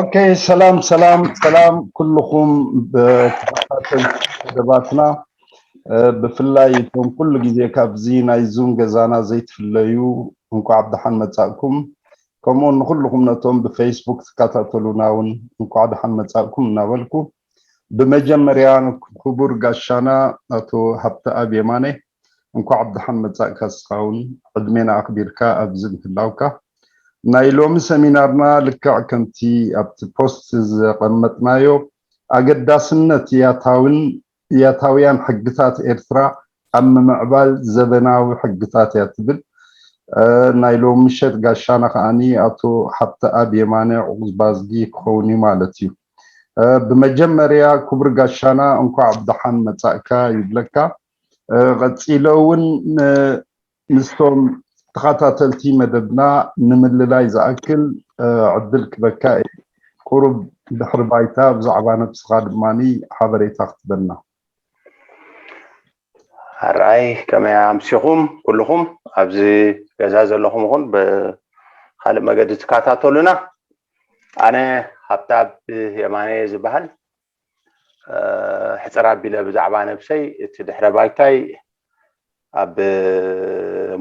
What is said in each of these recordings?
ኦኬ፣ ሰላም ሰላም ሰላም ኩልኹም ተኸታተልቲ መደባትና፣ ብፍላይ እቶም ኩሉ ግዜ ካብዚ ናይ ዙም ገዛና ዘይትፍለዩ፣ እንኳዕ ብደሓን መጻእኩም። ከምኡ ንኩልኹም ነቶም ብፌስቡክ ትከታተሉና እውን እንኳዕ ደሓን መጻእኩም እናበልኩ፣ ብመጀመርያ ክቡር ጋሻና ኣቶ ሃብተኣብ የማነ፣ እንኳዕ ብደሓን መጻእካ። እስኻ እውን ዕድሜና ኣኽቢርካ ኣብዚ ምህላውካ፣ ናይ ሎሚ ሰሚናርና ልክዕ ከምቲ ኣብቲ ፖስት ዘቐመጥናዮ፣ ኣገዳስነት ያታውን ያታውያን ሕግታት ኤርትራ ኣብ ምምዕባል ዘበናዊ ሕግታት እያ ትብል። ናይ ሎም ምሸት ጋሻና ከዓኒ ኣቶ ሃብተኣብ የማነ ዑዝባዝጊ ክኸውን እዩ ማለት እዩ። ብመጀመርያ ክቡር ጋሻና እንኳዕ ብደሓን መጻእካ ይብለካ። ቀጺለ እውን ምስቶም ተኸታተልቲ መደብና ንምልላይ ዝኣክል ዕድል ክበካ እየ። ቁሩብ ድሕሪ ባይታ ብዛዕባ ነብስኻ ድማ ሓበሬታ ክትበና። ኣርኣይ ከመይ ኣምሲኹም ኩልኹም ኣብዚ ገዛ ዘለኹም ይኹን ብካልእ መገዲ ትከታተሉና። ኣነ ሃብተኣብ የማነ ዝበሃል። ሕፅር ኣቢለ ብዛዕባ ነብሰይ፣ እቲ ድሕረ ባይታይ ኣብ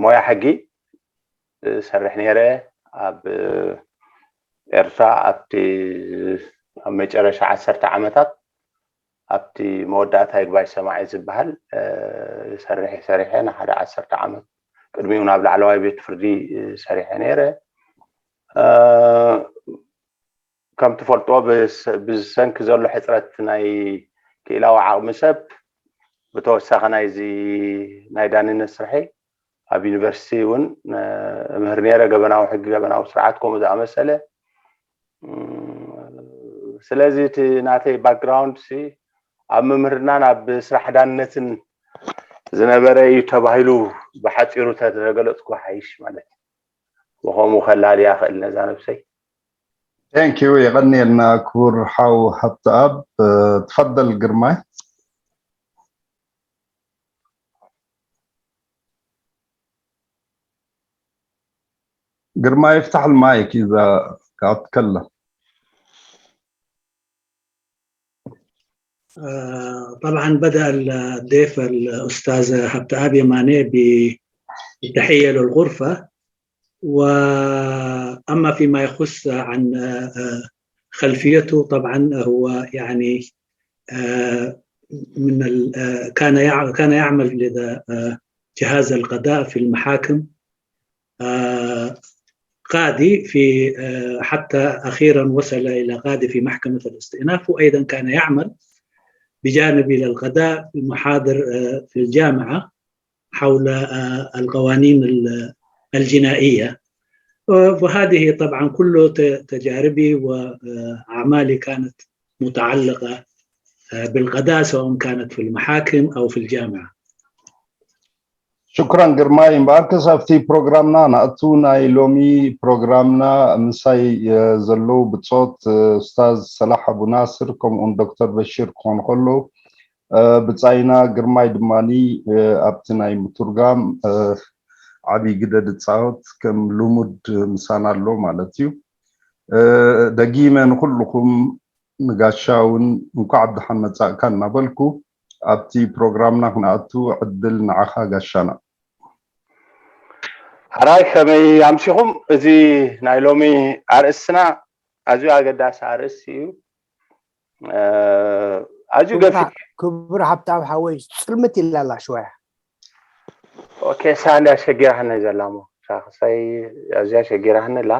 ሞያ ሕጊ ሰርሕ ነይረ። ኣብ ኤርትራ ኣብቲ ኣብ መጨረሻ ዓሰርተ ዓመታት ኣብቲ መወዳእታ ይግባይ ሰማዒ ዝበሃል ሰርሕ ሰሪሐ ንሓደ ዓሰርተ ዓመት ቅድሚኡ ናብ ላዕለዋይ ቤት ፍርዲ ሰሪሐ ነይረ። ከም ትፈልጥዎ ብሰንኪ ዘሎ ሕፅረት ናይ ክኢላዊ ዓቕሚ ሰብ ብተወሳኺ ናይዚ ናይ ዳንነት ስርሐይ ኣብ ዩኒቨርሲቲ እውን እምህር ነይረ። ገበናዊ ሕጊ፣ ገበናዊ ስርዓት ከምኡ ዝኣመሰለ። ስለዚ እቲ ናተይ ባክግራውንድ ሲ ኣብ ምምህርናን ኣብ ስራሕ ዳንነትን ዝነበረ እዩ ተባሂሉ ብሓፂሩ ተገለፅኩ ሓይሽ ማለት እዩ። ብኸምኡ ከላልያ ክእል ነዛ ነብሰይ። Thank you። የቐንየልና ክቡር ሓው ሃብተኣብ። ትፈደል ግርማይ። ግርማይ ይፍታሕ ልማይክ ኢዛ ካትከለ። طبعا بدأ الضيف الأستاذ هبتآب يماني بالتحية للغرفة. وأما فيما يخص عن خلفيته، طبعا هو يعني من كان كان يعمل لدى جهاز القضاء في المحاكم، قاضي في حتى أخيرا وصل إلى قاضي في محكمة الاستئناف، وأيضا كان يعمل بجانب إلى القضاء محاضر في الجامعة حول القوانين الجنائية. وهذه طبعا كل تجاربي وأعمالي كانت متعلقة بالقضاء، سواء كانت في المحاكم أو في الجامعة. ሽኩራን ግርማይ። እምበኣርከስ ኣብቲ ፕሮግራምና ንኣቱ። ናይ ሎሚ ፕሮግራምና ምሳይ ዘለዉ ብጾት ኡስታዝ ሰላሕ ኣቡ ናስር ከምኡውን ዶክተር በሺር ክኾኑ ከለዉ፣ ብጻይና ግርማይ ድማ ኣብቲ ናይ ምትርጓም ዓብዪ ግደ ዝጻወት ከም ልሙድ ምሳና ኣሎ ማለት እዩ። ደጊመ ንኹልኹም ንጋሻ እውን እንኳዕ ብደሓን መጻእካ እናበልኩ ኣብቲ ፕሮግራምና ክንኣቱ ዕድል ንዓኻ ጋሻና። ሕራይ ከመይ ኣምሲኹም? እዚ ናይ ሎሚ ኣርእስትና ኣዝዩ ኣገዳሲ ኣርእስቲ እዩ። ኣዝዩ ገፊሕ። ክቡር ሃብታም ሓወይ፣ ጽልምት ኢላላ ሽወያ። ኦኬ፣ ሳንድያ ሸጊራህነ ዘላሞ ሳክሳይ ኣዝያ ሸጊራህነ ላ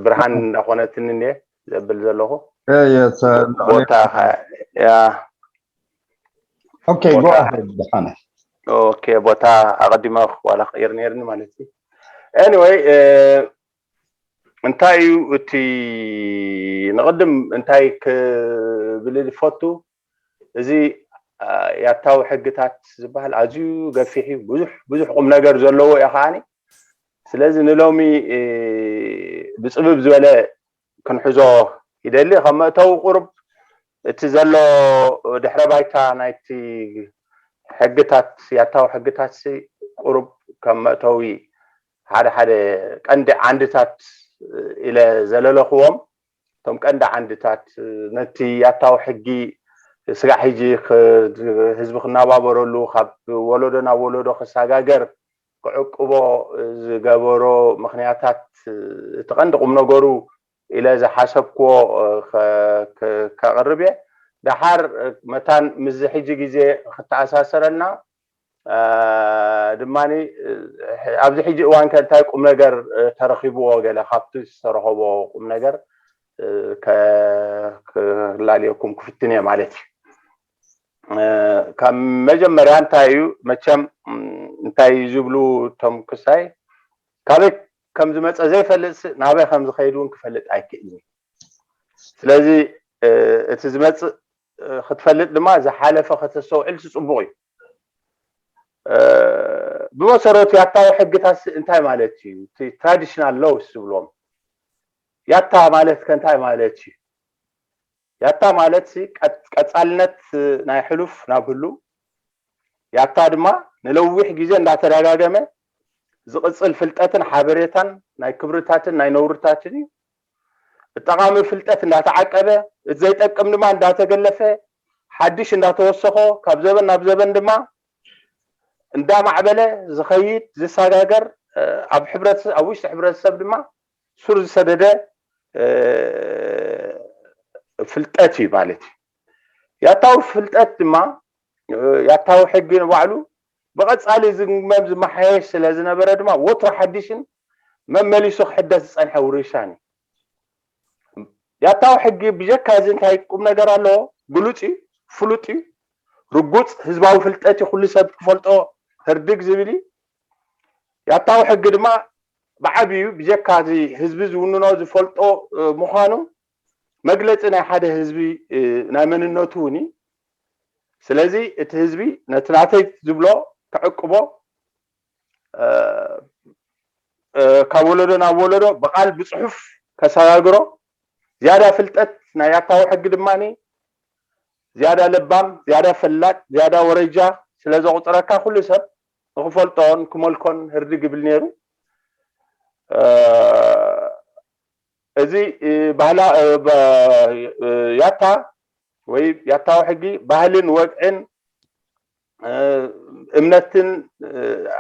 ብርሃን እንዳኾነትኒ እንዴ ዘብል ዘለኹ ቦታ ያ ኦኬ፣ go ahead ብሓነ። ኦኬ፣ ቦታ ኣቐዲመ ዋላ ክቕይር ነይርኒ ማለት እዩ። ኤኒወይ፣ እንታይ እዩ እቲ ንቕድም እንታይ ክብል ዝፈቱ፣ እዚ ያታዊ ሕግታት ዝበሃል ኣዝዩ ገፊሕ እዩ። ብዙሕ ብዙሕ ቁም ነገር ዘለዎ እዩ። ከዓኒ ስለዚ ንሎሚ ብፅብብ ዝበለ ክንሕዞ ይደሊ። ከም መእተዊ ቁሩብ እቲ ዘሎ ድሕረ ባይታ ናይቲ ሕግታት ያታዊ ሕግታት ቁሩብ ከም መእተዊ ሓደ ሓደ ቀንዲ ዓንድታት ኢለ ዘለለኽዎም እቶም ቀንዲ ዓንድታት ነቲ ያታዊ ሕጊ ስጋዕ ሕጂ ህዝቢ ክናባበረሉ ካብ ወለዶ ናብ ወለዶ ክሰጋገር ክዕቅቦ ዝገበሮ ምኽንያታት እቲ ቀንዲ ቁም ነገሩ ኢለ ዝሓሰብክዎ ከቕርብ እየ። ደሓር መታን ምስዚ ሕጂ ግዜ ክተኣሳሰረልና ድማ ኣብዚ ሕጂ እዋን ከ እንታይ ቁም ነገር ተረኺብዎ ገለ ካብቲ ዝተረኸቦ ቁም ነገር ክላልየኩም ክፍትን እየ ማለት እዩ። ካብ መጀመርያ እንታይ እዩ መቸም እንታይ ዝብሉ እቶም ክሳይ ካበይ ከም ዝመፀ ዘይፈልጥ ናበይ ከም ዝኸይድ እውን ክፈልጥ ኣይክእል እዩ። ስለዚ እቲ ዝመፅእ ክትፈልጥ ድማ ዝሓለፈ ከተስተውዕል ጽቡቕ እዩ። ብመሰረቱ ያታዊ ሕግታት እንታይ ማለት እዩ? እቲ ትራዲሽናል ሎውስ ዝብሎም ያታ ማለት ከእንታይ ማለት እዩ? ያታ ማለት ቀጻልነት ናይ ሕሉፍ ናብ ህሉ ያታ ድማ ንለዊሕ ግዜ እንዳተደጋገመ ዝቕጽል ፍልጠትን ሓበሬታን ናይ ክብርታትን ናይ ነውርታትን እዩ። ጠቓሚ ፍልጠት እንዳተዓቀበ እቲ ዘይጠቅም ድማ እንዳተገለፈ ሓድሽ እንዳተወሰኾ ካብ ዘበን ናብ ዘበን ድማ እንዳማዕበለ ዝኸይድ ዝሰጋገር ኣብ ሕብረተሰብ ኣብ ውሽጢ ሕብረተሰብ ድማ ሱር ዝሰደደ ፍልጠት እዩ ማለት እዩ። ያታዊ ፍልጠት ድማ ያታዊ ሕጊ ንባዕሉ ብቐጻሊ ዝግመም ዝመሓየሽ ስለ ዝነበረ ድማ ወትሩ ሓድሽን መመሊሱ ክሕደስ ዝጸንሐ ውርሻን እዩ። ያታዊ ሕጊ ብጀካ እዚ እንታይ ቁም ነገር ኣለዎ? ግሉጽ እዩ፣ ፍሉጥ እዩ፣ ርጉጽ ህዝባዊ ፍልጠት እዩ፣ ኩሉ ሰብ ክፈልጦ ህርድግ ዝብል እዩ። ያታዊ ሕጊ ድማ ብዓብዩ ብጀካ እዚ ህዝቢ ዝውንኖ ዝፈልጦ ምዃኑ መግለጺ ናይ ሓደ ህዝቢ ናይ መንነቱ እውን እዩ። ስለዚ እቲ ህዝቢ ነቲ ናተይ ዝብሎ ክዕቅቦ ካብ ወለዶ ናብ ወለዶ ብቓል ብፅሑፍ ከሰጋግሮ ዝያዳ ፍልጠት ናይ ያታዊ ሕጊ ድማ ዝያዳ ለባም ዝያዳ ፈላጥ ዝያዳ ወረጃ ስለ ዘቑፅረካ ኩሉ ሰብ ንክፈልጦን ክመልኮን ህርዲ ግብል ነይሩ። እዚ ባህላ ያታ ወይ ያታዊ ሕጊ ባህልን ወግዕን እምነትን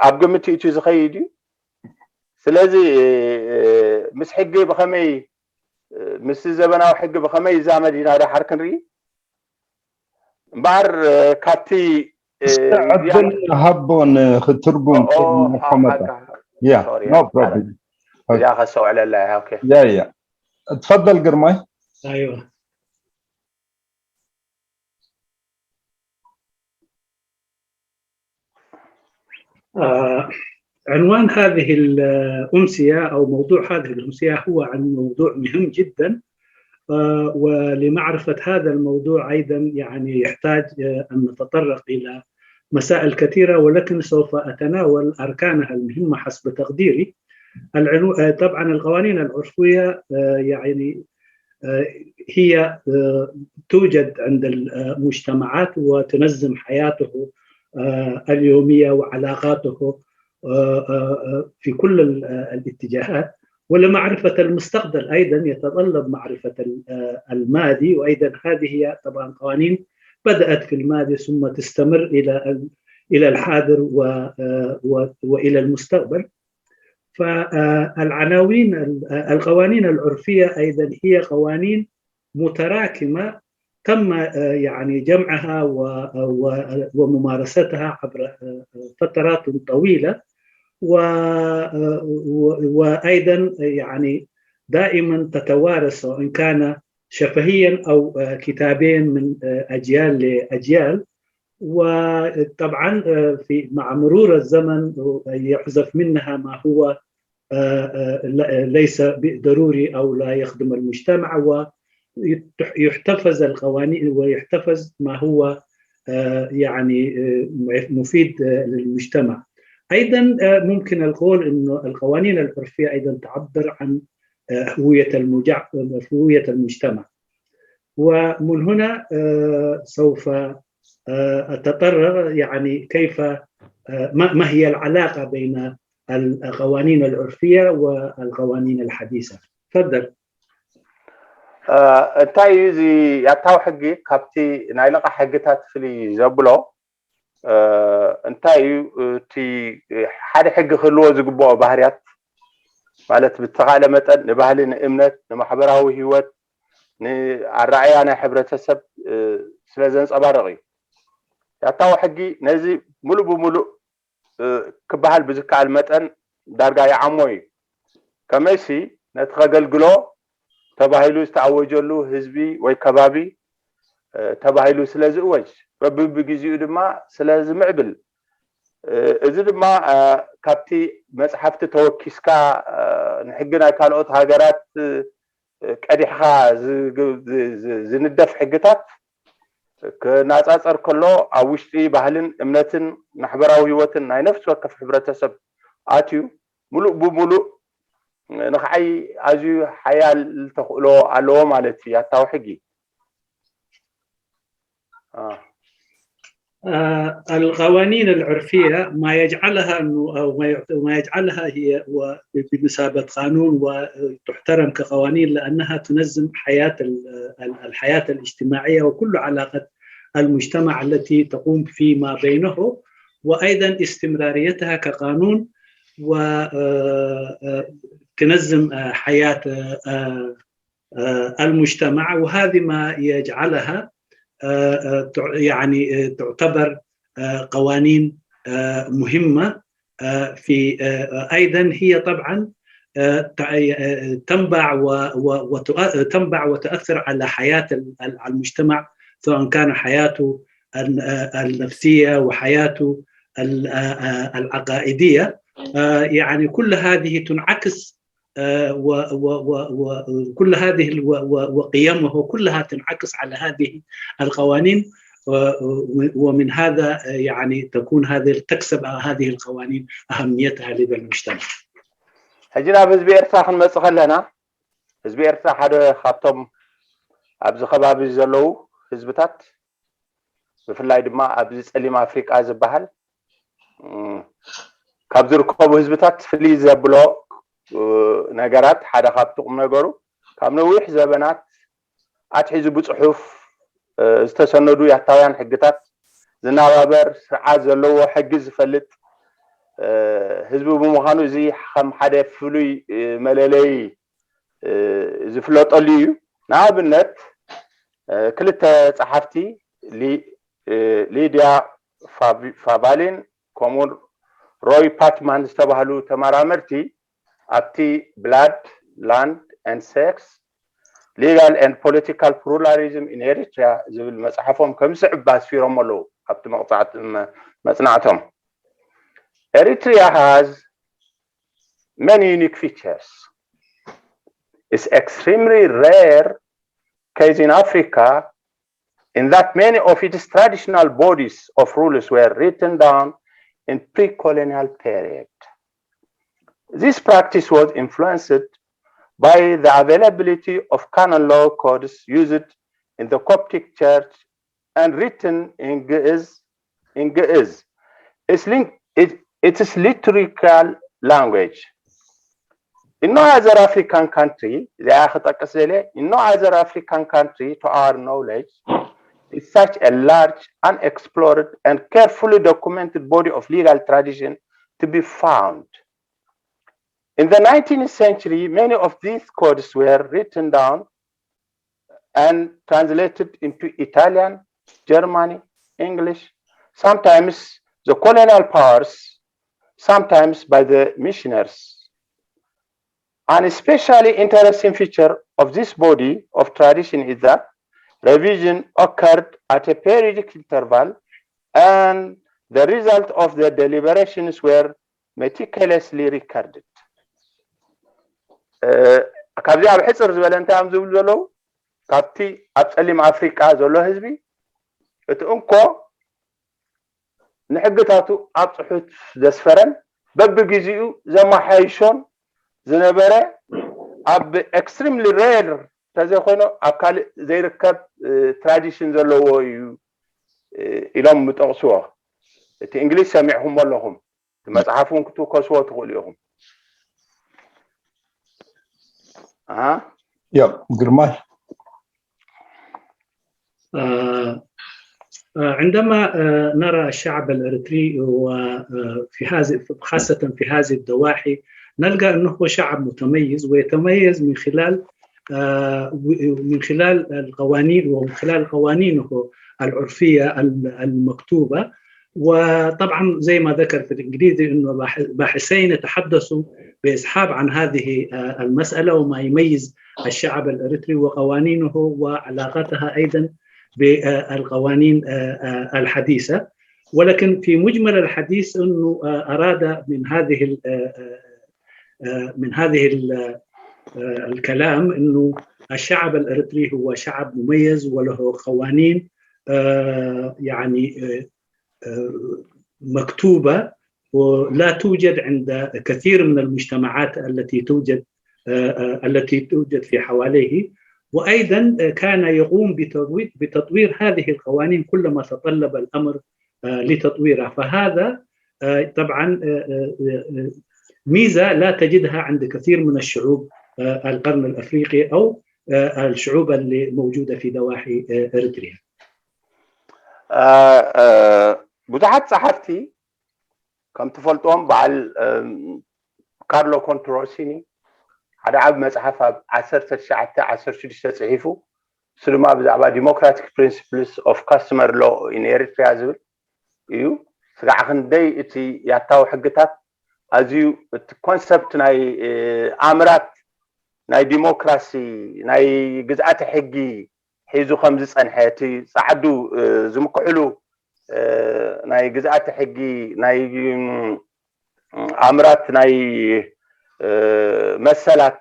ኣብ ግምት ይእትዩ ዝኸይድ እዩ። ስለዚ ምስ ሕጊ ብኸመይ ምስ ዘበናዊ ሕጊ ብኸመይ ይዛመድ ኢና ደሓር ክንርኢ እምበኣር ካብቲ እስቲ ዕድል ሃቦ ንክትርጉም ያ ኖ ፕሮብለም እዚኣ ከስተውዕለላ እያ ኦኬ ያ ያ ትፈደል ግርማይ ايوه آه، عنوان هذه الأمسية أو موضوع هذه الأمسية هو عن موضوع مهم جدا آه، ولمعرفة هذا الموضوع أيضا يعني يحتاج آه، أن نتطرق إلى مسائل كثيرة ولكن سوف أتناول أركانها المهمة حسب تقديري. العنو... آه، طبعا القوانين العرفية آه، يعني آه، هي آه، توجد عند المجتمعات وتنظم حياته آه، اليومية وعلاقاته آه، آه، آه، في كل ال- آه، الاتجاهات ولمعرفة المستقبل أيضا يتطلب معرفة ال- آه، الماضي وأيضا هذه هي طبعا قوانين بدأت في الماضي ثم تستمر إلى ال- إلى الحاضر و- آه، و- وإلى المستقبل. فالعناوين القوانين العرفية أيضا هي قوانين متراكمة تم يعني جمعها وممارستها عبر فترات طويلة وأيضا يعني دائما تتوارث سواء كان شفهيا أو كتابيا من أجيال لأجيال وطبعا في مع مرور الزمن يحذف منها ما هو ليس ضروري او لا يخدم المجتمع ويحتفظ القوانين ويحتفظ ما هو يعني مفيد للمجتمع. ايضا ممكن القول انه القوانين العرفيه ايضا تعبر عن هويه المجتمع. ومن هنا سوف اتطرق يعني كيف ما هي العلاقه بين القوانين العرفيه والقوانين الحديثه؟ تفضل. እንታይ እዩ እዚ ያታዊ ሕጊ ካብቲ ናይ ልቓሕ ሕግታት ፍልይ ዘብሎ? እንታይ እዩ እቲ ሓደ ሕጊ ክህልዎ ዝግብኦ ባህርያት? ማለት ብተኻለ መጠን ንባህሊ፣ ንእምነት፣ ንማሕበራዊ ህይወት፣ ንኣረኣእያ ናይ ሕብረተሰብ ስለ ዘንጸባርቕ እዩ። ያታዊ ሕጊ ነዚ ሙሉእ ብሙሉእ ክበሃል ብዝከኣል መጠን ዳርጋ ይዓሞ እዩ። ከመይሲ ነቲ ከገልግሎ ተባሂሉ ዝተኣወጀሉ ህዝቢ ወይ ከባቢ ተባሂሉ ስለ ዝእወጅ፣ በብብግዚኡ ድማ ስለ ዝምዕብል፣ እዚ ድማ ካብቲ መጽሓፍቲ ተወኪስካ ንሕጊ ናይ ካልኦት ሃገራት ቀዲሕኻ ዝንደፍ ሕግታት ክነጻጸር ከሎ፣ ኣብ ውሽጢ ባህልን እምነትን ማሕበራዊ ህይወትን ናይ ነፍሲ ወከፍ ሕብረተሰብ ኣትዩ፣ ሙሉእ ብሙሉእ ንኽዓይ ኣዝዩ ሓያል ተኽእሎ ኣለዎ ማለት እዩ ያታዊ ሕጊ። القوانين العرفية ما يجعلها أنه أو ما يجعلها هي بمثابة قانون وتحترم كقوانين لأنها تنظم حياة الحياة الاجتماعية وكل علاقة المجتمع التي تقوم فيما بينه وأيضا استمراريتها كقانون وتنظم حياة المجتمع وهذه ما يجعلها يعني تعتبر قوانين مهمة في أيضا هي طبعا تنبع تنبع وتؤثر على حياة المجتمع سواء كان حياته النفسية وحياته العقائدية يعني كل هذه تنعكس وكل هذه وقيمه كلها تنعكس على هذه القوانين ومن هذا يعني تكون هذه تكسب هذه القوانين أهميتها لدى المجتمع. ሕጂ ናብ ህዝቢ ኤርትራ ክንመጽእ ከለና ህዝቢ ኤርትራ ሓደ ካብቶም ኣብዚ ከባቢ ዘለዉ ህዝብታት ብፍላይ ድማ ኣብዚ ጸሊም ኣፍሪቃ ዝበሃል ካብ ዝርከቡ ህዝብታት ፍልይ ዘብሎ ነገራት ሓደ ካብቲ ቁም ነገሩ ካብ ነዊሕ ዘበናት ኣትሒዙ ብጽሑፍ ዝተሰነዱ ያታውያን ሕግታት ዝናባበር ስርዓት ዘለዎ ሕጊ ዝፈልጥ ህዝቢ ብምዃኑ እዚ ከም ሓደ ፍሉይ መለለይ ዝፍለጠሉ እዩ። ንኣብነት ክልተ ጸሓፍቲ ሊድያ ፋቫሊን ከምኡውን ሮይ ፓትማን ዝተባህሉ ተመራመርቲ ኣብቲ Blood, Land and Sex, Legal and Political Pluralism in Eritrea ዝብል መጽሓፎም ከም ዝስዕብ ኣስፊሮም ኣለዉ። ኣብቲ መጽናዕቶም Eritrea has many unique features. It's extremely rare case in Africa in that many of its traditional bodies of rules were written down in pre-colonial period. This practice was influenced by the availability of canon law codes used in the Coptic Church and written in Ge'ez, in Ge'ez. It's, it, it is liturgical language. In no other African country, they are in no other African country, to our knowledge, is such a large, unexplored, and carefully documented body of legal tradition to be found. In the nineteenth century, many of these codes were written down and translated into Italian, Germany, English, sometimes the colonial powers, sometimes by the missionaries. An especially interesting feature of this body of tradition is that revision occurred at a periodic interval and the result of the deliberations were meticulously recorded. ካብዚኣ ብሕፅር ዝበለ እንታይ እዮም ዝብሉ ዘለዉ? ካብቲ ኣብ ፀሊም ኣፍሪቃ ዘሎ ህዝቢ እቲ እንኮ ንሕግታቱ ኣብ ፅሑፍ ዘስፈረን በብግዜኡ ዘመሓይሾን ዝነበረ ኣብ extremely rare ተዘይኮይኑ ኣብ ካልእ ዘይርከብ tradition ዘለዎ እዩ ኢሎም ምጠቕስዎ። እቲ እንግሊዝ ሰሚዕኹሞ ኣለኹም። እቲ መፅሓፍ እውን ክትውከስዎ ትኽእሉ ኢኹም። ያ ግርማይ آه، آه، عندما آه، نرى الشعب الإريتري وفي هذه، خاصة في هذه الضواحي، نلقى أنه شعب متميز، ويتميز من خلال آه، من خلال القوانين، ومن خلال قوانينه العرفية المكتوبة. وطبعا زي ما ذكر في الإنجليزي أنه باحثين يتحدثوا بإسحاب عن هذه آه، المسألة وما يميز الشعب الإريتري وقوانينه وعلاقتها أيضا بالقوانين آه، آه، الحديثة. ولكن في مجمل الحديث أنه آه، أراد من هذه من هذه الكلام أنه الشعب الإريتري هو شعب مميز وله قوانين يعني مكتوبة، ولا توجد عند كثير من المجتمعات التي توجد التي توجد في حواليه. وأيضا كان يقوم بتطوير هذه القوانين كلما تطلب الأمر لتطويرها. فهذا طبعا ميزة لا تجدها عند كثير من الشعوب القرن الأفريقي أو الشعوب اللي موجودة في ضواحي إريتريا. ብዙሓት ጸሓፍቲ ከም ትፈልጥዎም በዓል ካርሎ ኮንትሮሲኒ ሓደ ዓብ መጽሓፍ ኣብ ዓሰርተ ትሽዓተ ዓሰርተ ሽዱሽተ ጽሒፉ፣ እሱ ድማ ብዛዕባ Democratic Principles of Customary Law in Eritrea ዝብል እዩ። ስጋዕ ክንደይ እቲ ያታዊ ሕግታት ኣዝዩ እቲ ኮንሰፕት ናይ ኣምራት ናይ ዲሞክራሲ ናይ ግዝኣተ ሕጊ ሒዙ ከም ዝጸንሐ፣ እቲ ጻዕዱ ዝምክሕሉ ናይ ግዝኣተ ሕጊ ናይ ኣምራት ናይ መሰላት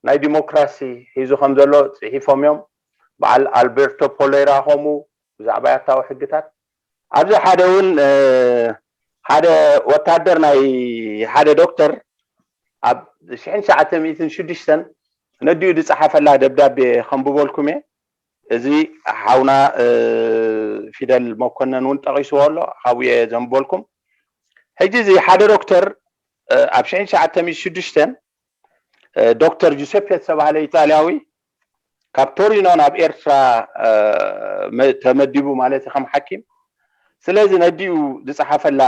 ናይ ዲሞክራሲ ሒዙ ከም ዘሎ ጽሒፎም እዮም። በዓል ኣልቤርቶ ፖሌራ ከምኡ ብዛዕባ ያታዊ ሕግታት ኣብዚ ሓደ እውን ሓደ ወታደር ናይ ሓደ ዶክተር ኣብ ሽሕን ትሽዓተ ሚእትን ሽዱሽተን ነዲኡ ዝጸሓፈላ ደብዳቤ ከንብበልኩም እየ። እዚ ሓውና ፊደል መኮነን እውን ጠቒስዎ ኣሎ፣ ካብኡ እየ ዘንብበልኩም። ሕጂ እዚ ሓደ ዶክተር ኣብ ሽሕን ትሽዓተ ሚእትን ሽዱሽተን ዶክተር ጁሴፔ ዝተባህለ ኢጣልያዊ ካብ ቶሪኖ ናብ ኤርትራ ተመዲቡ ማለት ከም ሓኪም። ስለዚ ነዲኡ ዝጸሓፈላ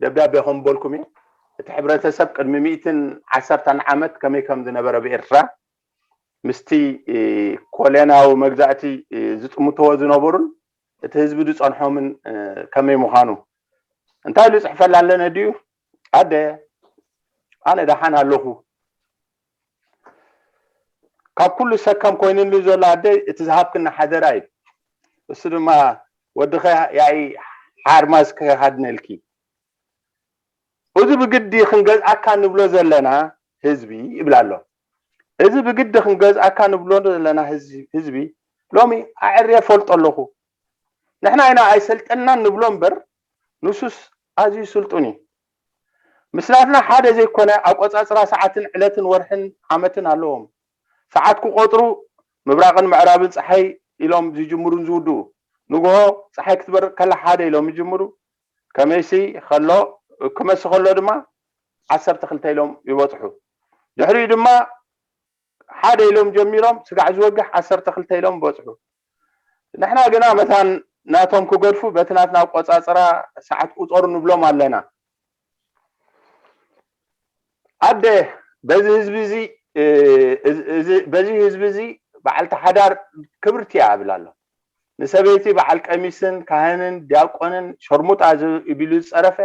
ደብዳቤ ከም በልኩም እዩ። እቲ ሕብረተሰብ ቅድሚ ሚእትን ዓሰርተን ዓመት ከመይ ከም ዝነበረ ብኤርትራ ምስቲ ኮሎንያዊ መግዛእቲ ዝጥምትዎ ዝነበሩን እቲ ህዝቢ ዝጸንሖምን ከመይ ምዃኑ እንታይ ኢሉ ይጽሕፈላ ኣሎ ነዲኡ? ኣደ ኣነ ደሓን ኣለኹ። ካብ ኩሉ ሰከም ኮይኑሉ ዘሎ ኣደይ እቲ ዝሃብክና ሓደራ እዩ። እሱ ድማ ወድኸ ያኢ ሓርማዝ ክሃድነልኪ። እዚ ብግዲ ክንገዝኣካ ንብሎ ዘለና ህዝቢ ይብል ኣሎ። እዚ ብግዲ ክንገዝኣካ ንብሎ ዘለና ህዝቢ ሎሚ ኣዕርየ ፈልጦ ኣለኹ። ንሕና ኢና ኣይሰልጠናን ንብሎ እምበር ንሱስ ኣዝዩ ስልጡን እዩ። ምስ ናትና ሓደ ዘይኮነ ኣቆጻጽራ ሰዓትን ዕለትን ወርሕን ዓመትን ኣለዎም። ሰዓት ክቆጽሩ ምብራቕን ምዕራብን ጸሓይ ኢሎም ዝጅምሩን ዝውድኡ። ንግሆ ጸሓይ ክትበርቕ ከላ ሓደ ኢሎም ይጅምሩ። ከመይሲ ከሎ ክመሲ ከሎ ድማ ዓሰርተ ክልተ ኢሎም ይበጽሑ። ድሕሪኡ ድማ ሓደ ኢሎም ጀሚሮም ስጋዕ ዝወግሕ ዓሰርተ ክልተ ኢሎም ይበጽሑ። ንሕና ግና መታን ናቶም ክገድፉ በቲ ናትና ኣቆጻጽራ ሰዓት ቁጸሩ ንብሎም ኣለና። ኣደ በዚ ህዝቢ እዚ በዚ ህዝቢ እዚ በዓልቲ ሓዳር ክብርቲ እያ እብል ኣሎ። ንሰበይቲ በዓል ቀሚስን ካህንን ዲያቆንን ሸርሙጣ ኢሉ ዝጸረፈ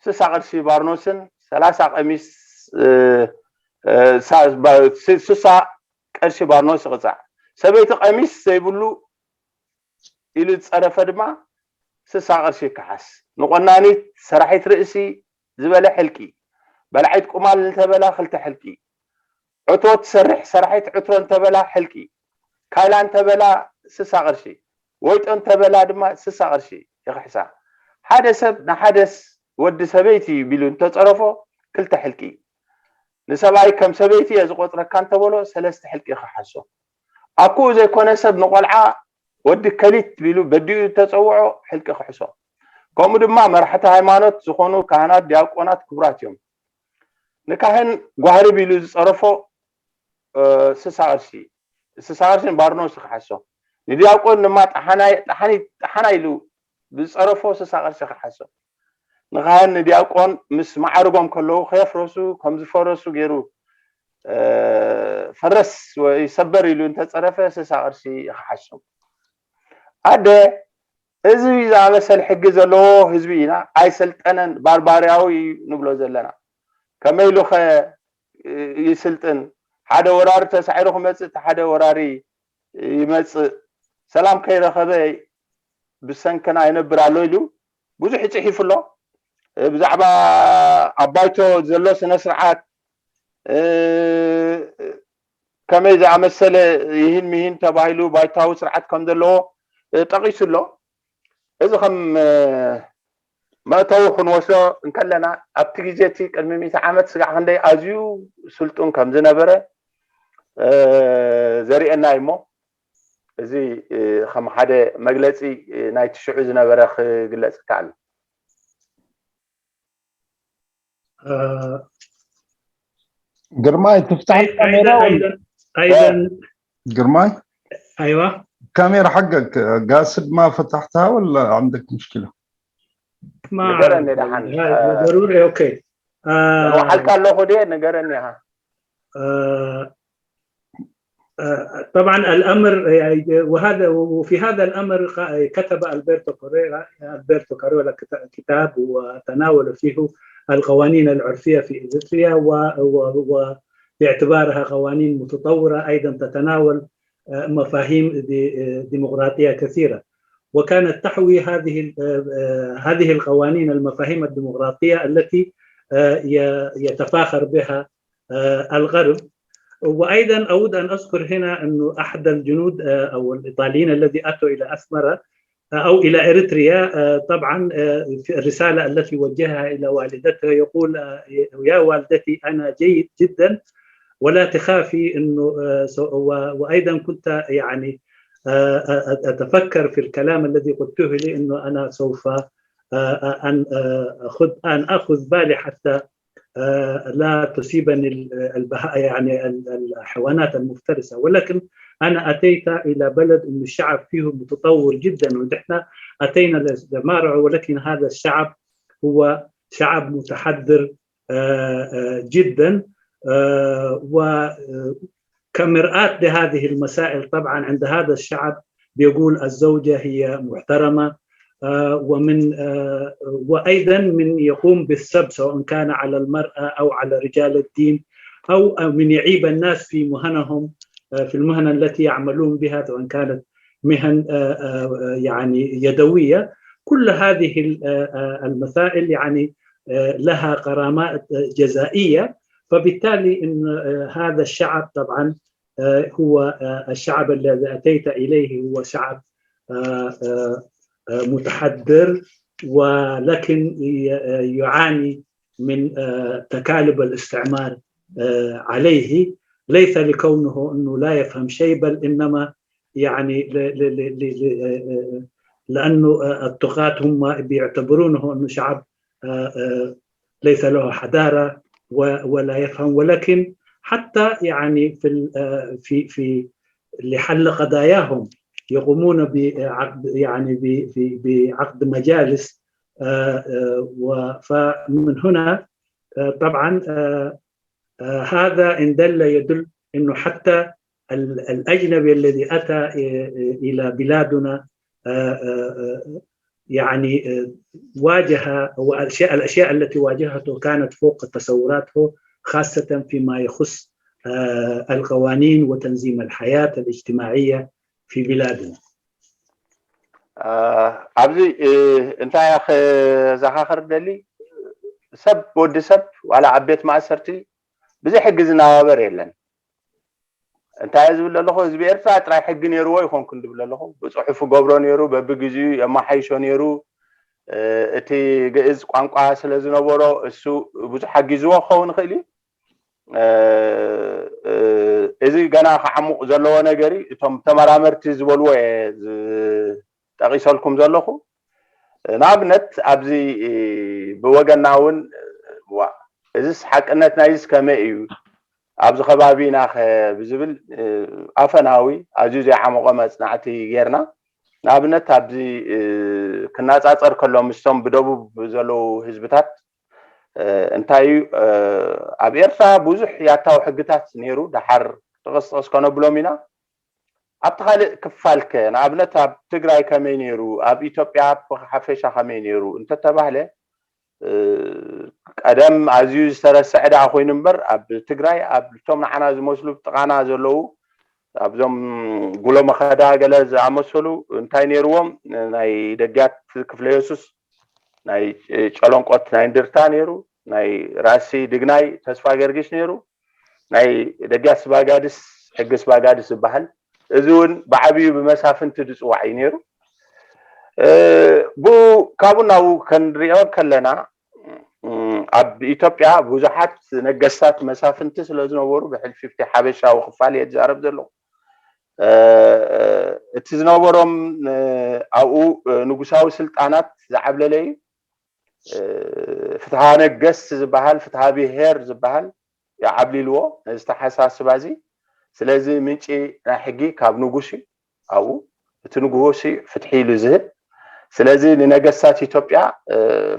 ስሳ ቅርሺ ባርኖስን ሰላሳ ቀሚስ ስሳ ቅርሺ ባርኖስ ይቕጻዕ። ሰበይቲ ቀሚስ ዘይብሉ ኢሉ ዝጸረፈ ድማ ስሳ ቅርሺ ይከሓስ። ንቆናኒት ሰራሒት ርእሲ ዝበለ ሕልቂ፣ በላዒት ቁማል እንተበላ ክልተ ሕልቂ፣ ዕትሮ ትሰርሕ ሰራሒት ዕትሮ እንተበላ ሕልቂ፣ ካይላ እንተበላ ስሳ ቅርሺ፣ ወይጦ እንተበላ ድማ ስሳ ቅርሺ ይኽሕሳ። ሓደ ሰብ ንሓደስ ወዲ ሰበይቲ ቢሉ እንተጸረፎ ክልተ ሕልቂ፣ ንሰብኣይ ከም ሰበይቲ እየ ዝቆጽረካ እንተበሎ ሰለስተ ሕልቂ ይኽሓሶ። ኣኩኡ ዘይኮነ ሰብ ንቆልዓ ወዲ ከሊት ቢሉ በዲኡ እንተጸውዖ ሕልቂ ክሕሶ። ከምኡ ድማ መራሕቲ ሃይማኖት ዝኾኑ ካህናት፣ ዲያቆናት ክቡራት እዮም። ንካህን ጓህሪ ቢሉ ዝጸረፎ ስሳ ቅርሺ ስሳ ቅርሽን ባርኖስ ይክሓሶ። ንዲያቆን ድማ ጠሓናይ ጠሓኒ ጠሓና ኢሉ ብዝጸረፎ ስሳ ቅርሺ ክሓሶም። ንኻህን ንዲያቆን ምስ ማዕርጎም ከለዉ ከየፍረሱ ከም ዝፈረሱ ገይሩ ፈረስ ወይ ሰበር ኢሉ እንተጸረፈ ስሳ ቅርሺ ይኽሓሶም። ኣደ እዚ ዝኣመሰል ሕጊ ዘለዎ ህዝቢ ኢና፣ ኣይሰልጠነን፣ ባርባርያዊ እዩ ንብሎ ዘለና። ከመይ ኢሉ ኸ ይስልጥን? ሓደ ወራሪ ተሳዒሩ ክመጽእ፣ እቲ ሓደ ወራሪ ይመጽእ። ሰላም ከይረኸበ ብሰንክና ይነብር ኣሎ ኢሉ ብዙሕ ይጽሒፍ ኣሎ። ብዛዕባ ኣብ ባይቶ ዘሎ ስነ ስርዓት ከመይ ዝኣመሰለ ይህን ምሂን ተባሂሉ ባይታዊ ስርዓት ከም ዘለዎ ጠቒሱ ኣሎ። እዚ ከም መእተዊ ክንወስዶ እንከለና ኣብቲ ግዜ እቲ ቅድሚ ሚእቲ ዓመት ስጋዕ ክንደይ ኣዝዩ ስልጡን ከም ዝነበረ ዘርእየና እዩ። እሞ እዚ ከም ሓደ መግለፂ ናይቲ ሽዑ ዝነበረ ክግለፅ ይከኣል። ግርማይ ትፍታሕ ካሜራ ግርማይ ايوه ካሜራ حقك قاصد ما فتحتها ولا عندك مشكله؟ ما ضروري اوكي وحلك الله خدي نقرني ها طبعا الامر وهذا وفي هذا الامر كتب البرتو كوريرا البرتو كاريولا كتاب وتناول فيه القوانين العرفيه في اريتريا وباعتبارها قوانين متطوره ايضا تتناول مفاهيم ديمقراطيه كثيره وكانت تحوي هذه هذه القوانين المفاهيم الديمقراطيه التي يتفاخر بها الغرب. وايضا اود ان اذكر هنا انه احد الجنود او الايطاليين الذي اتوا الى اسمره او الى اريتريا طبعا في الرساله التي وجهها الى والدته يقول يا والدتي انا جيد جدا ولا تخافي انه وايضا كنت يعني اتفكر في الكلام الذي قلته لي انه انا سوف ان اخذ ان اخذ بالي حتى لا تصيبني البهاء يعني الحيوانات المفترسه ولكن انا اتيت الى بلد انه الشعب فيه متطور جدا ونحن اتينا لمارع ولكن هذا الشعب هو شعب متحضر جدا و كمرآة لهذه المسائل طبعا عند هذا الشعب بيقول الزوجة هي محترمة ومن وأيضا من يقوم بالسب سواء كان على المرأة أو على رجال الدين أو من يعيب الناس في مهنهم في المهن التي يعملون بها سواء كانت مهن يعني يدوية كل هذه المسائل يعني لها غرامات جزائية فبالتالي ان هذا الشعب طبعا هو الشعب الذي اتيت اليه هو شعب متحضر ولكن يعاني من تكالب الاستعمار عليه ليس لكونه انه لا يفهم شيء بل انما يعني لانه الطغاة هم بيعتبرونه انه شعب ليس له حضاره ولا يفهم ولكن حتى يعني في في في لحل قضاياهم يقومون بعقد يعني بعقد مجالس فمن هنا طبعا هذا ان دل يدل انه حتى الاجنبي الذي اتى الى بلادنا يعني واجه الاشياء التي واجهته كانت فوق تصوراته خاصه فيما يخص القوانين وتنظيم الحياه الاجتماعيه في بلادنا. ኣብዚ እንታይ ክዛኻኸር ደሊ ሰብ ወዲ ሰብ ዋላ ኣብ ቤት ማእሰርቲ ብዘይ ሕጊ ዝነባበር የለን። እንታይ ዝብል ኣለኹ ህዝቢ ኤርትራ ጥራይ ሕጊ ነይርዎ ይኾንኩን ድብል ኣለኹ። ብፅሑፍ ገብሮ ነይሩ፣ በብግዜኡ የመሓይሾ ነይሩ። እቲ ግእዝ ቋንቋ ስለ ዝነበሮ እሱ ብዙሕ ሓጊዝዎ ክኸውን ይኽእል እዩ። እዚ ገና ክዓሙቕ ዘለዎ ነገር እዩ። እቶም ተመራመርቲ ዝበልዎ እየ ጠቒሰልኩም ዘለኹ። ንኣብነት ኣብዚ ብወገና እውን እዚስ ሓቅነት ናይዚስ ከመይ እዩ ኣብዚ ከባቢ ኢና ከ ብዝብል ኣፈናዊ ኣዝዩ ዘይዓመቖ መፅናዕቲ ጌርና። ንኣብነት ኣብዚ ክነፃፀር ከሎ ምስቶም ብደቡብ ዘለዉ ህዝብታት እንታይ እዩ፣ ኣብ ኤርትራ ብዙሕ ያታዊ ሕግታት ነይሩ። ደሓር ጥቕስ ጥቕስ ከነብሎም ኢና። ኣብቲ ካልእ ክፋል ከ ንኣብነት ኣብ ትግራይ ከመይ ነይሩ፣ ኣብ ኢትዮጵያ ብሓፈሻ ከመይ ነይሩ እንተተባህለ፣ ቀደም ኣዝዩ ዝተረስዐ ደኣ ኮይኑ እምበር ኣብ ትግራይ ኣብቶም ንዓና ዝመስሉ ጥቓና ዘለዉ ኣብዞም ጉሎ መኸዳ ገለ ዝኣመሰሉ እንታይ ነይርዎም? ናይ ደግያት ክፍለ የሱስ፣ ናይ ጨለንቆት ናይ እንድርታ ነይሩ፣ ናይ ራሲ ድግናይ ተስፋ ገርጊሽ ነይሩ፣ ናይ ደግያት ስባጋድስ ሕጊ ስባጋድስ ዝበሃል፣ እዚ እውን ብዓብዩ ብመሳፍንቲ ዝፅዋዕ እዩ ነይሩ። ብኡ ካብኡ ናብኡ ከንሪኦ ከለና ኣብ ኢትዮጵያ ብዙሓት ነገስታት መሳፍንቲ ስለ ዝነበሩ ብሕልፊ ሓበሻዊ ክፋል እየ ዝዛረብ ዘለኹ። እቲ ዝነበሮም ኣብኡ ንጉሳዊ ስልጣናት ዝዓብለለ እዩ። ፍትሃ ነገስት ዝበሃል ፍትሃ ብሄር ዝበሃል ይዓብሊልዎ ነዚ ተሓሳስባ እዚ። ስለዚ ምንጪ ናይ ሕጊ ካብ ንጉስ እዩ። ኣብኡ እቲ ንጉስ እዩ ፍትሒ ኢሉ ዝህብ። ስለዚ ንነገስታት ኢትዮጵያ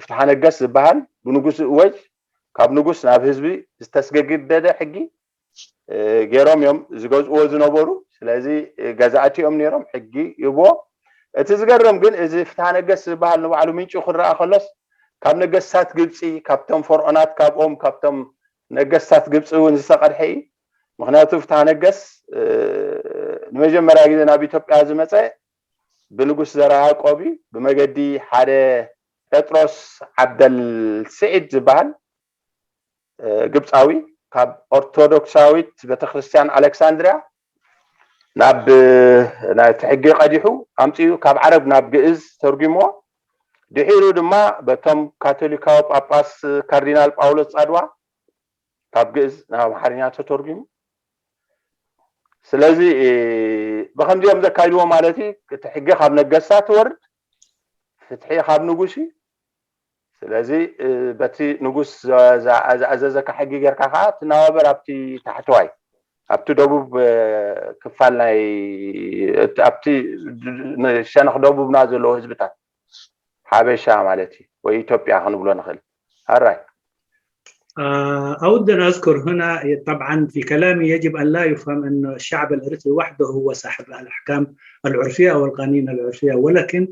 ፍትሃ ነገስት ዝበሃል ብንጉስ ዝእወጅ ካብ ንጉስ ናብ ህዝቢ ዝተስገግደደ ሕጊ ገይሮም እዮም ዝገዝእዎ ዝነበሩ። ስለዚ ገዛእቲ እዮም ነይሮም፣ ሕጊ ይብዎ። እቲ ዝገርም ግን እዚ ፍትሃ ነገስት ዝበሃል ንባዕሉ ምንጩ ክረኣ ከሎስ ካብ ነገስታት ግብፂ፣ ካብቶም ፈርዖናት፣ ካብኦም ካብቶም ነገስታት ግብፂ እውን ዝተቐድሐ እዩ። ምክንያቱ ፍትሃ ነገስ ንመጀመርያ ግዜ ናብ ኢትዮጵያ ዝመፀ ብንጉስ ዘርዓ ያዕቆብ እዩ። ብመገዲ ሓደ ጴጥሮስ ዓብደል ስዒድ ዝበሃል ግብፃዊ ካብ ኦርቶዶክሳዊት ቤተክርስትያን ኣሌክሳንድሪያ ናብ ናይቲ ሕጊ ቀዲሑ ኣምፂኡ ካብ ዓረብ ናብ ግእዝ ተርጉምዎ። ድሒሩ ድማ በቶም ካቶሊካዊ ጳጳስ ካርዲናል ጳውሎስ ፃድዋ ካብ ግእዝ ናብ ኣምሓርኛ ተተርጉሙ። ስለዚ ብከምዚኦም ዘካይድዎ ማለት እዩ። እቲ ሕጊ ካብ ነገስታት ትወርድ፣ ፍትሒ ካብ ንጉስ እዩ። ስለዚ በቲ ንጉስ ዝኣዘዘካ ሕጊ ጌርካ ከዓ ትናባበር ኣብቲ ታሕተዋይ ኣብቲ ደቡብ ክፋል ናይ ኣብቲ ሸነኽ ደቡብና ዘለዎ ህዝብታት ሓበሻ ማለት እዩ ወይ ኢትዮጵያ ክንብሎ ንኽእል። ኣራይ أود أن أذكر هنا طبعا في كلامي يجب أن لا يفهم أن الشعب الإريتري وحده هو صاحب الأحكام العرفية أو القوانين العرفية، ولكن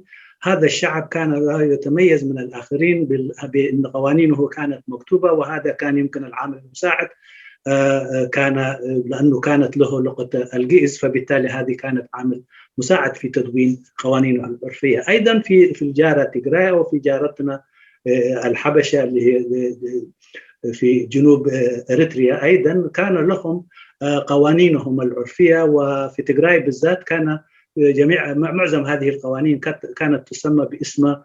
هذا الشعب كان يتميز من الآخرين بأن قوانينه كانت مكتوبة، وهذا كان يمكن العامل المساعد كان لأنه كانت له لغة الجئز، فبالتالي هذه كانت عامل مساعد في تدوين قوانينه العرفية. أيضا في في الجارة تجرايا وفي جارتنا الحبشة اللي هي في جنوب إريتريا أيضا كان لهم قوانينهم العرفية، وفي تجراي بالذات كان جميع معظم هذه القوانين كانت تسمى باسم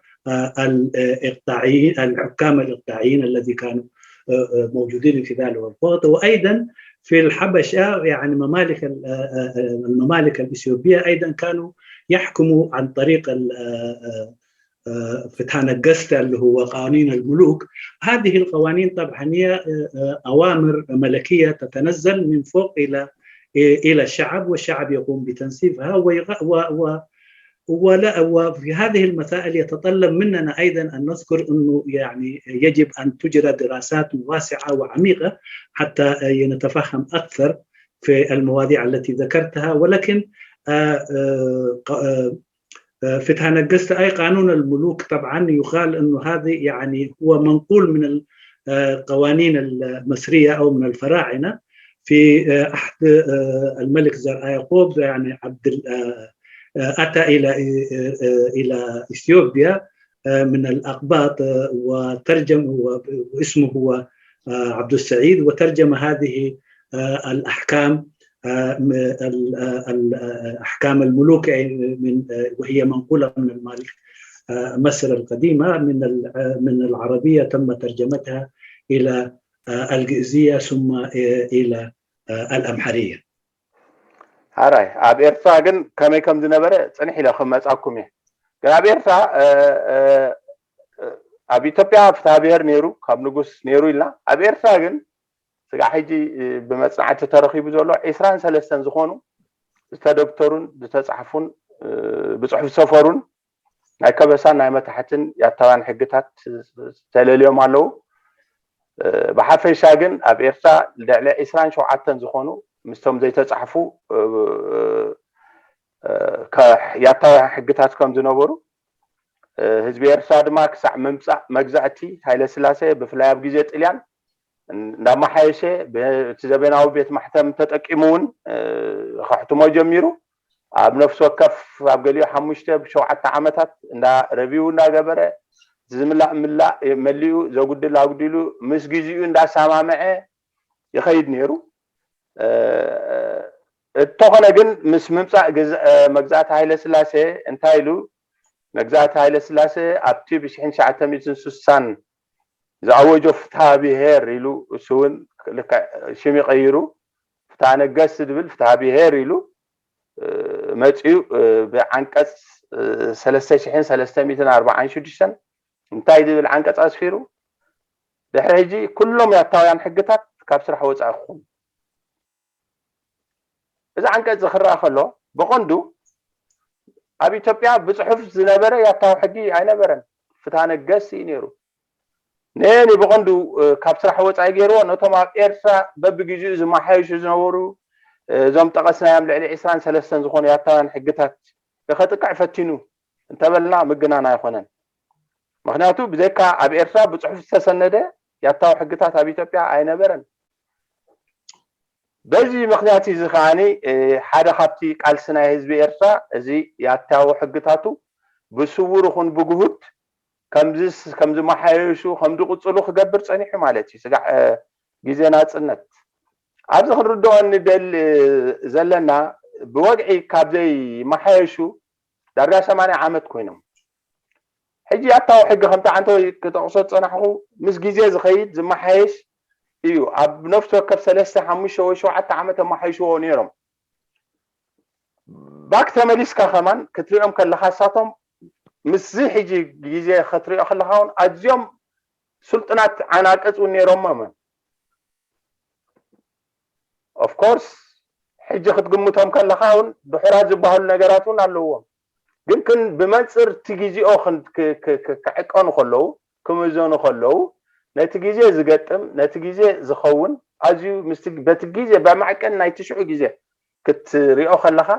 الإقطاعيين، الحكام الإقطاعيين الذي كانوا موجودين في ذلك الوقت. وأيضا في الحبشة يعني ممالك الممالك الإثيوبية أيضا كانوا يحكموا عن طريق ፍትሐ ነገስት اللي هو قوانين الملوك. هذه القوانين طبعا هي أوامر ملكية تتنزل من فوق إلى إلى الشعب، والشعب يقوم بتنفيذها. ولا وفي هذه المسائل يتطلب مننا ايضا ان نذكر انه يعني يجب ان تجرى دراسات واسعه وعميقه حتى نتفهم اكثر في المواضيع التي ذكرتها. ولكن ፍትሐ ነገስት أي قانون الملوك طبعا يقال أنه هذه يعني هو منقول من القوانين المصرية أو من الفراعنة في عهد الملك زرع يعقوب يعني عبد أتى إلى إلى إثيوبيا من الأقباط وترجم واسمه هو عبد السعيد وترجم هذه الأحكام أحكام الملوك من وهي منقولة من الملك مصر القديمة من من العربية تم ترجمتها إلى الجئزية ثم إلى الأمحرية. ኣራይ ኣብ ኤርትራ ግን ከመይ ከም ዝነበረ ፅንሕ ኢለ ክመፃኩም እየ። ግን ኣብ ኤርትራ ኣብ ኢትዮጵያ ፍትሃ ብሔር ነይሩ ካብ ንጉስ ነይሩ ኢልና፣ ኣብ ኤርትራ ግን ስጋዕ ሕጂ ብመፅናዕቲ ተረኺቡ ዘሎ ዒስራን ሰለስተን ዝኾኑ ዝተደብተሩን ዝተፃሕፉን ብፅሑፍ ዝሰፈሩን ናይ ከበሳን ናይ መታሕትን ያታውያን ሕግታት ተለልዮም ኣለዉ። ብሓፈሻ ግን ኣብ ኤርትራ ልዕሊ ዒስራን ሸውዓተን ዝኾኑ ምስቶም ዘይተፃሕፉ ያታውያን ሕግታት ከም ዝነበሩ ህዝቢ ኤርትራ ድማ ክሳዕ ምምፃእ መግዛእቲ ሃይለስላሴ ብፍላይ ኣብ ግዜ ጥልያን እንዳመሓየሸ እቲ ዘበናዊ ቤት ማሕተም ተጠቂሙ እውን ከሕትሞ ጀሚሩ። ኣብ ነፍሲ ወከፍ ኣብ ገሊኡ ሓሙሽተ ሸውዓተ ዓመታት እንዳ ረቪው እንዳገበረ ዝምላእ ምላእ መሊኡ ዘጉድል ኣጉዲሉ ምስ ግዜኡ እንዳሰማምዐ ይኸይድ ነይሩ። እተኾነ ግን ምስ ምምፃእ መግዛእቲ ሃይለ ስላሴ እንታይ ኢሉ? መግዛእቲ ሃይለ ስላሴ ኣብቲ ብሽሕን ትሽዓተ ሚእትን ስሳን ዝኣወጆ ፍትሃ ብሄር ኢሉ እሱ እውን ሽም ይቀይሩ ፍትሃ ነገስት ዝብል ፍትሃ ብሄር ኢሉ መፅኡ ብዓንቀፅ ሰለስተ ሽሕን ሰለስተ ሚእትን ኣርባዓን ሽዱሽተን እንታይ ዝብል ዓንቀፅ ኣስፊሩ? ድሕሪ ሕጂ ኩሎም ያታውያን ሕግታት ካብ ስራሕ ወፃኢ ክኾኑ። እዚ ዓንቀፅ እዚ ክረኣ ከሎ ብቐንዱ ኣብ ኢትዮጵያ ብፅሑፍ ዝነበረ ያታዊ ሕጊ ኣይነበረን። ፍትሃ ነገስት እዩ ነይሩ። ነየኒ ብቐንዱ ካብ ስራሕ ወፃኢ ገይርዎ? ነቶም ኣብ ኤርትራ በብግዜኡ ዝመሓየሹ ዝነበሩ እዞም ጠቐስናዮም ልዕሊ ዒስራን ሰለስተን ዝኾኑ ያታውያን ሕግታት ከጥቅዕ ፈቲኑ እንተበልና ምግናን ኣይኾነን። ምክንያቱ ብዘይካ ኣብ ኤርትራ ብፅሑፍ ዝተሰነደ ያታዊ ሕግታት ኣብ ኢትዮጵያ ኣይነበረን። በዚ ምክንያት እዚ ከዓኒ ሓደ ካብቲ ቃልሲ ናይ ህዝቢ ኤርትራ እዚ ያታዊ ሕግታቱ ብስውር ይኹን ብግሁድ ከምዚ ከምዚ መሓየሹ ከምዚ ቅፅሉ ክገብር ፀኒሑ ማለት እዩ። ስጋዕ ግዜ ናፅነት ኣብዚ ክንርድኦ ንደሊ ዘለና ብወግዒ ካብ ዘይመሓየሹ ዳርጋ ሰማንያ ዓመት ኮይኖም ሕጂ ኣታዊ ሕጊ ከምቲ ዓንተ ክጠቕሶ ዝፀናሕኩ ምስ ግዜ ዝኸይድ ዝመሓየሽ እዩ። ኣብ ነፍሲ ወከፍ ሰለስተ ሓሙሽተ ወይ ሸውዓተ ዓመት ኣመሓይሽዎ ነይሮም። ባክ ተመሊስካ ከማን ክትሪኦም ከለካ እሳቶም ምስዚ ሕጂ ግዜ ክትሪኦ ከለካ እውን ኣዝዮም ስልጡናት ዓናቅፅ እውን ነይሮም። ኦፍኮርስ ሕጂ ክትግምቶም ከለካ እውን ድሑራት ዝበሃሉ ነገራት እውን ኣለዎም። ግን ክን ብመንፅር እቲ ግዜኦ ክዕቀኑ ከለዉ ክምዘኑ ከለዉ ነቲ ግዜ ዝገጥም ነቲ ግዜ ዝኸውን ኣዝዩ በቲ ግዜ በማዕቀን ናይ ትሽዑ ግዜ ክትሪኦ ከለካ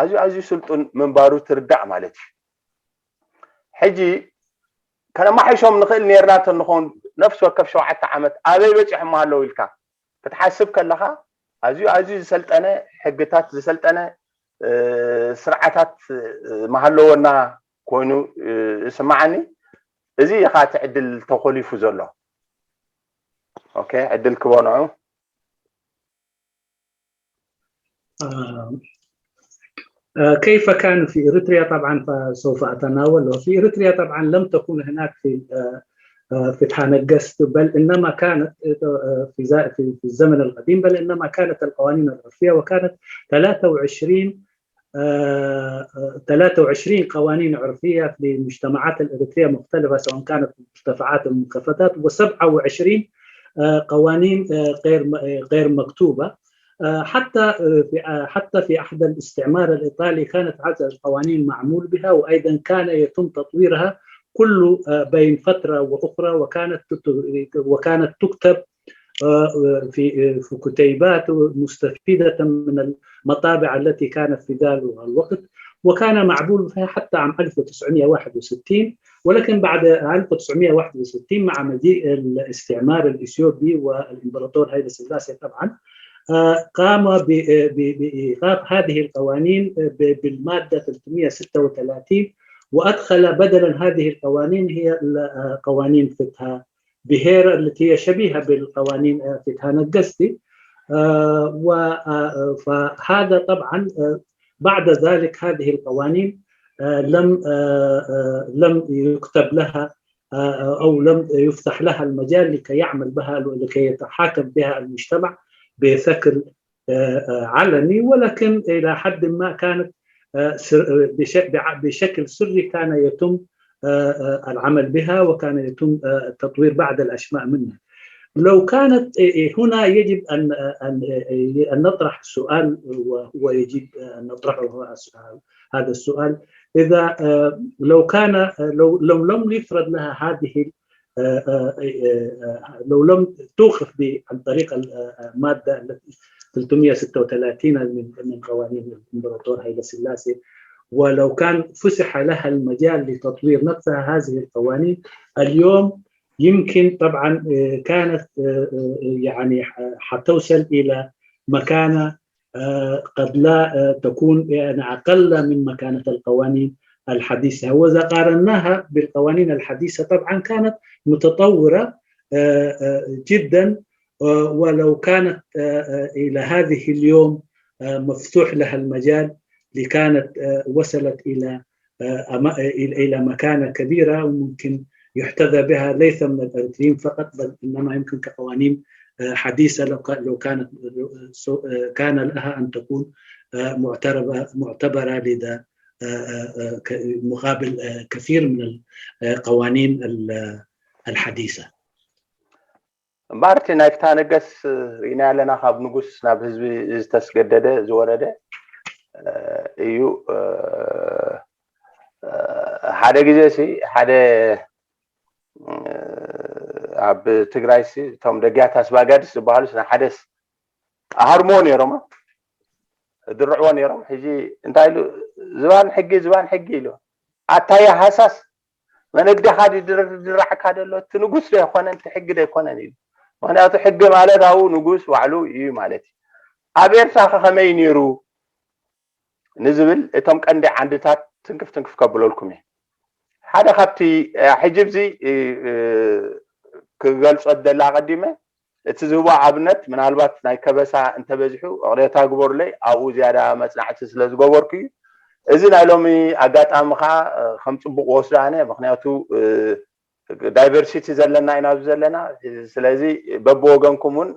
ኣዝዩ ኣዝዩ ስልጡን ምንባሩ ትርዳእ ማለት እዩ። ሕጂ ከነማሓይሾም ንኽእል ነርና ተንኾን ነፍሲ ወከፍ ሸውዓተ ዓመት ኣበይ በፂሖም ኣለዉ ኢልካ ክትሓስብ ከለካ ኣዝዩ ኣዝዩ ዝሰልጠነ ሕግታት ዝሰልጠነ ስርዓታት መሃለወና ኮይኑ ይስማዓኒ። እዚ ኢኻ እቲ ዕድል ተኮሊፉ ዘሎ። ኦኬ ዕድል ክበንዑ كيف كان في إريتريا؟ طبعا فسوف أتناوله. في إريتريا طبعا لم تكن هناك في في تهانجست، بل إنما كانت في الزمن القديم، بل إنما كانت القوانين العرفية، وكانت ثلاثة وعشرين ثلاثة وعشرين قوانين عرفية لمجتمعات الإريترية مختلفة، سواء كانت مرتفعات أو منخفضات، و27 قوانين غير غير مكتوبة. حتى في حتى في عهد الاستعمار الإيطالي كانت هذه القوانين معمول بها، وأيضا كان يتم تطويرها كل بين فترة وأخرى، وكانت وكانت تكتب في في كتيبات مستفيدة من المطابع التي كانت في ذلك الوقت، وكان معمول فيها حتى عام ألف وتسعمية واحد وستين. ولكن بعد ألف وتسعمية واحد وستين مع مجيء الاستعمار الإثيوبي والإمبراطور هايلي سلاسي طبعا قام بإيقاف هذه القوانين بالمادة ثلاثمية وستة وثلاثين، وأدخل بدلا هذه القوانين هي قوانين فتها بهيرا التي هي شبيهة بالقوانين فتها نجستي. فهذا طبعا بعد ذلك هذه القوانين لم لم يكتب لها أو لم يفتح لها المجال لكي يعمل بها، لكي يتحاكم بها المجتمع بشكل علني، ولكن إلى حد ما كانت بشكل سري كان يتم العمل بها، وكان يتم التطوير بعض الأشياء منها. لو كانت هنا يجب أن أن أن نطرح السؤال، وهو يجب أن نطرحه هذا السؤال. إذا لو كان لو لو لم يفرض لها هذه، لو لم توقف عن طريق المادة ثلاثمية وستة وثلاثين من من قوانين الإمبراطور هايلي سلاسي، ولو كان فسح لها المجال لتطوير نفسها هذه القوانين اليوم، يمكن طبعا كانت يعني حتوصل إلى مكانة قد لا تكون يعني أقل من مكانة القوانين الحديثة. وإذا قارناها بالقوانين الحديثة، طبعا كانت متطورة جدا، ولو كانت إلى هذه اليوم مفتوح لها المجال لكانت وصلت إلى إلى مكانة كبيرة، وممكن يحتذى بها ليس من الأريتريين فقط، بل إنما يمكن كقوانين حديثة لو لو كانت كان لها أن تكون معترفة معتبرة لدى مقابل كثير من القوانين الحديثة. እምበኣር እቲ ናይ ፍትሃ ነገስ ርኢና ኣለና፣ ካብ ንጉስ ናብ ህዝቢ ዝተስገደደ ዝወረደ እዩ። ሓደ ግዜ ሲ ሓደ ኣብ ትግራይ ሲ እቶም ደጊያት ኣስባጋድስ ዝበሃሉ ስ ሓደስ ኣሃርሞ ነይሮም ድርዕዎ ነይሮም። ሕጂ እንታይ ኢሉ ዝባን ሕጊ ዝባን ሕጊ ኢሉ ኣታያ ሃሳስ መነግደኻ ድራዕካ ደሎ እቲ ንጉስ ዶ ኣይኮነን እቲ ሕጊ ዶ ኣይኮነን ኢሉ። ምክንያቱ ሕጊ ማለት ኣብኡ ንጉስ ባዕሉ እዩ ማለት እዩ። ኣብ ኤርትራ ከ ከመይ ነይሩ ንዝብል እቶም ቀንዲ ዓንድታት ትንክፍ ትንክፍ ከብለልኩም እየ። ሓደ ካብቲ ሕጂ ብዚ ክገልጾ ደላ ኣቐዲመ እቲ ዝህቦ ኣብነት ምናልባት ናይ ከበሳ እንተበዚሑ እቕሬታ ግበሩለይ ኣብኡ ዝያዳ መጽናዕቲ ስለ ዝገበርኩ እዩ። እዚ ናይ ሎሚ ኣጋጣሚ ከዓ ከም ጽቡቅ ወስዶ ኣነ ምክንያቱ ዳይቨርሲቲ ዘለና ኢና ኣብዚ ዘለና። ስለዚ በብወገንኩም እውን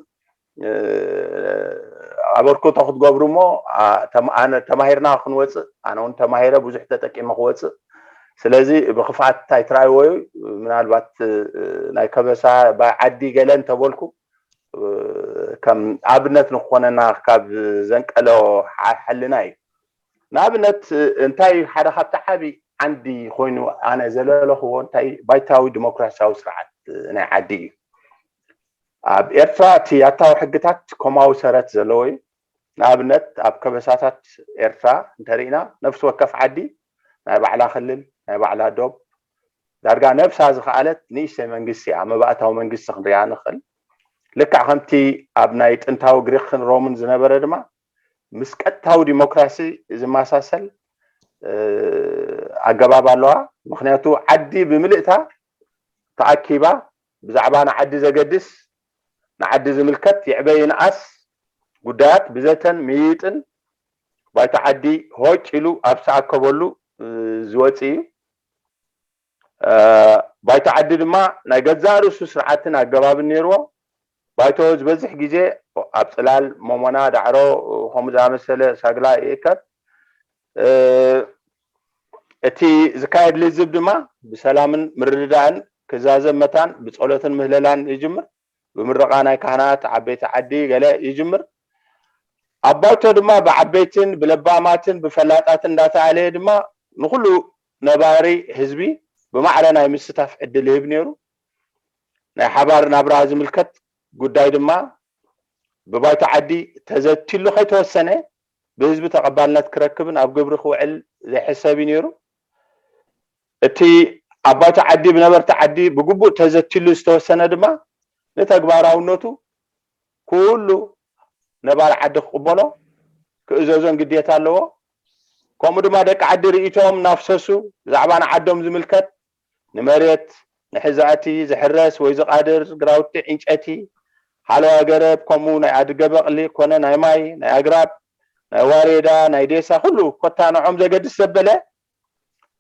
ኣበርክቶ ክትገብሩ እሞ ተማሂርና ክንወፅእ ኣነ እውን ተማሂረ ብዙሕ ተጠቂመ ክወፅእ። ስለዚ ብክፍኣት ኣይትረኣይዎ እዩ። ምናልባት ናይ ከበሳ ባይ ዓዲ ገለ እንተበልኩ ከም ኣብነት ንክኾነና ካብ ዘንቀሎ ሓልና እዩ። ንኣብነት እንታይ ሓደ ካብቲ ዓቢ ዓንዲ ኮይኑ ኣነ ዘለለኽዎ እንታይ ባይታዊ ዲሞክራሲያዊ ስርዓት ናይ ዓዲ እዩ። ኣብ ኤርትራ እቲ ኣታዊ ሕግታት ኮማዊ ሰረት ዘለዎ እዩ። ንኣብነት ኣብ ከበሳታት ኤርትራ እንተርኢና ነፍሲ ወከፍ ዓዲ ናይ ባዕላ ክልል ናይ ባዕላ ዶብ ዳርጋ ነብሳ ዝኸኣለት ንእሽተይ መንግስቲ እያ። መባእታዊ መንግስቲ ክንሪኣ ንኽእል። ልክዕ ከምቲ ኣብ ናይ ጥንታዊ ግሪክን ሮምን ዝነበረ ድማ ምስ ቀጥታዊ ዲሞክራሲ ዝመሳሰል ኣገባብ ኣለዋ። ምክንያቱ ዓዲ ብምልእታ ተኣኪባ ብዛዕባ ንዓዲ ዘገድስ ንዓዲ ዝምልከት ይዕበ ይንኣስ ጉዳያት ብዘተን ምይይጥን ባይታ ዓዲ ሆጭ ኢሉ ኣብ ዝተኣከበሉ ዝወፅእ እዩ። ባይታ ዓዲ ድማ ናይ ገዛእ ርእሱ ስርዓትን ኣገባብን ነይርዎ። ባይቶ ዝበዝሕ ግዜ ኣብ ፅላል፣ ሞሞና፣ ዳዕሮ ከምኡ ዝኣመሰለ ሳግላ ይእከብ። እቲ ዝካየድ ልዝብ ድማ ብሰላምን ምርድዳእን ክዛዘም መታን ብፀሎትን ምህለላን ይጅምር። ብምረቓ ናይ ካህናት ዓበይቲ ዓዲ ገለ ይጅምር። ኣብ ባይቶ ድማ ብዓበይትን ብለባማትን ብፈላጣትን እንዳተኣለየ ድማ ንኩሉ ነባሪ ህዝቢ ብማዕረ ናይ ምስታፍ ዕድል ይህብ ነይሩ። ናይ ሓባር ናብራ ዝምልከት ጉዳይ ድማ ብባይቶ ዓዲ ተዘቲሉ ከይተወሰነ ብህዝቢ ተቐባልነት ክረክብን ኣብ ግብሪ ክውዕል ዘይሕሰብ እዩ ነይሩ። እቲ ኣብ ባይቶ ዓዲ ብነበርቲ ዓዲ ብግቡእ ተዘቲሉ ዝተወሰነ ድማ ንተግባራውነቱ ኩሉ ነባሪ ዓዲ ክቕበሎ ክእዘዞን ግዴታ ኣለዎ። ከምኡ ድማ ደቂ ዓዲ ርእይቶኦም እናፍሰሱ ብዛዕባ ንዓዶም ዝምልከት ንመሬት ንሕዛእቲ ዝሕረስ ወይ ዝቓድር ግራውቲ ዕንጨቲ ሓለዋ ገረብ ከምኡ ናይ ኣድገ በቕሊ ኮነ ናይ ማይ ናይ ኣግራብ ናይ ዋሬዳ ናይ ዴሳ ኩሉ ኮታ ንዖም ዘገድስ ዘበለ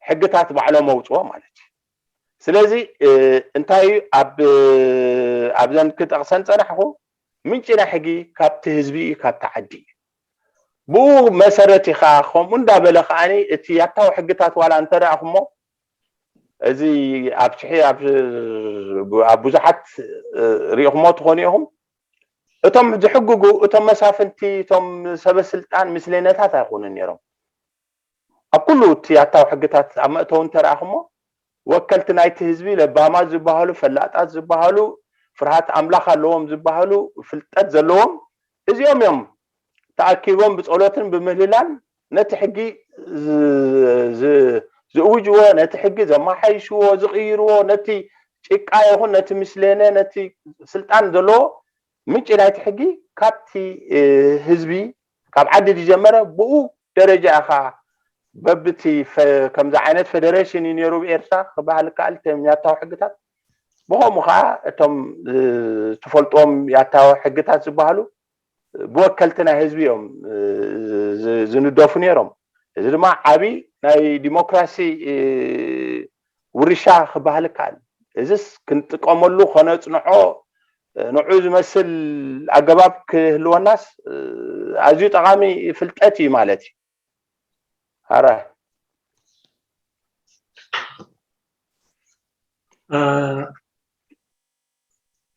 ሕግታት ባዕሎም መውፅኦ ማለት እዩ። ስለዚ እንታይ ኣብ ኣብዘን ክጠቕሰን ፀናሕኩ ምንጭ ናይ ሕጊ ካብቲ ህዝቢ እዩ ካብቲ ዓዲ እዩ። ብኡ መሰረት እዩ ከዓ ከምኡ እንዳበለ ከዓኒ እቲ ያታዊ ሕግታት ዋላ እንተረኣኹሞ እዚ ኣብ ሽሒ ኣብ ኣብ ብዙሓት እ፣ ሪኢኹሞ ትኾኑ ኢኹም። እቶም ዝሕግጉ እቶም መሳፍንቲ፣ እቶም ሰበ ስልጣን ምስሌነታት ኣይኾኑን ነይሮም። ኣብ ኩሉ እቲ ኣታዊ ሕግታት ኣብ መእተዊ እንተረኣኹሞ፣ ወከልቲ ናይቲ ህዝቢ፣ ለባማት ዝበሃሉ፣ ፈላጣት ዝበሃሉ፣ ፍርሃት ኣምላኽ ኣለዎም ዝበሃሉ፣ ፍልጠት ዘለዎም፣ እዚኦም እዮም ተኣኪቦም ብጸሎትን ብምህልላን ነቲ ሕጊ ዝ- ዝ- ዝእውጅዎ፣ ነቲ ሕጊ ዘመሓይሽዎ፣ ዝቕይርዎ፣ ነቲ ጭቃ ይኹን ነቲ ምስሌነ፣ ነቲ ስልጣን ዘለዎ ምንጪ ናይቲ ሕጊ ካብቲ እ፣ ህዝቢ፣ ካብ ዓዲ ዝጀመረ ብኡ ደረጃ ኢኻ። በብቲ ፈ- ከምዚ ዓይነት ፌደሬሽን እዩ ነይሩ ብኤርትራ ክበሃል ይከኣል። እቶም ያታዊ ሕግታት ብኸምኡ ከዓ እቶም እ፣ ትፈልጥዎም ያታዊ ሕግታት ዝበሃሉ ብወከልቲ ናይ ህዝቢ እዮም እ፣ ዝ- ዝንደፉ ነይሮም። እዚ ድማ ዓቢ ናይ ዲሞክራሲ እ፣ ውርሻ ክበሃል ይከኣል። እዚስ ክንጥቀመሉ፣ ከነጽንዖ፣ እ፣ ንዑ ዝመስል ኣገባብ ክህልወናስ እ፣ ኣዝዩ ጠቓሚ ፍልጠት እዩ ማለት እዩ። ኣረ آه،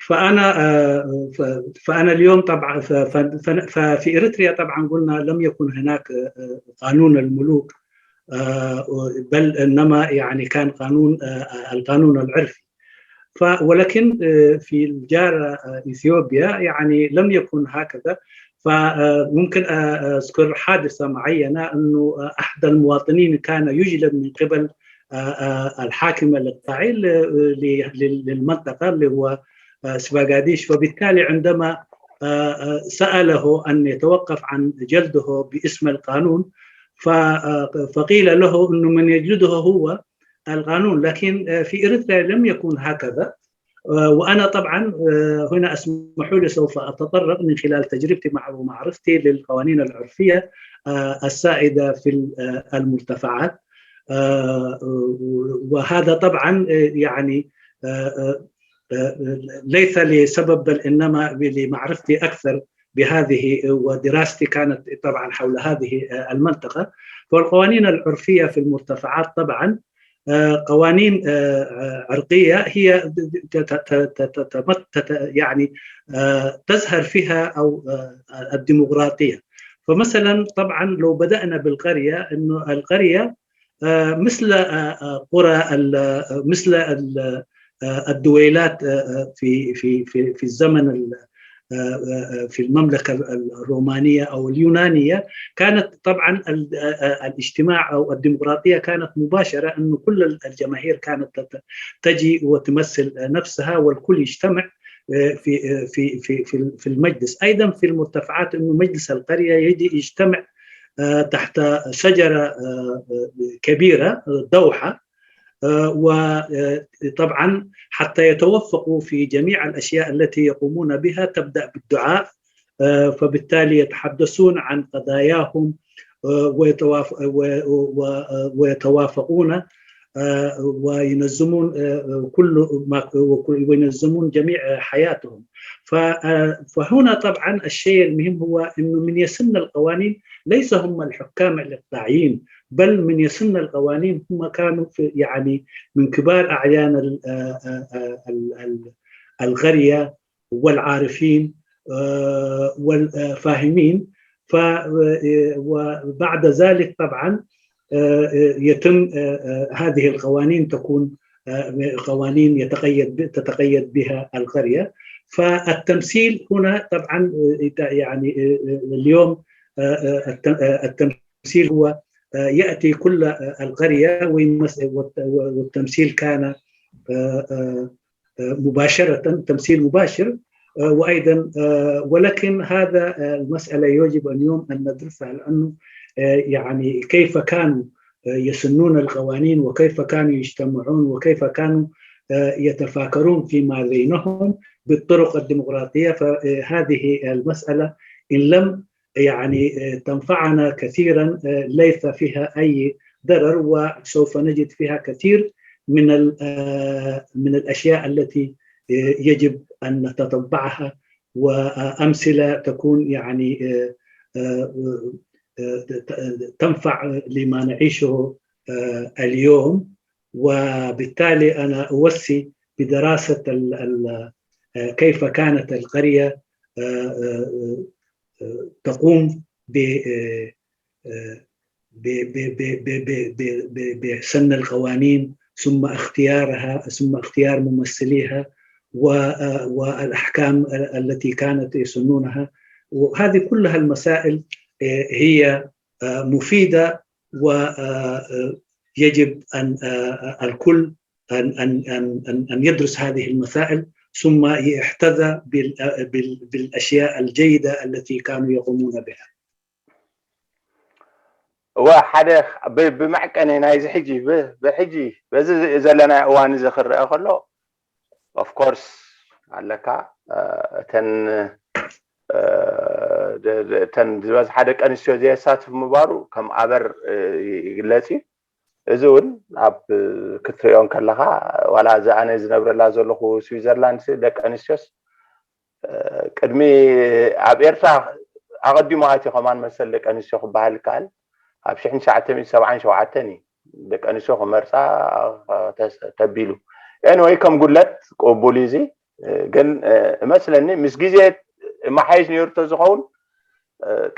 فأنا آه، ف- فأنا اليوم طبعا ف- ف- ف- ففي إريتريا طبعا قلنا لم يكن هناك آه، قانون الملوك، آه، بل إنما يعني كان قانون آه، القانون العرفي. ف ولكن آه، في الجارة آه، إثيوبيا يعني لم يكن هكذا. فممكن أذكر حادثة معينة، أنه أحد المواطنين كان يجلد من قبل آه، آه، الحاكم الإقطاعي ل- ل- لل- للمنطقة اللي هو آه، سباغاديش. فبالتالي عندما آه، آه، سأله أن يتوقف عن جلده باسم القانون، ف- آه، فقيل له أنه من يجلده هو القانون، لكن آه، في إريتريا لم يكن هكذا. آه، وأنا طبعا آه، هنا اسمحوا لي سوف أتطرق من خلال تجربتي مع ومعرفتي للقوانين العرفية آه، السائدة في ال- آه، المرتفعات. آه، وهذا طبعا آه، يعني آه، آه، آه، ليس لسبب بل إنما لمعرفتي أكثر بهذه، ودراستي كانت طبعا حول هذه آه، المنطقة. فالقوانين العرفية في المرتفعات طبعا آه، قوانين آه، آه، عرقية هي ت- ت- ت- ت- ت- تمت- تت- يعني آه، تزهر فيها أو آه، الديمقراطية. فمثلا طبعا لو بدأنا بالقرية، أنه القرية آه، مثل آه، آه، قرى ال- آه، مثل ال- آه، الدويلات آه، آه، في في في في الزمن ال- آه، آه، آه، في المملكة ال- ال- الرومانية أو اليونانية، كانت طبعا ال- آه، آه، الاجتماع أو الديمقراطية كانت مباشرة، أنه كل ال- الجماهير كانت تت- تجي وتمثل نفسها، والكل يجتمع آه، في آه، في في في في المجلس. أيضا في المرتفعات أنه مجلس القرية يجي يجتمع آه، تحت شجرة آه، آه، كبيرة آه، دوحة، وطبعا حتى يتوفقوا في جميع الأشياء التي يقومون بها تبدأ بالدعاء. آه، فبالتالي يتحدثون عن قضاياهم آه، ويتواف- و- و- ويتوافقون آه، وينظمون آه، كل ما وكل- وينظمون جميع حياتهم. ف- آه، فهنا طبعا الشيء المهم هو أنه من يسن القوانين ليس هم الحكام الإقطاعيين، بل من يسن القوانين هم كانوا في يعني من كبار أعيان ال- آه، آه، آه، ال- ال- القرية والعارفين آه، والفاهمين. ف- آه، وبعد ذلك طبعا آه، آه، يتم آه، آه، هذه القوانين تكون آه، قوانين يتقيد ب- تتقيد بها القرية. فالتمثيل هنا طبعا آه، يعني آه، آه، اليوم آه، آه، الت- آه، التمثيل هو آه، يأتي كل آه، القرية ويمس- والت- والتمثيل كان آه، آه، آه، مباشرة، تمثيل مباشر آه، وأيضا آه، ولكن هذا آه، المسألة يجب اليوم أن ندرسها، لأنه آه، يعني كيف كانوا آه، يسنون القوانين، وكيف كانوا يجتمعون، وكيف كانوا آه، يتفاكرون فيما بينهم بالطرق الديمقراطية. فهذه المسألة إن لم يعني آه، تنفعنا كثيرا آه، ليس فيها أي ضرر، وسوف نجد فيها كثير من ال- آه، من الأشياء التي آه، يجب أن نتتبعها، وأمثلة تكون يعني آه، آه، آه، ت- تنفع لما نعيشه آه، اليوم. وبالتالي أنا أوصي بدراسة ال- ال- آه، كيف كانت القرية آه، آه، آه، تقوم ب- آه، آه، ب- ب- ب- ب- ب- ب- ب- بسن القوانين، ثم اختيارها، ثم اختيار ممثليها، و- آه، والأحكام التي كانت يسنونها. وهذه كلها المسائل آه، هي آه، مفيدة، ويجب أن آه، الكل أن أن أن أن أن يدرس هذه المسائل، ثم يحتذى بال- بال- بالأشياء الجيدة التي كانوا يقومون بها. እወ፣ ሓደ ብ- ብመዕቀኒ ናይዚ ሕጂ ብ- ብሕጂ በዚ ዘለናዮ እዋን እዚ ክረአ ከሎ፣ of course፣ ኣለካ፣ እ፣ እተን እ፣ ደ- ደ- እተን ዝበዝሓ ደቂ ኣንስትዮ ዘየሳትፍ ምባሩ ከም ኣበር እ፣ ይግለጽ እዩ። እዚ እውን ኣብ ክትሪኦ እንከለኻ፣ ዋላ እዚ ኣነ ዝነብረላ ዘለኹ ስዊዘርላንድ ሲ ደቂ ኣንስትዮስ እ፣ ቅድሚ ኣብ ኤርትራ ኣቐዲሙ ኣትዩ ከማን መሰል ደቂ ኣንስትዮ ክበሃል ይከኣል። ኣብ ሽሕን ትሽዓተ ሚእትን ሰብዓን ሸውዓተን እዩ ደቂ ኣንስትዮ ክመርፃ ተስ- ተቢሉ። ኤኒወይ፣ ከም ጉድለት ቅቡል እዩ። እዚ ግን እመስለኒ ምስ ግዜ መሓየሽ ነይሩ ተዝኸውን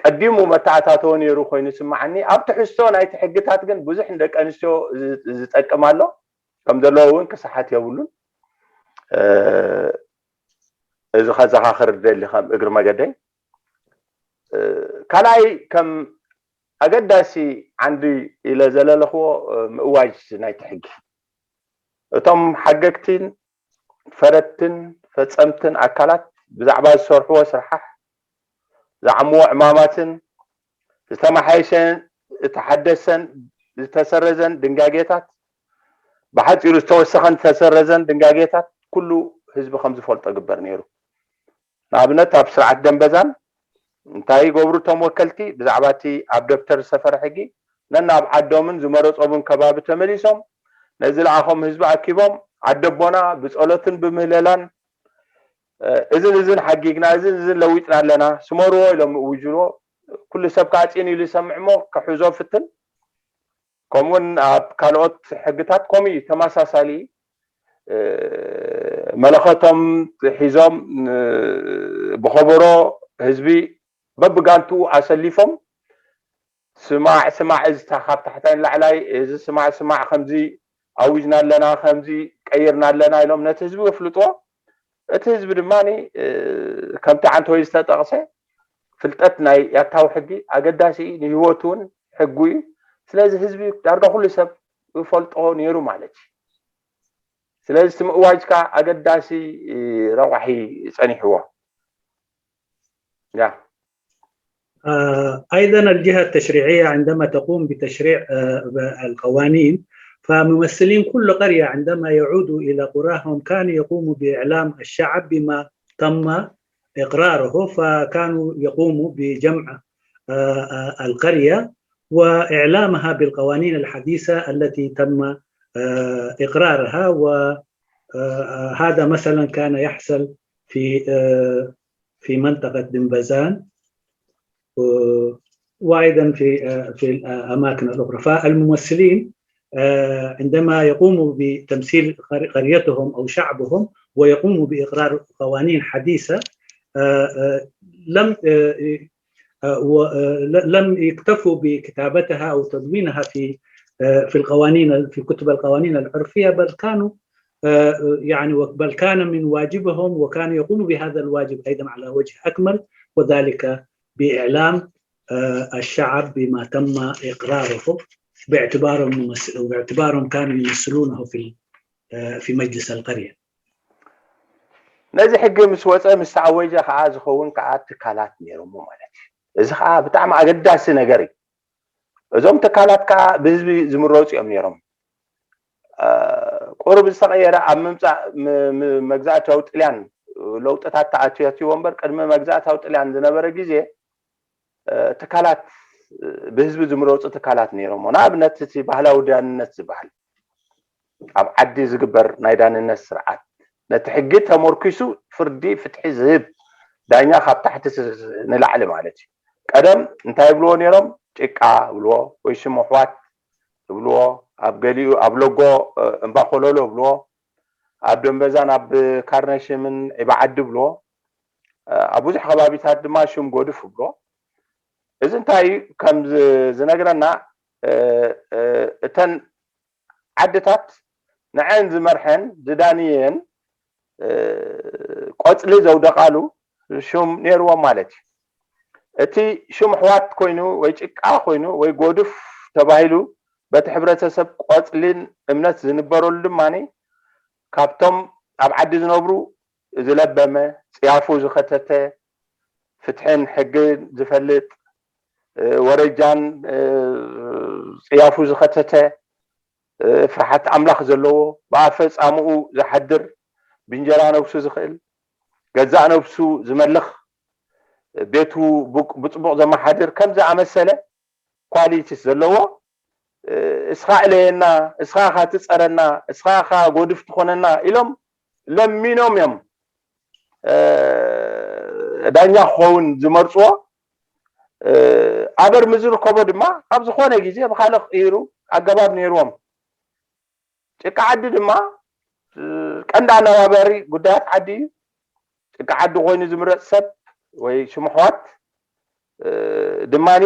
ቀዲሙ መተኣታተወ ነይሩ ኮይኑ ስማዓኒ። ኣብ ትሕዝቶ ናይቲ ሕግታት ግን ብዙሕ ንደቂ ኣንስትዮ ዝጠቅም ኣሎ፣ ከም ዘለዎ እውን ክስሓት የብሉን። እዚ ከዘኻኽር ደሊ ከም እግሪ መገደይ። ካልኣይ ከም ኣገዳሲ ዓንዲ ኢለ ዘለለኽዎ ምእዋጅ ናይቲ ሕጊ፣ እቶም ሓገግቲን ፈረድትን ፈጸምትን ኣካላት ብዛዕባ ዝሰርሕዎ ስርሓሕ፣ ዝዓምዎ ዕማማትን ዝተመሓየሸን ዝተሓደሰን ዝተሰረዘን ድንጋጌታት፣ ብሓፂሩ ዝተወሰኸን ዝተሰረዘን ድንጋጌታት ኩሉ ህዝቢ ከም ዝፈልጦ ግበር ነይሩ። ንኣብነት ኣብ ስርዓት ደንበዛን እንታይ ይገብሩ እቶም ወከልቲ ብዛዕባ እቲ ኣብ ደብተር ዝሰፈረ ሕጊ ነናብ ዓዶምን ዝመረጾምን ከባቢ ተመሊሶም ነዚ ለኣኾም ህዝቢ ኣኪቦም ዓደቦና ብጸሎትን ብምህለላን እዝን እዝን ሓጊግና እዝን እዝን ለዊጥና ኣለና ስመርዎ ኢሎም ምእውጅዎ። ኩሉ ሰብ ከዓ ፂን ኢሉ ይሰምዕ እሞ ክሕዞ ፍትን። ከምኡውን ኣብ ካልኦት ሕግታት ከምኡ እዩ ተመሳሳሊ። መለኸቶም ሒዞም ብኸበሮ ህዝቢ በብጋንትኡ ኣሰሊፎም ስማዕ ስማዕ እዚ ካብ ታሕታይ ንላዕላይ እዚ ስማዕ ስማዕ ከምዚ ኣዊጅና ኣለና ከምዚ ቀይርና ኣለና ኢሎም ነቲ ህዝቢ የፍልጥዎ። እቲ ህዝቢ ድማ ከምቲ ዓንተወይ ዝተጠቕሰ ፍልጠት ናይ ያታዊ ሕጊ ኣገዳሲ እዩ፣ ንህይወቱ እውን ሕጉ እዩ። ስለዚ ህዝቢ ዳርጋ ኩሉ ሰብ ይፈልጦ ነይሩ ማለት እዩ። ስለዚ እቲ ምእዋጅ ከዓ ኣገዳሲ ረቋሒ ጸኒሕዎ። ያ أيضا الجهة التشريعية عندما تقوم بتشريع آه، القوانين، فممثلين كل قرية عندما يعودوا إلى قراهم كانوا يقوموا بإعلام الشعب بما تم إقراره، فكانوا يقوموا بجمع آه، آه، القرية وإعلامها بالقوانين الحديثة التي تم آه، إقرارها، وهذا مثلا كان يحصل في آه، في منطقة دنبزان، و- وأيضا في آه، في الأماكن الأخرى. فالممثلين آه، عندما يقوموا بتمثيل قر- قريتهم أو شعبهم ويقوموا بإقرار قوانين حديثة، آه، آه، لم آه، آه، و- آه، ل- لم يكتفوا بكتابتها أو تدوينها في آه، في القوانين، في كتب القوانين العرفية، بل كانوا آه، يعني و- بل كان من واجبهم وكانوا يقوموا بهذا الواجب أيضا على وجه أكمل، وذلك بإعلام آه، الشعب بما تم إقراره باعتبارهم ممثل، باعتبارهم كانوا يمثلونه في ال- آه، في مجلس القرية. ነዚ ሕጊ ምስ ወፀ ምስ ተኣወጀ ከዓ ዝኸውን ከዓ ትካላት ነይሮሞ ማለት እዩ። እዚ ከዓ ብጣዕሚ ኣገዳሲ ነገር እዩ። እዞም ትካላት ከዓ ብህዝቢ ዝምረፁ እዮም ነይሮም። ቁሩብ ዝተቐየረ ኣብ ምምፃእ ም- ም- መግዛእታዊ ጥልያን ለውጥታት ተኣትያትዎ እምበር ቅድሚ መግዛእታዊ ጥልያን ዝነበረ ግዜ ትካላት ብህዝቢ ዝምረፁ ትካላት ነይሮሞ። ንኣብነት እቲ ባህላዊ ዳንነት ዝበሃል ኣብ ዓዲ ዝግበር ናይ ዳንነት ስርዓት ነቲ ሕጊ ተመርኪሱ ፍርዲ ፍትሒ ዝህብ ዳኛ ካብ ታሕቲ ንላዕሊ ማለት እዩ። ቀደም እንታይ ይብልዎ ነይሮም? ጭቃ ይብልዎ ወይ ሽም ኣሕዋት ይብልዎ። ኣብ ገሊኡ ኣብ ሎጎ እምባኮሎሎ ብልዎ፣ ኣብ ደንበዛን ኣብ ካርነሽምን ዒባ ዓዲ ብልዎ፣ ኣብ ብዙሕ ከባቢታት ድማ ሽም ጎድፍ ብልዎ። እዚ እንታይ እዩ ከም ዝነግረና፣ እተን ዓድታት ንዐን ዝመርሐን ዝዳንየን ቆፅሊ ዘውደቓሉ ሽም ነይርዎም ማለት እዩ። እቲ ሽም ኣሕዋት ኮይኑ ወይ ጭቃ ኮይኑ ወይ ጎድፍ ተባሂሉ በቲ ሕብረተሰብ ቆፅሊን እምነት ዝንበረሉ ድማ ካብቶም ኣብ ዓዲ ዝነብሩ ዝለበመ፣ ፅያፉ ዝኸተተ፣ ፍትሕን ሕግን ዝፈልጥ፣ ወረጃን ፅያፉ ዝኸተተ፣ ፍርሓት ኣምላኽ ዘለዎ፣ ብኣፈፃምኡ ዝሓድር፣ ብእንጀራ ነብሱ ዝኽእል፣ ገዛእ ነብሱ ዝመልኽ፣ ቤቱ ብፅቡቕ ዘመሓድር ከም ዝኣመሰለ ኳሊቲስ ዘለዎ፣ እስኻ እለየና፣ እስኻ ኢኻ ትፀረና፣ እስኻ ኢኻ ጎድፍ ትኾነና ኢሎም ለሚኖም እዮም ዳኛ ክኸውን ዝመርፅዎ። ኣበር ምዝርከቦ ድማ ኣብ ዝኾነ ግዜ ብካልእ ክቕይሩ ኣገባብ ነይርዎም። ጭቃ ዓዲ ድማ ቀንዲ ኣነባባሪ ጉዳያት ዓዲ እዩ። ጭቃ ዓዲ ኮይኑ ዝምረፅ ሰብ ወይ ሽም ኣሕዋት ድማኒ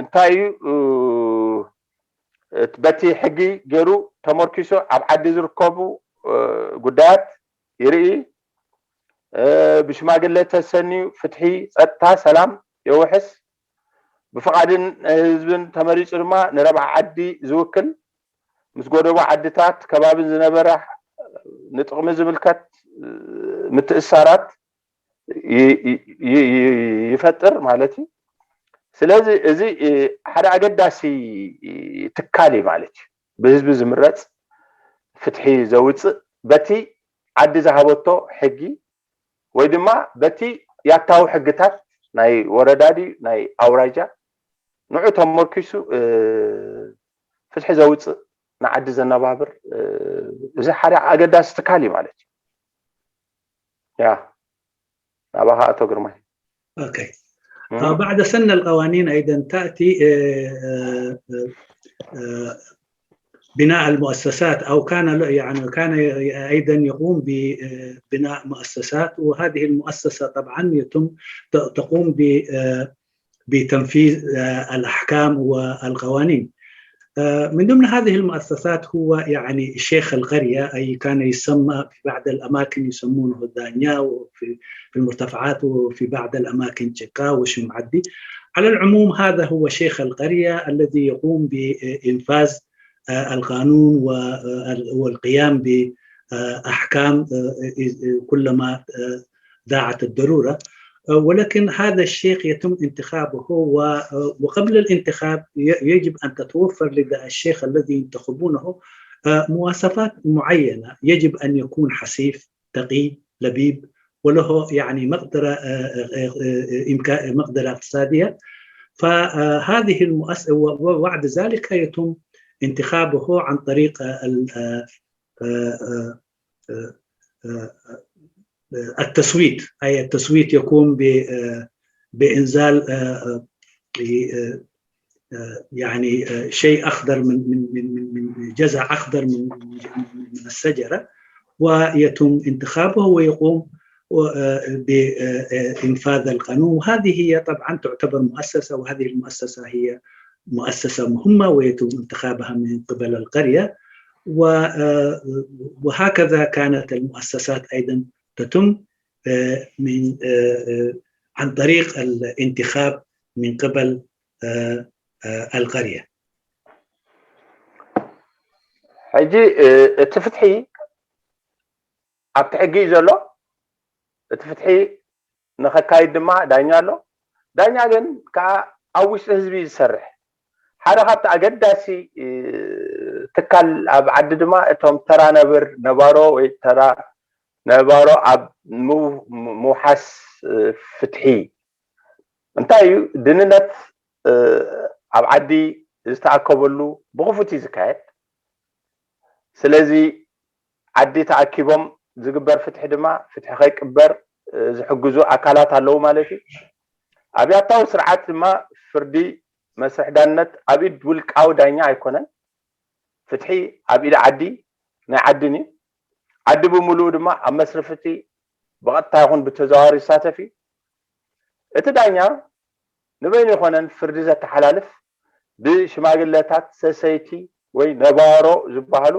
እንታይ እዩ፣ በቲ ሕጊ ገይሩ ተመርኪሱ ኣብ ዓዲ ዝርከቡ ጉዳያት ይርኢ። ብሽማግለ ተሰንዩ ፍትሒ፣ ፀጥታ፣ ሰላም የውሕስ። ብፍቓድን ህዝብን ተመሪፁ ድማ ንረብሓ ዓዲ ዝውክል፣ ምስ ጎደቦ ዓድታት ከባብን ዝነበረ ንጥቕሚ ዝምልከት ምትእሳራት ይፈጥር ማለት እዩ። ስለዚ እዚ ሓደ ኣገዳሲ ትካል እዩ ማለት እዩ። ብህዝቢ ዝምረፅ፣ ፍትሒ ዘውፅእ፣ በቲ ዓዲ ዝሃበቶ ሕጊ ወይ ድማ በቲ ያታዊ ሕግታት ናይ ወረዳ ድዩ ናይ ኣውራጃ ንዑ ተመርኪሱ ፍትሒ ዘውፅእ ንዓዲ ዘነባብር እዚ ሓደ ኣገዳሲ ትካል እዩ ማለት እዩ። ያ ናባኻ ኣቶ ግርማይ። أوكي. بعد سن القوانين أيضا تأتي بناء المؤسسات، أو كان يعني كان أيضا يقوم ببناء مؤسسات، وهذه المؤسسة طبعا يتم تقوم بتنفيذ الأحكام والقوانين. من ضمن هذه المؤسسات هو يعني شيخ القرية، أي كان يسمى في بعض الأماكن يسمونه الدانيا، وفي في المرتفعات وفي بعض الأماكن تشيكا وشمعدي. على العموم هذا هو شيخ القرية الذي يقوم بإنفاذ القانون والقيام بأحكام كلما داعت الضرورة. ولكن هذا الشيخ يتم انتخابه، وقبل الانتخاب يجب أن تتوفر لدى الشيخ الذي ينتخبونه مواصفات معينة. يجب أن يكون حسيف، تقي، لبيب، وله يعني مقدرة مقدرة اقتصادية. فهذه المؤسسة، وبعد ذلك يتم انتخابه عن طريق التصويت، أي التصويت يكون بإنزال يعني شيء أخضر من من من من جزع أخضر من من الشجرة، ويتم انتخابه ويقوم بإنفاذ القانون. وهذه هي طبعا تعتبر مؤسسة، وهذه المؤسسة هي مؤسسة مهمة ويتم انتخابها من قبل القرية. وهكذا كانت المؤسسات أيضا تتم من عن طريق الانتخاب من قبل القرية. ሕጂ እቲ ፍትሒ ኣብቲ ሕጊ እዩ ዘሎ። እቲ ፍትሒ ንኸካይድ ድማ ዳኛ ኣሎ። ዳኛ ግን ከዓ ኣብ ውሽጢ ህዝቢ እዩ ዝሰርሕ። ሓደ ካብቲ ኣገዳሲ ትካል ኣብ ዓዲ ድማ እቶም ተራ ነብር ነባሮ ወይ ተራ ነባሮ ኣብ ምውሓስ ፍትሒ እንታይ እዩ ድንነት ኣብ ዓዲ ዝተኣከበሉ ብኽፉት እዩ ዝካየድ። ስለዚ ዓዲ ተኣኪቦም ዝግበር ፍትሒ ድማ ፍትሒ ከይቅበር ዝሕግዙ ኣካላት ኣለዉ ማለት እዩ። ኣብያታዊ ስርዓት ድማ ፍርዲ መስርሕ ዳንነት ኣብ ኢድ ውልቃዊ ዳኛ ኣይኮነን። ፍትሒ ኣብ ኢድ ዓዲ ናይ ዓድን እዩ። ዓዲ ብምሉኡ ድማ ኣብ መስርፍቲ ብቐጥታ ይኹን ብተዘዋዋሪ ይሳተፍ እዩ። እቲ ዳኛ ንበይኑ ይኾነን ፍርዲ ዘተሓላልፍ፣ ብሽማግለታት፣ ሰሰይቲ ወይ ነባሮ ዝበሃሉ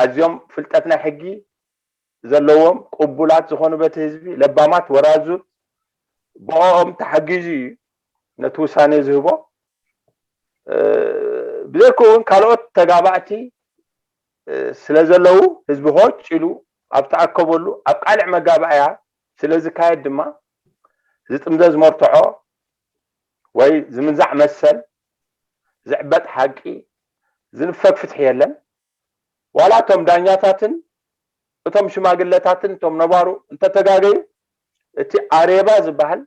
ኣዝዮም ፍልጠት ናይ ሕጊ ዘለዎም፣ ቅቡላት ዝኾኑ በቲ ህዝቢ፣ ለባማት ወራዙት፣ ብኦም ተሓጊዙ እዩ ነቲ ውሳኔ ዝህቦ። ብዘይክኡ እውን ካልኦት ተጋባእቲ ስለ ዘለዉ፣ ህዝቢ ሆጭ ኢሉ ኣብ ተኣከበሉ ኣብ ቃልዕ መጋባእያ ስለ ዝካየድ ድማ ዝጥምዘዝ መርትዖ ወይ ዝምንዛዕ መሰል፣ ዝዕበጥ ሓቂ፣ ዝንፈግ ፍትሒ የለን። ዋላ እቶም ዳኛታትን እቶም ሽማግለታትን እቶም ነባሩ እንተተጋገዩ፣ እቲ ኣሬባ ዝበሃል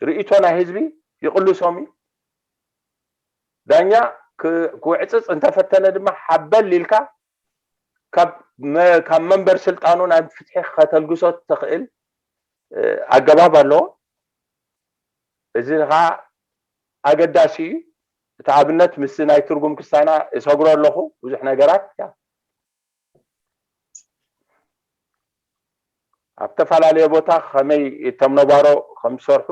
ርእይቶ ናይ ህዝቢ ይቕልሶም እዩ። ዳኛ ክ- ክውዕፅፅ እንተፈተነ ድማ ሓበል ኢልካ ካብ መ- ካብ መንበር ስልጣኑ ናይ ፍትሒ ከተልግሶ ትኽእል ኣገባብ ኣለዎ። እዚ ከዓ ኣገዳሲ እዩ። እቲ ኣብነት ምስ ናይ ትርጉም ክስታይና እሰግሮ ኣለኹ ብዙሕ ነገራት ኣብ ዝተፈላለየ ቦታ ከመይ እቶም ነባሮ ከም ዝሰርሑ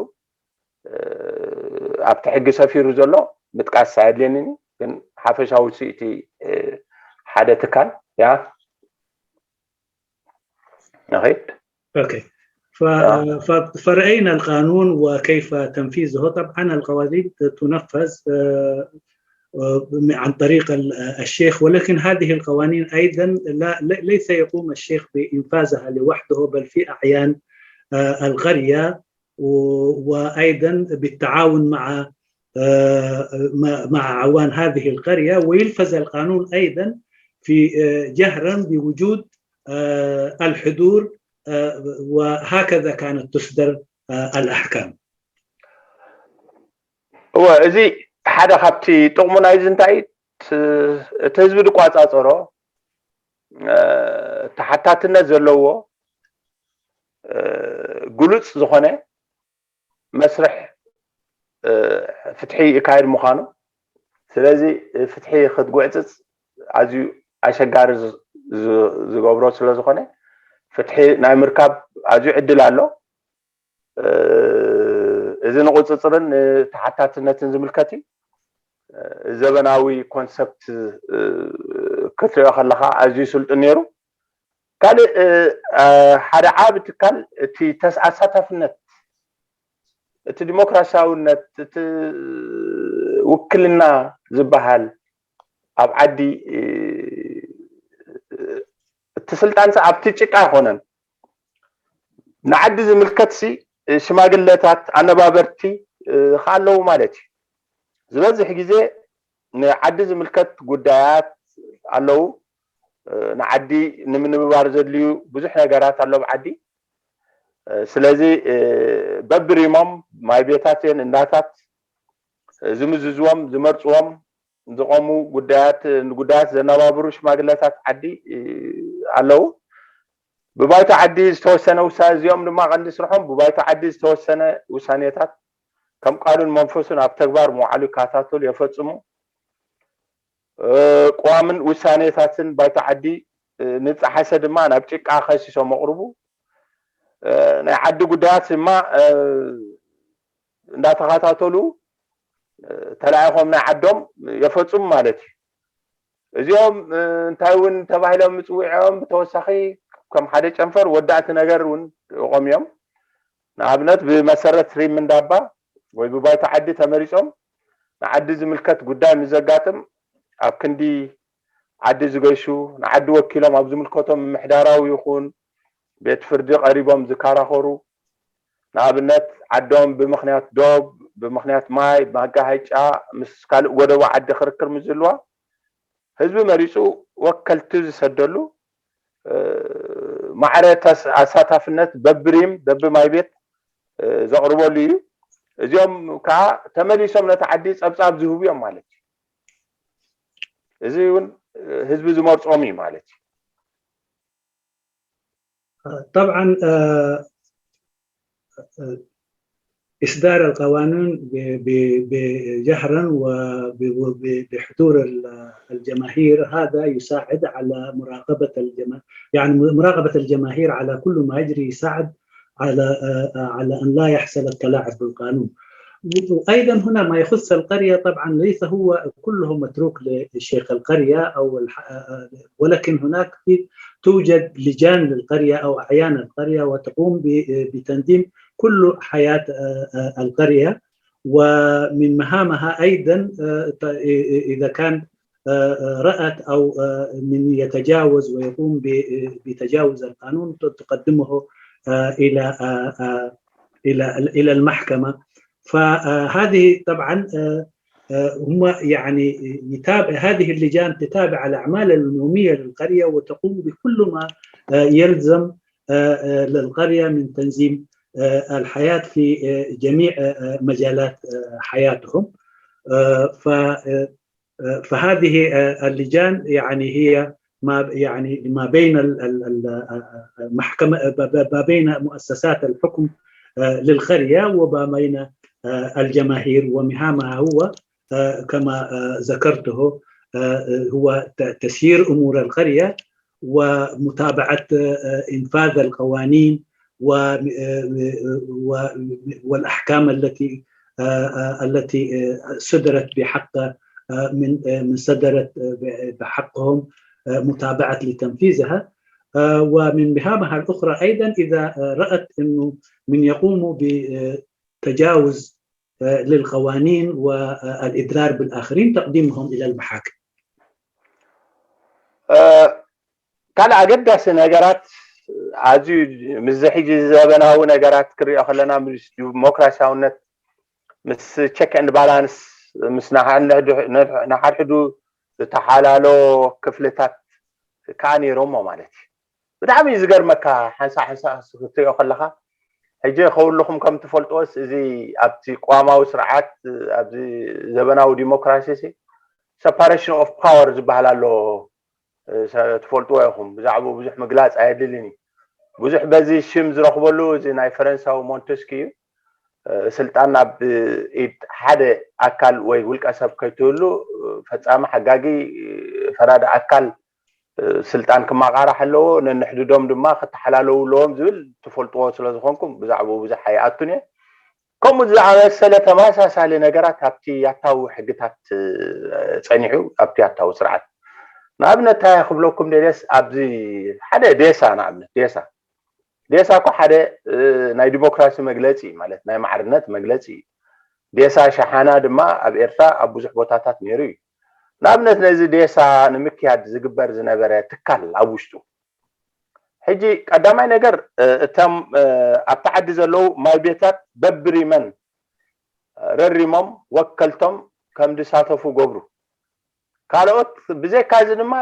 ኣብቲ ሕጊ ሰፊሩ ዘሎ ምጥቃስ ኣየድልየንን እዩ። ግን ሓፈሻዊ ውፅኢቲ ሓደ ትካል ያ ንኸይድ أوكي. ف... ف... فرأينا القانون وكيف تنفيذه. طبعا القوانين تنفذ عن طريق الشيخ، ولكن هذه القوانين أيضا لا ليس يقوم الشيخ بإنفاذها لوحده، بل في أعيان القرية وأيضا بالتعاون مع مع عوان هذه القرية، ويلفظ القانون أيضا في جهرا بوجود الحضور، وهكذا كانت تصدر الأحكام. እወ፣ እዚ ሓደ ካብቲ ጥቕሙ ናይዚ እንታይ እቲ ህዝቢ ዝቋፃፀሮ ተሓታትነት ዘለዎ ግሉፅ ዝኾነ መስርሕ ፍትሒ ይካየድ ምዃኑ፣ ስለዚ ፍትሒ ክትጉዕፅፅ ኣዝዩ ኣሸጋሪ ዝገብሮ ስለዝኾነ ፍትሒ ናይ ምርካብ ኣዝዩ ዕድል ኣሎ። እዚ ንቁፅፅርን ንተሓታትነትን ዝምልከት እዩ። ዘበናዊ ኮንሰፕት ክትሪኦ ከለካ ኣዝዩ ስልጡን ነይሩ። ካልእ ሓደ ዓቢ ትካል እቲ ኣሳታፍነት፣ እቲ ዲሞክራሲያውነት፣ እቲ ውክልና ዝበሃል ኣብ ዓዲ እቲ ስልጣን ኣብቲ ጭቃ ኣይኮነን። ንዓዲ ዝምልከት ሲ ሽማግለታት ኣነባበርቲ ከ ኣለዉ ማለት እዩ። ዝበዝሕ ግዜ ንዓዲ ዝምልከት ጉዳያት ኣለዉ። ንዓዲ ንምንብባር ዘድልዩ ብዙሕ ነገራት ኣሎ ኣብ ዓዲ። ስለዚ በብሪሞም ማይ ቤታት እየን እንዳታት ዝምዝዝዎም ዝመርፅዎም ዝቆሙ ጉዳያት ንጉዳያት ዘነባብሩ ሽማግለታት ዓዲ ኣለዉ። ብባይቶ ዓዲ ዝተወሰነ ውሳኔ እዚኦም ድማ ቀንዲ ስርሖም ብባይቶ ዓዲ ዝተወሰነ ውሳኔታት ከም ቃሉን መንፈሱን ኣብ ተግባር ምውዓሉ ይከታተሉ የፈፅሙ። ቅዋምን ውሳኔታትን ባይቶ ዓዲ ንፀሓሰ ድማ ናብ ጭቃ ከሲሶም ኣቕርቡ። ናይ ዓዲ ጉዳያት ድማ እንዳተኸታተሉ ተላኢኾም ናይ ዓዶም የፈፅሙ ማለት እዩ። እዚኦም እንታይ እውን ተባሂሎም ምፅውዒኦም ብተወሳኺ ከም ሓደ ጨንፈር ወዳእቲ ነገር እውን ይቆም እዮም። ንኣብነት ብመሰረት ሪም እንዳባ ወይ ብባይቶ ዓዲ ተመሪፆም ንዓዲ ዝምልከት ጉዳይ ምስ ዘጋጥም ኣብ ክንዲ ዓዲ ዝገሹ ንዓዲ ወኪሎም ኣብ ዝምልከቶም ምምሕዳራዊ ይኹን ቤት ፍርዲ ቀሪቦም ዝከራኸሩ ንኣብነት ዓዶም ብምኽንያት ዶብ፣ ብምኽንያት ማይ፣ ማጋሃጫ ምስ ካልእ ጎደቦ ዓዲ ክርክር ምስ ዝህልዋ ህዝቢ መሪፁ ወከልቲ ዝሰደሉ ማዕረ ኣሳታፍነት በብሪም በብማይ ቤት ዘቕርበሉ እዩ። እዚኦም ከዓ ተመሊሶም ነቲ ዓዲ ፀብፃብ ዝህቡ እዮም ማለት እዩ። እዚ እውን ህዝቢ ዝመርፆም እዩ ማለት እዩ። طبعا إصدار القوانين جهرا وبحضور الجماهير، هذا يساعد على مراقبة الجماهير، يعني مراقبة الجماهير على كل ما يجري يساعد على على أن لا يحصل التلاعب بالقانون. وأيضا هنا ما يخص القرية، طبعا ليس هو كله متروك لشيخ القرية أو ولكن هناك توجد لجان للقرية أو أعيان القرية وتقوم بتنظيم كل حياة القرية. ومن مهامها أيضا إذا كان رأت أو من يتجاوز ويقوم بتجاوز القانون تقدمه إلى إلى إلى المحكمة. فهذه طبعا هم يعني يتابع، هذه اللجان تتابع الأعمال اليومية للقرية وتقوم بكل ما يلزم للقرية من تنظيم الحياة في جميع مجالات حياتهم. فهذه اللجان يعني هي ما يعني ما بين المحكمة، ما بين مؤسسات الحكم للقرية وما بين الجماهير، ومهامها هو كما ذكرته هو تسيير أمور القرية ومتابعة إنفاذ القوانين والأحكام التي التي صدرت بحق من من صدرت بحقهم متابعة لتنفيذها. ومن مهامها الأخرى أيضا إذا رأت أنه من يقوموا بتجاوز للقوانين والإضرار بالآخرين تقديمهم إلى المحاكم. ካልእ ኣገዳሲ ነገራት ኣዝዩ ምስዚ ሕጂ ዘበናዊ ነገራት ክሪኦ ከለና ምስ ዲሞክራሲያውነት ምስ check and balance ምስ ንሓድሕዱ ዝተሓላሎ ክፍልታት ከዓ ነይሮሞ ማለት እዩ። ብጣዕሚ እዩ ዝገርመካ ሓንሳእ ሓንሳእ ክትሪኦ ከለካ። ሕጂ ከውልኹም ከም ትፈልጥዎስ እዚ ኣብቲ ቅዋማዊ ስርዓት ኣብዚ ዘበናዊ ዲሞክራሲ separation of power ዝበሃል ኣሎ። ትፈልጥዎ ኢኹም። ብዛዕባኡ ብዙሕ ምግላፅ ኣየድልን እዩ። ብዙሕ በዚ ሽም ዝረኽበሉ እዚ ናይ ፈረንሳዊ ሞንተስኪ እዩ። ስልጣን ኣብ ኢድ ሓደ ኣካል ወይ ውልቀ ሰብ ከይትህሉ ፈፃሚ፣ ሓጋጊ፣ ፈራዲ ኣካል ስልጣን ክመቃራሕ ኣለዎ። ነንሕድዶም ድማ ክተሓላለዉ ኣለዎም ዝብል ትፈልጥዎ ስለዝኾንኩም ብዛዕባኡ ብዙሕ ኣይኣቱን እየ። ከምኡ ዝኣመሰለ ተመሳሳሊ ነገራት ኣብቲ ያታዊ ሕግታት ፀኒሑ ኣብቲ ያታዊ ስርዓት ንኣብነት እንታይ ክብለኩም ደልየስ ኣብዚ ሓደ ዴሳ ንኣብነት ዴሳ ዴሳ እኮ ሓደ ናይ ዲሞክራሲ መግለፂ ማለት ናይ ማዕርነት መግለፂ እዩ። ዴሳ ሸሓና ድማ ኣብ ኤርትራ ኣብ ብዙሕ ቦታታት ነይሩ እዩ። ንኣብነት ነዚ ዴሳ ንምክያድ ዝግበር ዝነበረ ትካል ኣብ ውሽጡ ሕጂ ቀዳማይ ነገር እቶም ኣብቲ ዓዲ ዘለዉ ማይ ቤታት በብሪመን ረሪሞም ወከልቶም ከም ዝሳተፉ ገብሩ። ካልኦት ብዘይካ እዚ ድማ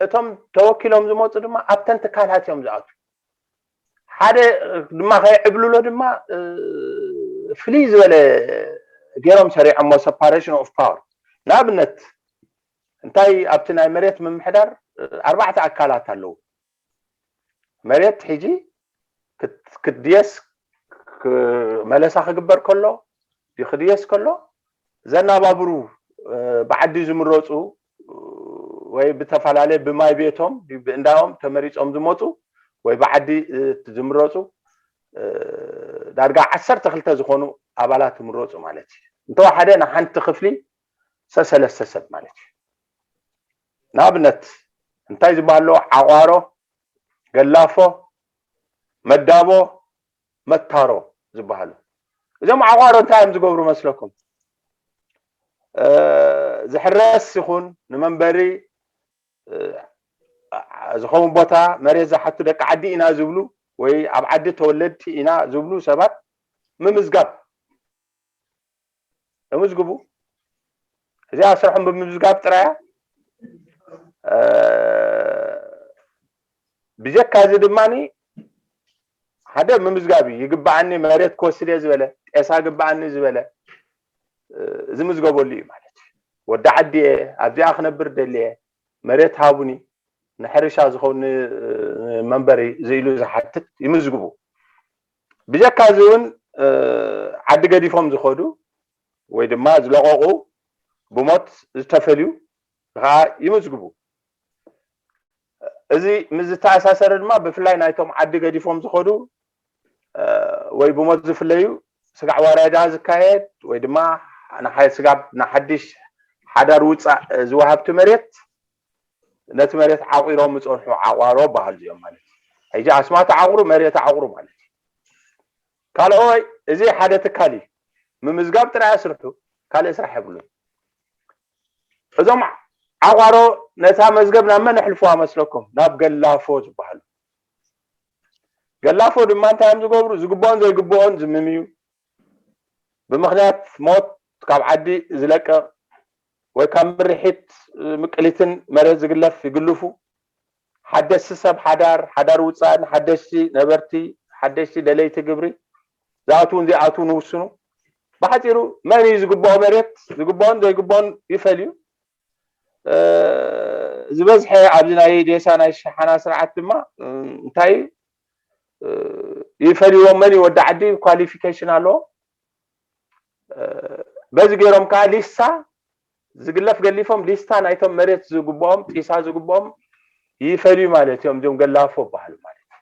እቶም ተወኪሎም ዝመፁ ድማ ኣብተን ትካላት እዮም ዝኣቱ። ሓደ ድማ ከይዕብልሎ ድማ ፍልይ ዝበለ ገይሮም ሰሪዖሞ separation of power። ንኣብነት እንታይ ኣብቲ ናይ መሬት ምምሕዳር ኣርባዕተ ኣካላት ኣለዉ። መሬት ሕጂ ክትድየስ መለሳ ክግበር ከሎ ክድየስ ከሎ ዘናባብሩ ብዓዲ ዝምረፁ ወይ ብተፈላለየ ብማይ ቤቶም ብእንዳኦም ተመሪፆም ዝመፁ ወይ ብዓዲ ዝምረፁ ዳርጋ ዓሰርተ ክልተ ዝኾኑ ኣባላት ይምረፁ ማለት እዩ። እንተወሓደ ንሓንቲ ክፍሊ ሰሰለስተ ሰብ ማለት እዩ። ንኣብነት እንታይ ዝበሃል ኣለዎ? ዓቋሮ፣ ገላፎ፣ መዳቦ፣ መታሮ ዝበሃሉ። እዞም ዓቋሮ እንታይ እዮም ዝገብሩ መስለኩም? ዝሕረስ ይኹን ንመንበሪ ዝኸውን ቦታ መሬት ዝሓቱ ደቂ ዓዲ ኢና ዝብሉ ወይ ኣብ ዓዲ ተወለድቲ ኢና ዝብሉ ሰባት ምምዝጋብ። እምዝግቡ። እዚኣ ስርሖም ብምምዝጋብ ጥራያ። ብጀካ እዚ ድማ ሓደ ምምዝጋብ እዩ። ይግባዓኒ መሬት ክወስድ እየ ዝበለ፣ ጤሳ ግባዓኒ ዝበለ ዝምዝገበሉ እዩ ማለት እዩ። ወዲ ዓዲ እየ፣ ኣብዚኣ ክነብር ደሊ እየ፣ መሬት ሃቡኒ፣ ንሕርሻ ዝኸውን መንበሪ ዝኢሉ ዝሓትት ይምዝግቡ። ብጀካ እዚ እውን ዓዲ ገዲፎም ዝኸዱ ወይ ድማ ዝለቐቑ፣ ብሞት ዝተፈልዩ ከዓ ይምዝግቡ። እዚ ምስ ዝተኣሳሰረ ድማ ብፍላይ ናይቶም ዓዲ ገዲፎም ዝኸዱ ወይ ብሞት ዝፍለዩ ስጋዕ ወረዳ ዝካየድ ወይ ድማ ስጋብ ንሓድሽ ሓዳር ውፃእ ዝወሃብቲ መሬት ነቲ መሬት ዓቑሮም ዝፀንሑ ዓቋሮ በሃሉ እዮም ማለት እዩ። ሕጂ ኣስማት ዓቑሩ መሬት ዓቑሩ ማለት እዩ። ካልኦይ እዚ ሓደ ትካል እዩ። ምምዝጋብ ጥራይ ኣስርሑ፣ ካልእ ስራሕ የብሉን። እዞም ዓቋሮ ነታ መዝገብ ናብ መን ኣሕልፍዋ መስለኩም? ናብ ገላፎ ዝበሃሉ። ገላፎ ድማ እንታይ እዮም ዝገብሩ? ዝግብኦን ዘይግብኦን ዝምምዩ። ብምኽንያት ሞት ካብ ዓዲ ዝለቅቕ ወይ ካብ ምርሒት ምቅሊትን መሬት ዝግለፍ ይግልፉ። ሓደስቲ ሰብ ሓዳር፣ ሓዳር ውፃእን ሓደሽቲ ነበርቲ፣ ሓደሽቲ ደለይቲ ግብሪ ዝኣትውን ዘይኣትውን ይውስኑ። ብሓፂሩ መን እዩ ዝግብኦ መሬት? ዝግብኦን ዘይግብኦን ይፈልዩ። ዝበዝሐ ኣብዚ ናይ ዴሳ ናይ ሸሓና ስርዓት ድማ እንታይ እዩ ይፈልይዎም? መን እዩ ወዲ ዓዲ? ኳሊፊኬሽን ኣለዎ። በዚ ገይሮም ከዓ ሊስታ ዝግለፍ ገሊፎም ሊስታ ናይቶም መሬት ዝግብኦም ጢሳ ዝግብኦም ይፈልዩ ማለት እዮም። እዚኦም ገላፎ በሃሉ ማለት እዩ።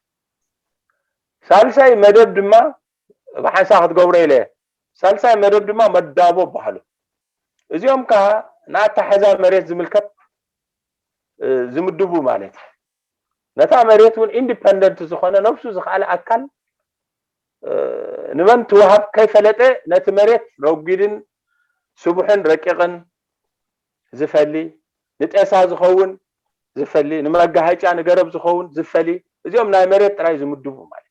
ሳልሳይ መደብ ድማ ብሓንሳ ክትገብሮ ኢለ። ሳልሳይ መደብ ድማ መዳቦ በሃሉ። እዚኦም ከዓ ንኣተሓዛ መሬት ዝምልከት ዝምድቡ ማለት እዩ። ነታ መሬት እውን ኢንዲፐንደንት ዝኾነ ነብሱ ዝኸኣለ ኣካል ንመን ትወሃብ ከይፈለጠ ነቲ መሬት ረጒድን ስቡሕን ረቂቕን ዝፈሊ፣ ንጤሳ ዝኸውን ዝፈሊ፣ ንመጋሃጫ ንገረብ ዝኸውን ዝፈሊ፣ እዚኦም ናይ መሬት ጥራይ ዝምድቡ ማለት።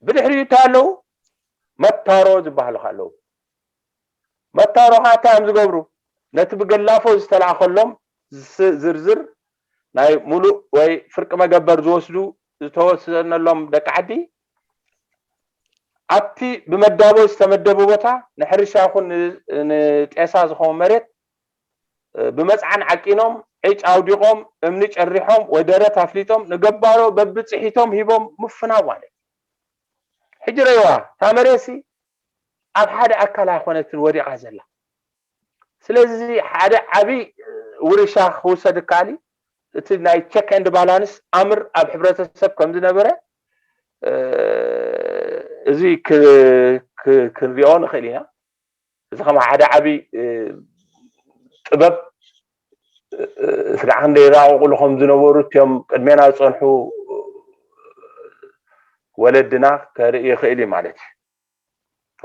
ብድሕሪኡ እንታይ ኣለዉ? መታሮ ዝበሃሉ ኣለዉ። መታሮ ከዓ እንታይ እዮም ዝገብሩ? ነቲ ብገላፎ ዝተላእኸሎም ዝርዝር ናይ ሙሉእ ወይ ፍርቂ መገበር ዝወስዱ ዝተወሰነሎም ደቂ ዓዲ ኣብቲ ብመዳቦ ዝተመደቡ ቦታ ንሕርሻ ይኹን ንጤሳ ዝኸውን መሬት ብመፅዓን ዓቂኖም፣ ዕጭ ኣውዲቖም፣ እምኒ ጨሪሖም ወይ ደረት ኣፍሊጦም ንገባሮ በብፅሒቶም ሂቦም ምፍናው ማለት እዩ። ሕጂ ረይዋ እታ መሬትሲ ኣብ ሓደ ኣካል ኣይኮነትን ወዲቓ ዘላ። ስለዚ ሓደ ዓብዪ ውርሻ ክውሰድ ይከኣል እዩ። እቲ ናይ ቸክ ኤንድ ባላንስ ኣምር ኣብ ሕብረተሰብ ከም ዝነበረ እዚ ክንሪኦ ንኽእል ኢና። እዚ ከም ሓደ ዓብዪ ጥበብ ስጋዕ ክንደይ ይራቐቑሉ ከም ዝነበሩ እቲኦም ቅድሜና ዝፀንሑ ወለድና ከርኢ ይኽእል እዩ ማለት እዩ።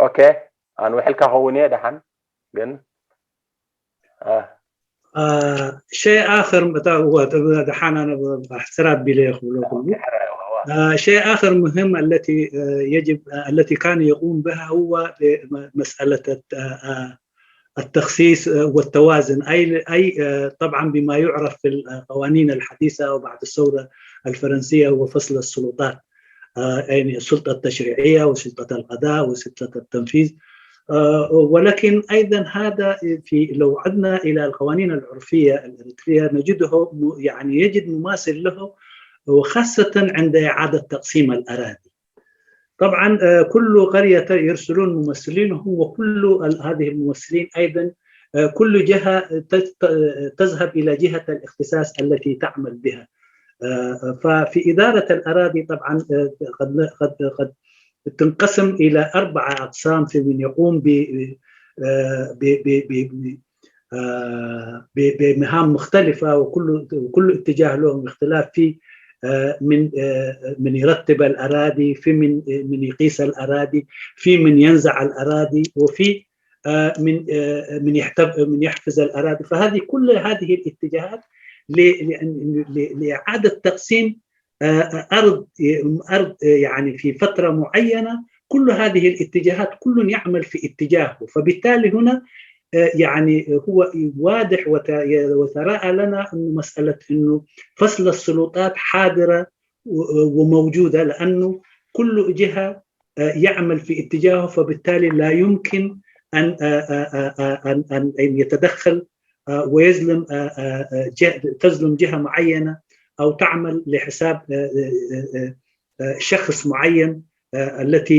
ኦኬ ኣንውሕልካ ኸውን እየ ደሓን ግን شيء آخر دحانا أحتراب بلي يقول كله شيء آخر مهم التي يجب التي كان يقوم بها هو مسألة التخصيص والتوازن أي أي طبعا بما يعرف في القوانين الحديثة وبعد الثورة الفرنسية هو فصل السلطات يعني السلطة التشريعية وسلطة القضاء وسلطة التنفيذ ولكن أيضا هذا في لو عدنا إلى القوانين العرفية الإريترية نجده يعني يجد مماثل له وخاصة عند إعادة تقسيم الأراضي. طبعا كل قرية يرسلون ممثلينهم وكل هذه الممثلين أيضا كل جهة تذهب إلى جهة الاختصاص التي تعمل بها. ففي إدارة الأراضي طبعا قد قد قد تنقسم إلى أربعة أقسام في من يقوم ب بمهام مختلفة وكل كل اتجاه لهم اختلاف في من من يرتب الأراضي في من من يقيس الأراضي في من ينزع الأراضي وفي من من من يحفز الأراضي فهذه كل هذه الاتجاهات لإعادة تقسيم أرض أرض يعني في فترة معينة كل هذه الاتجاهات كل يعمل في اتجاهه فبالتالي هنا يعني هو واضح وتراءى لنا أن مسألة أنه فصل السلطات حاضرة وموجودة لأنه كل جهة يعمل في اتجاهه فبالتالي لا يمكن أن أن أن يتدخل ويظلم تظلم جهة معينة أو تعمل لحساب شخص معين التي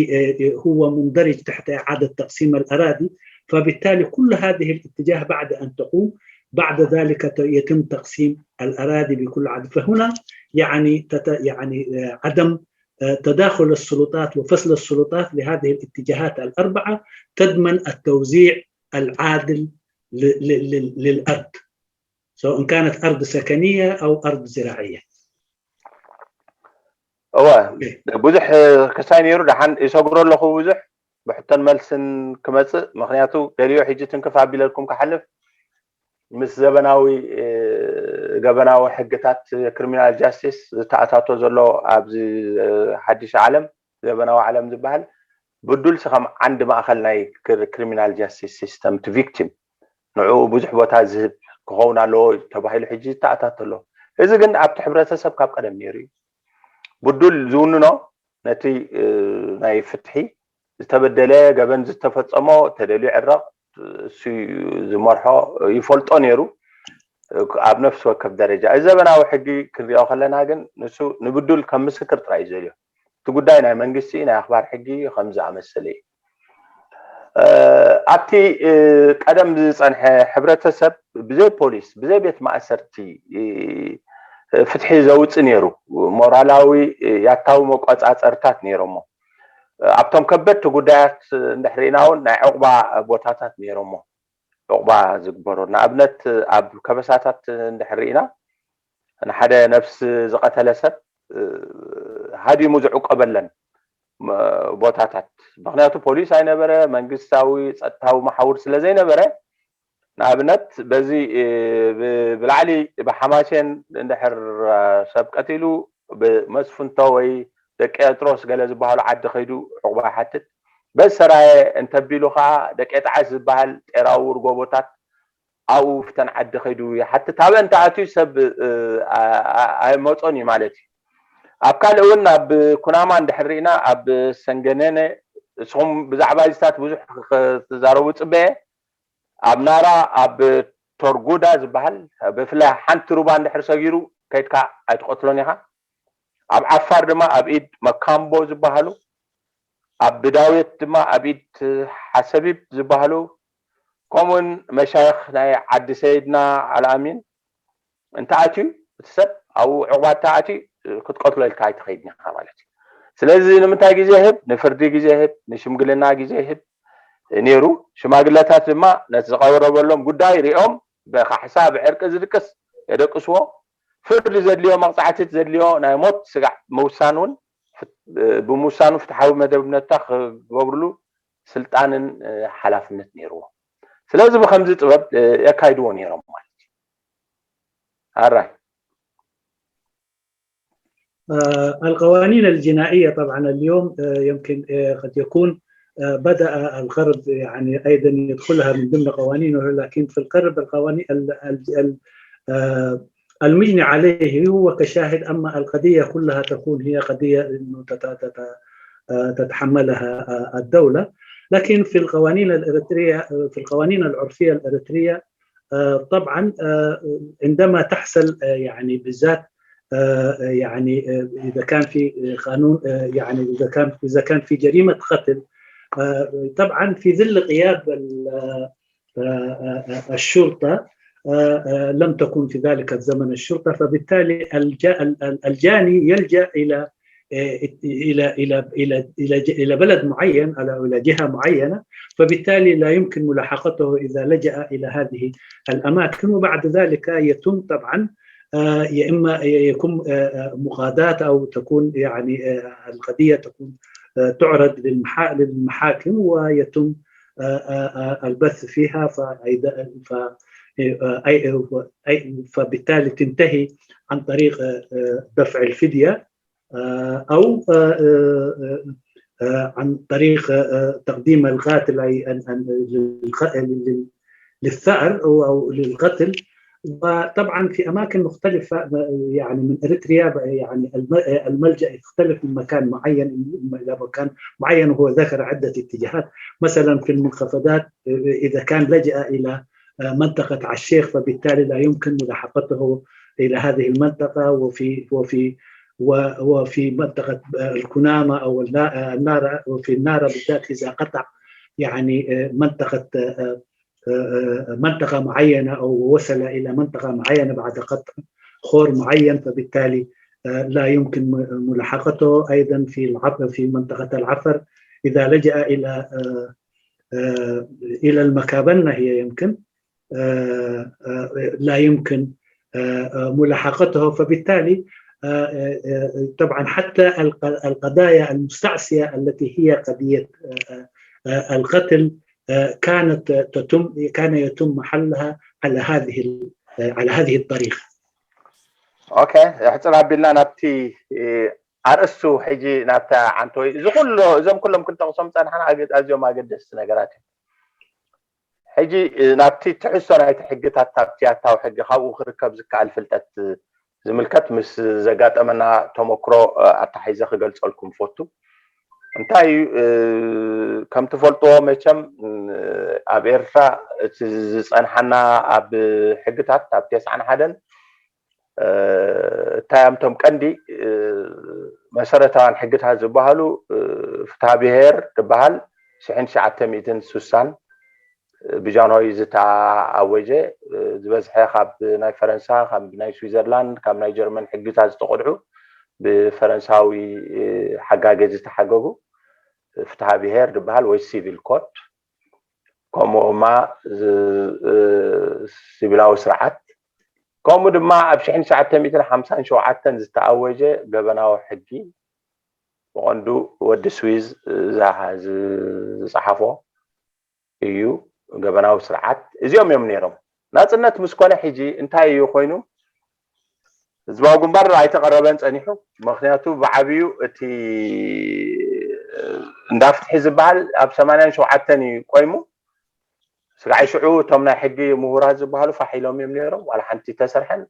هو مندرج تحت إعادة تقسيم الأراضي. فبالتالي كل هذه الاتجاه بعد أن تقوم، بعد ذلك يتم تقسيم الأراضي بكل عدل. فهنا يعني يعني عدم تداخل السلطات وفصل السلطات لهذه الاتجاهات الأربعة تضمن التوزيع العادل للأرض، سواء كانت أرض سكنية أو أرض زراعية. እወ ብዙሕ ክሳይ ነይሩ። ደሓን ይሰግሮ ኣለኹ ብዙሕ ብሕቶን መልስን ክመፅእ፣ ምክንያቱ ገሊኡ ሕጂ ትንክፍ ኣቢለልኩም ክሓልፍ ምስ ዘበናዊ ገበናዊ ሕግታት ክሪሚናል ጃስቲስ ዝተኣታቶ ዘሎ ኣብዚ ሓድሽ ዓለም ዘበናዊ ዓለም ዝበሃል ብዱል ከም ዓንዲ ማእኸል ናይ ክሪሚናል ጃስቲስ ሲስተም እቲ ቪክቲም ንዕኡ ብዙሕ ቦታ ዝህብ ክኸውን ኣለዎ ተባሂሉ ሕጂ ዝተኣታቶ ኣሎ። እዚ ግን ኣብቲ ሕብረተሰብ ካብ ቀደም ነይሩ እዩ። ብዱል ዝውንኖ ነቲ ናይ ፍትሒ ዝተበደለ ገበን ዝተፈጸሞ ተደልዩ ዕረቕ እሱ ዝመርሖ ይፈልጦ ነይሩ ኣብ ነፍሲ ወከፍ ደረጃ። እዚ ዘበናዊ ሕጊ ክንሪኦ ከለና ግን ንሱ ንብዱል ከም ምስክር ጥራይ እዩ ዘልዮ። እቲ ጉዳይ ናይ መንግስቲ ናይ ኣኽባር ሕጊ ከም ዝኣመሰለ እዩ። ኣብቲ ቀደም ዝጸንሐ ሕብረተሰብ ብዘይ ፖሊስ ብዘይ ቤት ማእሰርቲ ፍትሒ ዘውፅእ ነይሩ። ሞራላዊ ያታዊ መቆፃፀርታት ነይሮሞ። ኣብቶም ከበድቲ ጉዳያት እንድሕር ኢና እውን ናይ ዕቑባ ቦታታት ነይሮሞ። ዕቑባ ዝግበሮ ንኣብነት ኣብ ከበሳታት እንድሕር ኢና ንሓደ ነፍሲ ዝቐተለ ሰብ ሃዲሙ ዝዕቆበለን ቦታታት፣ ምክንያቱ ፖሊስ ኣይነበረ፣ መንግስታዊ ፀጥታዊ መሓውር ስለ ዘይነበረ ንኣብነት በዚ ብላዕሊ ብሓማሴን እንድሕር ሰብ ቀቲሉ ብመስፍንቶ ወይ ደቂ ኤጥሮስ ገለ ዝበሃሉ ዓዲ ከይዱ ዕቑባ ይሓትት። በዚ ሰራየ እንተቢሉ ከዓ ደቂ ጣዕስ ዝበሃል ጤራውር ጎቦታት ኣብኡ ፍተን ዓዲ ከይዱ ይሓትት። ኣበ እንተ ኣትዩ ሰብ ኣይመፆን እዩ ማለት እዩ። ኣብ ካልእ እውን ኣብ ኩናማ እንድሕር ርኢና ኣብ ሰንገነነ እስኹም ብዛዕባ እዚታት ብዙሕ ክትዛረቡ ፅበየ። ኣብ ናራ ኣብ ቶርጉዳ ዝበሃል ብፍላይ ሓንቲ ሩባ እንድሕር ሰጊሩ ከይድካ ኣይትቐትሎን ኢኻ። ኣብ ዓፋር ድማ ኣብ ኢድ መካምቦ ዝበሃሉ ኣብ ብዳዌት ድማ ኣብ ኢድ ሓሰቢብ ዝበሃሉ ከምኡውን መሻይኽ ናይ ዓዲ ሰይድና ኣልኣሚን እንተኣትዩ እቲ ሰብ ኣብኡ ዕቑባ እንተኣትዩ ክትቀትሎ ኢልካ ኣይትኸይድን ኢኻ ማለት እዩ። ስለዚ ንምንታይ ግዜ ህብ? ንፍርዲ ግዜ ህብ፣ ንሽምግልና ግዜ ህብ ነይሩ። ሽማግለታት ድማ ነቲ ዝቐረበሎም ጉዳይ ሪኦም ብካሕሳ ብዕርቂ ዝድቅስ የደቅስዎ። ፍርዲ ዘድልዮ መቕፃዕቲ ዘድልዮ ናይ ሞት ስጋዕ ምውሳን እውን ብምውሳኑ ፍትሓዊ መደብነታ ክገብርሉ ስልጣንን ሓላፍነት ነይርዎ። ስለዚ ብከምዚ ጥበብ የካይድዎ ነይሮም ማለት እዩ። ኣራይ القوانين الجنائية طبعا اليوم يمكن قد يكون بدأ الغرب يعني أيضا يدخلها من ضمن قوانينه، لكن في الغرب القوانين المجني عليه هو كشاهد، أما القضية كلها تكون هي قضية أنه تتحملها الدولة. لكن في القوانين الإريترية، في القوانين العرفية الإريترية طبعا عندما تحصل يعني بالذات يعني اذا كان في قانون يعني اذا كان اذا كان في جريمه قتل، طبعا في ظل غياب الشرطه، لم تكن في ذلك الزمن الشرطه، فبالتالي الجاني يلجا الى الى الى الى الى الى بلد معين، الى جهه معينه، فبالتالي لا يمكن ملاحقته اذا لجا الى هذه الاماكن. وبعد ذلك يتم طبعا يا اما يكون مقاضاه او تكون يعني القضيه تكون تعرض للمحاكم ويتم البث فيها، فبالتالي تنتهي عن طريق دفع الفديه او عن طريق تقديم القاتل اي للثار او للقتل. وطبعا في اماكن مختلفه يعني من اريتريا يعني الملجا يختلف من مكان معين الى مكان معين، وهو ذكر عده اتجاهات. مثلا في المنخفضات اذا كان لجا الى منطقه عشيخ فبالتالي لا يمكن ملاحقته إلى هذه المنطقة، وفي وفي و- وفي منطقة الكنامة أو النا- النارة، وفي النارة بالذات إذا قطع يعني منطقة منطقة معينة أو وصل إلى منطقة معينة بعد قطع خور معين، فبالتالي لا يمكن ملاحقته. أيضا في العفر، في منطقة العفر إذا لجأ إلى إلى المكابنة هي يمكن لا يمكن ملاحقته، فبالتالي طبعا حتى القضايا المستعصية التي هي قضية القتل كانت تتم كان يتم حلها على هذه على هذه الطريقة. ኦኬ፣ ሕፅር ኣቢልና ናብቲ ኣርእስቱ ሕጂ ናብታ ዓንተወይ እዚ ኩሎ እዞም ኩሎም ክንጠቕሶም ፀናሕና ኣዝዮም ኣገደስቲ ነገራት እዮም። ሕጂ ናብቲ ትሕዝቶ ናይቲ ሕግታት ኣብቲ ኣታዊ ሕጊ ካብኡ ክርከብ ዝከኣል ፍልጠት ዝምልከት ምስ ዘጋጠመና ተመክሮ ኣታሓይዘ ክገልፀልኩም ፈቱ። እንታይ እዩ ከም ትፈልጥዎ መቸም ኣብ ኤርትራ እቲ ዝፀንሓና ኣብ ሕግታት ኣብ ተስዓን ሓደን እንታይ እምቶም ቀንዲ መሰረታውያን ሕግታት ዝበሃሉ ፍትሃ ብሄር ዝበሃል ሽሕን ትሽዓተ ሚእትን ስሳን ብጃንሆይ ዝተኣወጀ ዝበዝሐ ካብ ናይ ፈረንሳ ካብ ናይ ስዊዘርላንድ ካብ ናይ ጀርመን ሕግታት ዝተቆድዑ ብፈረንሳዊ ሓጋገ ዝተሓገጉ ፍትሃ ብሄር ዝበሃል ወይ ሲቪል ኮድ ከምኡ ድማ ሲቪላዊ ስርዓት ከምኡ ድማ ኣብ ሽሕን ትሽዓተ ሚእትን ሓምሳን ሸውዓተን ዝተኣወጀ ገበናዊ ሕጊ ብቐንዱ ወዲ ስዊዝ ዝፀሓፎ እዩ። ገበናዊ ስርዓት እዚኦም እዮም ነይሮም። ናፅነት ምስ ኮነ ሕጂ እንታይ እዩ ኮይኑ? ህዝባዊ ግንባር ኣይተቐረበን ፀኒሑ። ምክንያቱ ብዓብዩ እቲ እንዳፍትሒ ዝበሃል ኣብ ሰማንያን ሸውዓተን እዩ ቆይሙ። ስጋዕ ሽዑ እቶም ናይ ሕጊ ምሁራት ዝበሃሉ ፋሕ ኢሎም እዮም ነይሮም። ዋላ ሓንቲ ተሰርሐን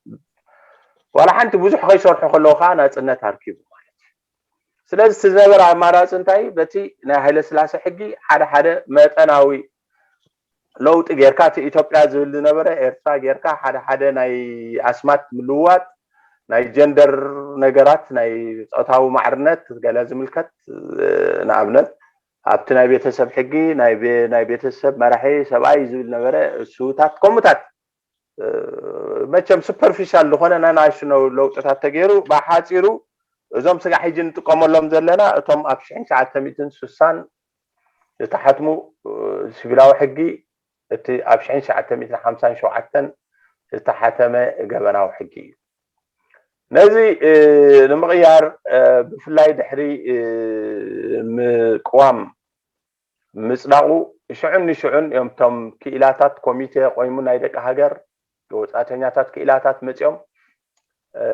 ዋላ ሓንቲ ብዙሕ ከይሰርሑ ከለዉ ከዓ ናፅነት ኣርኪቡ ማለት እዩ። ስለዚ እቲ ዝነበረ ኣማራፂ እንታይ እዩ? በቲ ናይ ሃይለ ስላሴ ሕጊ ሓደ ሓደ መጠናዊ ለውጢ ጌርካ እቲ ኢትዮጵያ ዝብል ዝነበረ ኤርትራ ጌርካ ሓደ ሓደ ናይ ኣስማት ምልውዋጥ ናይ ጀንደር ነገራት ናይ ፆታዊ ማዕርነት ገለ ዝምልከት ንኣብነት ኣብቲ ናይ ቤተሰብ ሕጊ ናይ ቤተሰብ መራሒ ሰብኣይ ዝብል ነበረ እሱታት ከምኡታት መቸም ሱፐርፊሻል ዝኾነ ናይ ናሽኖ ለውጥታት ተገይሩ ብሓፂሩ እዞም ስጋ ሕጂ ንጥቀመሎም ዘለና እቶም ኣብ ሽሕን ትሽዓተ ሚእትን ስሳን ዝተሓትሙ ሲቪላዊ ሕጊ እቲ ኣብ ሽሕን ትሽዓተ ሚእትን ሓምሳን ሸውዓተን ዝተሓተመ ገበናዊ ሕጊ እዩ። ነዚ ንምቕያር ብፍላይ ድሕሪ ምቅዋም ምፅዳቑ ሽዑን ንሽዑን እዮም እቶም ክኢላታት ኮሚቴ ቆይሙ ናይ ደቂ ሃገር ወፃእተኛታት ክኢላታት መፂኦም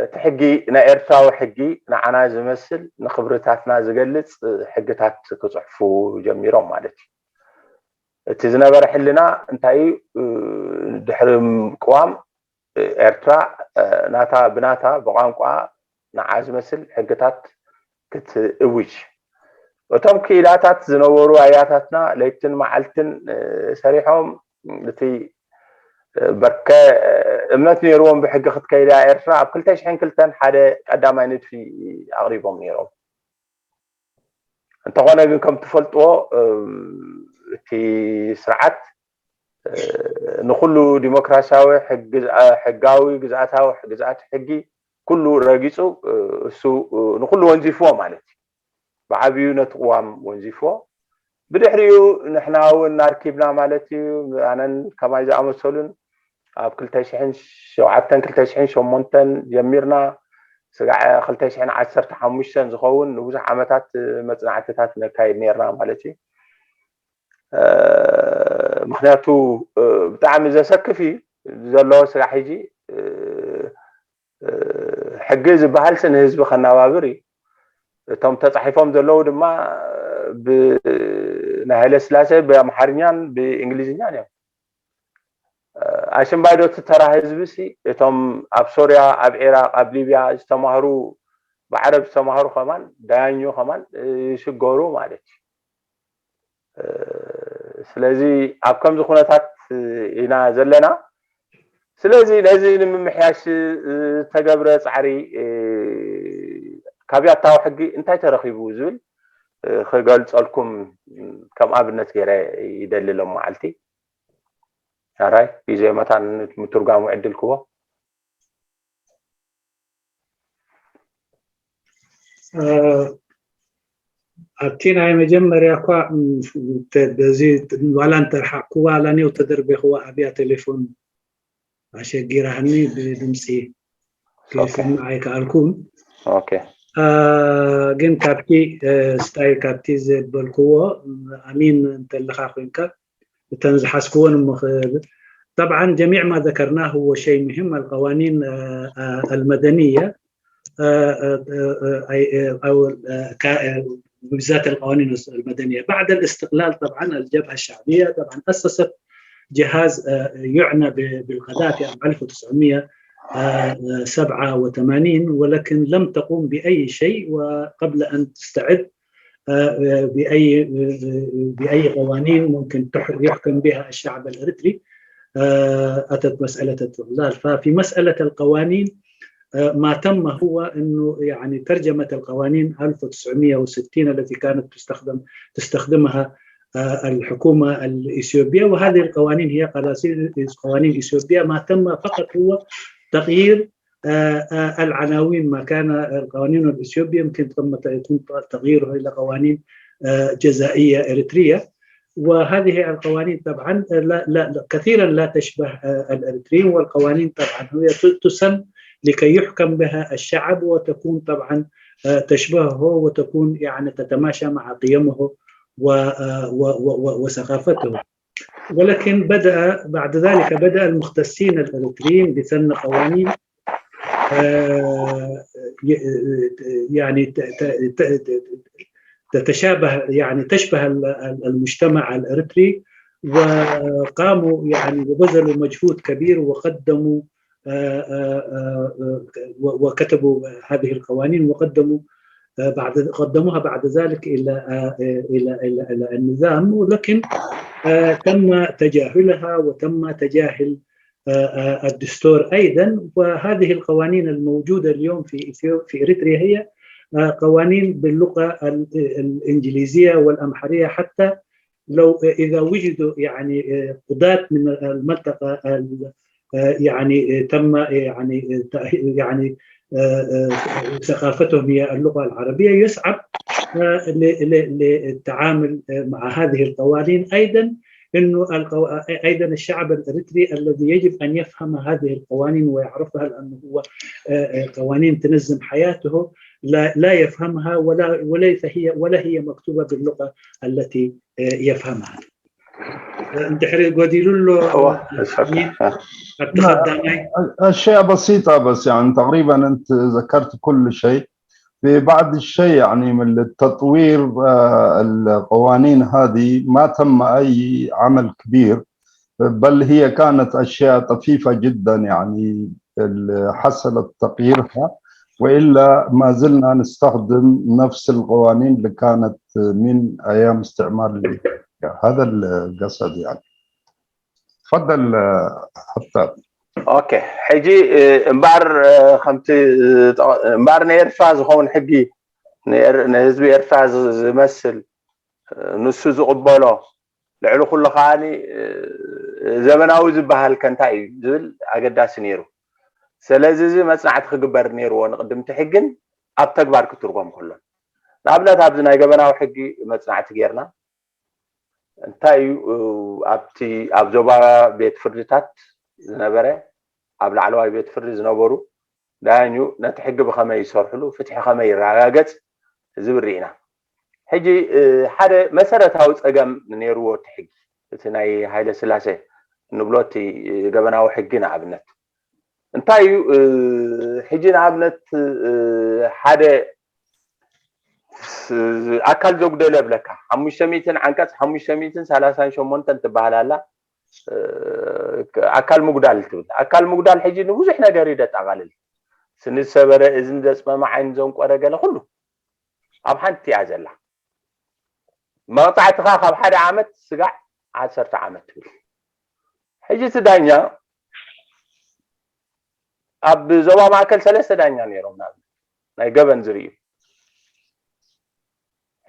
እቲ ሕጊ ናይ ኤርትራዊ ሕጊ ንዓና ዝመስል ንክብርታትና ዝገልፅ ሕግታት ክፅሕፉ ጀሚሮም ማለት እዩ። እቲ ዝነበረ ሕልና እንታይ እዩ? ድሕሪ ቅዋም ኤርትራ ናታ ብናታ ብቋንቋ ንዓ ዝመስል ሕግታት ክትእውጅ እቶም ክኢላታት ዝነበሩ ኣያታትና ለይትን መዓልትን ሰሪሖም እቲ በርከ እምነት ነይርዎም ብሕጊ ክትከይዳ ኤርትራ ኣብ ክልተ ሽሕን ክልተን ሓደ ቀዳማይ ንድፊ ኣቕሪቦም ነይሮም። እንተኾነ ግን ከም ትፈልጥዎ እቲ ስርዓት ንኩሉ ዲሞክራሲያዊ ሕጋዊ ግዝኣታዊ ግዝኣት ሕጊ ኩሉ ረጊፁ እሱ ንኩሉ ወንዚፍዎ ማለት እዩ። ብዓብዩ ነቲ ቅዋም ወንዚፍዎ። ብድሕሪኡ ንሕና እውን ኣርኪብና ማለት እዩ። ኣነን ከማይ ዝኣመሰሉን ኣብ ክልተ ሽሕን ሸውዓተን ክልተ ሽሕን ሸሞንተን ጀሚርና ስጋዕ ክልተ ሽሕን ዓሰርተ ሓሙሽተን ዝኸውን ንብዙሕ ዓመታት መፅናዕትታት ነካይድ ነርና ማለት እዩ። ምክንያቱ ብጣዕሚ ዘሰክፍ እዩ ዘሎ ስራሕ ሕጂ ሕጊ ዝበሃልሲ ንህዝቢ ከናባብር እዩ። እቶም ተፃሒፎም ዘለዉ ድማ ብናይ ሃይለ ስላሴ ብኣምሓርኛን ብእንግሊዝኛን እዮም። ኣሽምባይዶ እቲ ተራ ህዝቢ ሲ እቶም ኣብ ሶርያ ኣብ ዒራቅ ኣብ ሊብያ ዝተማህሩ ብዓረብ ዝተማህሩ ከማን ዳያኞ ከማን ይሽገሩ ማለት እዩ። ስለዚ ኣብ ከምዚ ኩነታት ኢና ዘለና። ስለዚ ነዚ ንምምሕያሽ ዝተገብረ ፃዕሪ ካብ ያታዊ ሕጊ እንታይ ተረኺቡ ዝብል ክገልፀልኩም ከም ኣብነት ገይረ ይደሊ ሎም መዓልቲ። ኣራይ ግዜ መታን ምትርጓሙ ዕድል ክቦ። ኣብቲ ናይ መጀመርያ እኳ በዚ ዋላ እንተርሓቅኩዋ ዋላ ኔው ተደርቤኽዋ ኣብያ ቴሌፎን ኣሸጊራህኒ ብድምፂ ክሰምዕ ኣይከኣልኩን። ግን ካብቲ ስታይ ካብቲ ዘበልክዎ ኣሚን እንተለኻ ኮንካ እተን ዝሓዝክወን እሞ طبعا جميع ما ذكرناه هو شيء مهم القوانين المدنية أو بالذات القوانين المدنية بعد الاستقلال طبعا الجبهة الشعبية طبعا أسست جهاز يعنى بالقضاء في عام ألف وتسعمية سبعة وثمانين ولكن لم تقوم بأي شيء وقبل أن تستعد بأي بأي قوانين ممكن يحكم بها الشعب الإريتري أتت مسألة الاستقلال. ففي مسألة القوانين ما تم هو أنه يعني ترجمة القوانين ألف وتسعمية وستين التي كانت تستخدم تستخدمها الحكومة الإثيوبية وهذه القوانين هي قوانين إثيوبية ما تم فقط هو تغيير العناوين ما كان القوانين الإثيوبية يمكن تم يكون تغييره إلى قوانين جزائية إريترية وهذه القوانين طبعا لا, لا كثيرا لا تشبه الإريتريين والقوانين طبعا هي تسن لكي يحكم بها الشعب وتكون طبعا تشبهه وتكون يعني تتماشى مع قيمه وثقافته ولكن بدأ بعد ذلك بدأ المختصين الإريتريين بسن قوانين يعني تتشابه يعني تشبه المجتمع الإريتري وقاموا يعني وبذلوا مجهود كبير وقدموا وكتبوا هذه القوانين وقدموا بعد قدموها بعد ذلك الى الى الى, إلى النظام ولكن تم تجاهلها وتم تجاهل الدستور ايضا وهذه القوانين الموجوده اليوم في في اريتريا هي قوانين باللغه الانجليزيه والامحريه حتى لو اذا وجدوا يعني قضاة من المنطقه يعني تم يعني يعني ثقافتهم هي اللغه العربيه يصعب للتعامل مع هذه القوانين ايضا انه ايضا الشعب الاريتري الذي يجب ان يفهم هذه القوانين ويعرفها لانه هو قوانين تنظم حياته لا لا يفهمها ولا وليس هي ولا هي مكتوبه باللغه التي يفهمها. እንድሕሪ ጎዲሉ ኣሎ እዋ፣ ኣብቲ ቀዳማይ أشياء بسيطة بس، يعني، تقريبا أنت ذكرت كل شيء. في بعض الشيء، يعني، من التطوير، آه، القوانين هذه ما تم أي عمل كبير، بل هي كانت أشياء طفيفة جدا، يعني، اللي حصلت تغييرها، وإلا ما زلنا نستخدم نفس القوانين اللي كانت من أيام استعمار الإمبريالية. هذا القصد، يعني. تفضل، آه، حتى. ኦኬ፣ ሕጂ እምበኣር ከምቲ እምበኣር ናይ ኤርትራ ዝኸውን ሕጊ ንህዝቢ ኤርትራ ዝመስል ንሱ ዝቕበሎ፣ ልዕሊ ኩሉ ከዓኒ ዘመናዊ ዝበሃል ከ እንታይ እዩ ዝብል ኣገዳሲ ነይሩ። ስለዚ እዚ መፅናዕቲ ክግበር ነይርዎ ንቅድምቲ ሕግን ኣብ ተግባር ክትርጎም ከሎ። ንኣብነት ኣብዚ ናይ ገበናዊ ሕጊ መፅናዕቲ ጌርና እንታይ እዩ ኣብቲ ኣብ ዞባ ቤት ፍርድታት ዝነበረ ኣብ ላዕለዋይ ቤት ፍርዲ ዝነበሩ ዳያኙ ነቲ ሕጊ ብኸመይ ይሰርሕሉ፣ ፍትሒ ከመይ ይረጋገፅ ዝብል ርኢና። ሕጂ ሓደ መሰረታዊ ፀገም ነይርዎ እቲ ሕጊ፣ እቲ ናይ ሃይለ ስላሴ እንብሎ እቲ ገበናዊ ሕጊ ንኣብነት እንታይ እዩ ሕጂ ንኣብነት ሓደ ኣካል ዘጉደለ እብለካ ሓሙሽተ ሚእትን ዓንቀፅ ሓሙሽተ ሚእትን ሰላሳን ሸሞንተን ትበሃል ኣላ። ኣካል ምጉዳል ትብል ኣካል ምጉዳል ሕጂ ንብዙሕ ነገር እዩ ደጠቓልል። ስኒ ዝሰበረ፣ እዝኒ ዘፅመመ፣ ዓይኒ ዘንቆረ፣ ገለ ኩሉ ኣብ ሓንቲ እያ ዘላ። መቕፃዕትኻ ካብ ሓደ ዓመት ስጋዕ ዓሰርተ ዓመት ትብል። ሕጂ እቲ ዳኛ ኣብ ዞባ ማእከል ሰለስተ ዳኛ ነይሮም፣ ንኣብነት ናይ ገበን ዝርእዩ።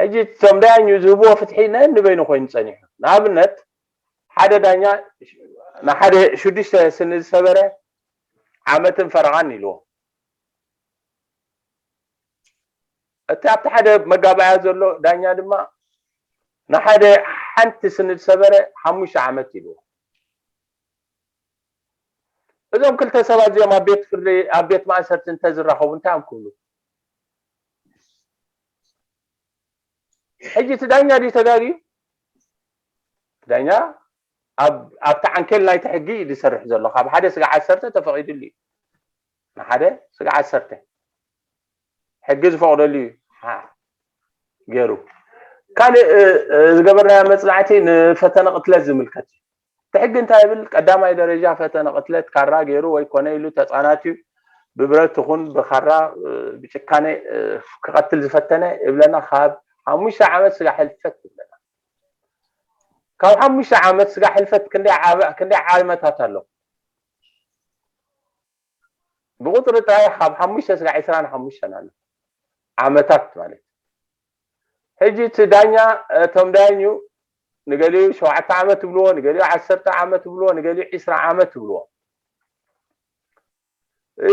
ሕጂ እቶም ዳያኙ ዝህብዎ ፍትሒ ነንበይኑ ኮይኑ ጸኒሑ። ንኣብነት ሓደ ዳኛ ንሓደ ሽዱሽተ ስኒ ዝሰበረ ዓመትን ፈረቓን ኢልዎ። እቲ ኣብቲ ሓደ መጋባእያ ዘሎ ዳኛ ድማ ንሓደ ሓንቲ ስኒ ዝሰበረ ሓሙሽተ ዓመት ኢልዎ። እዞም ክልተ ሰባት እዚኦም ኣብ ቤት ፍርዲ፣ ኣብ ቤት ማእሰርቲ እንተዝራኸቡ እንታይ እዮም ክብሉ? ሕጂ እቲ ዳኛ ድዩ ተጋግዩ? ዳኛ ኣብ ኣብቲ ዓንኬል ናይቲ ሕጊ እዩ ዝሰርሕ ዘሎ። ካብ ሓደ ስጋዕ ዓሰርተ ተፈቒዱሉ እዩ። ንሓደ ስጋዕ ዓሰርተ ሕጊ ዝፈቕደሉ እዩ። ገይሩ ካልእ ዝገበርናዮ መፅናዕቲ ንፈተነ ቅትለት ዝምልከት እዩ። እቲ ሕጊ እንታይ ይብል? ቀዳማይ ደረጃ ፈተነ ቅትለት ካራ ገይሩ ወይ ኮነ ኢሉ ተፃናትዩ ብብረት ይኹን ብካራ ብጭካኔ ክቐትል ዝፈተነ ይብለና ካብ ሓሙሽተ ዓመት ስጋዕ ሕልፈት ይብለና። ካብ ሓሙሽተ ዓመት ስጋዕ ሕልፈት ክንደይ ዓመታት ኣሎ? ብቁፅሪ ጥራይ ካብ ሓሙሽተ ስጋዕ ዕስራን ሓሙሽተን ኣሎ ዓመታት ማለት። ሕጂ እቲ ዳኛ እቶም ዳያኙ ንገሊኡ ሸውዓተ ዓመት ይብልዎ፣ ንገሊኡ ዓሰርተ ዓመት ይብልዎ፣ ንገሊኡ ዕስራ ዓመት ይብልዎ።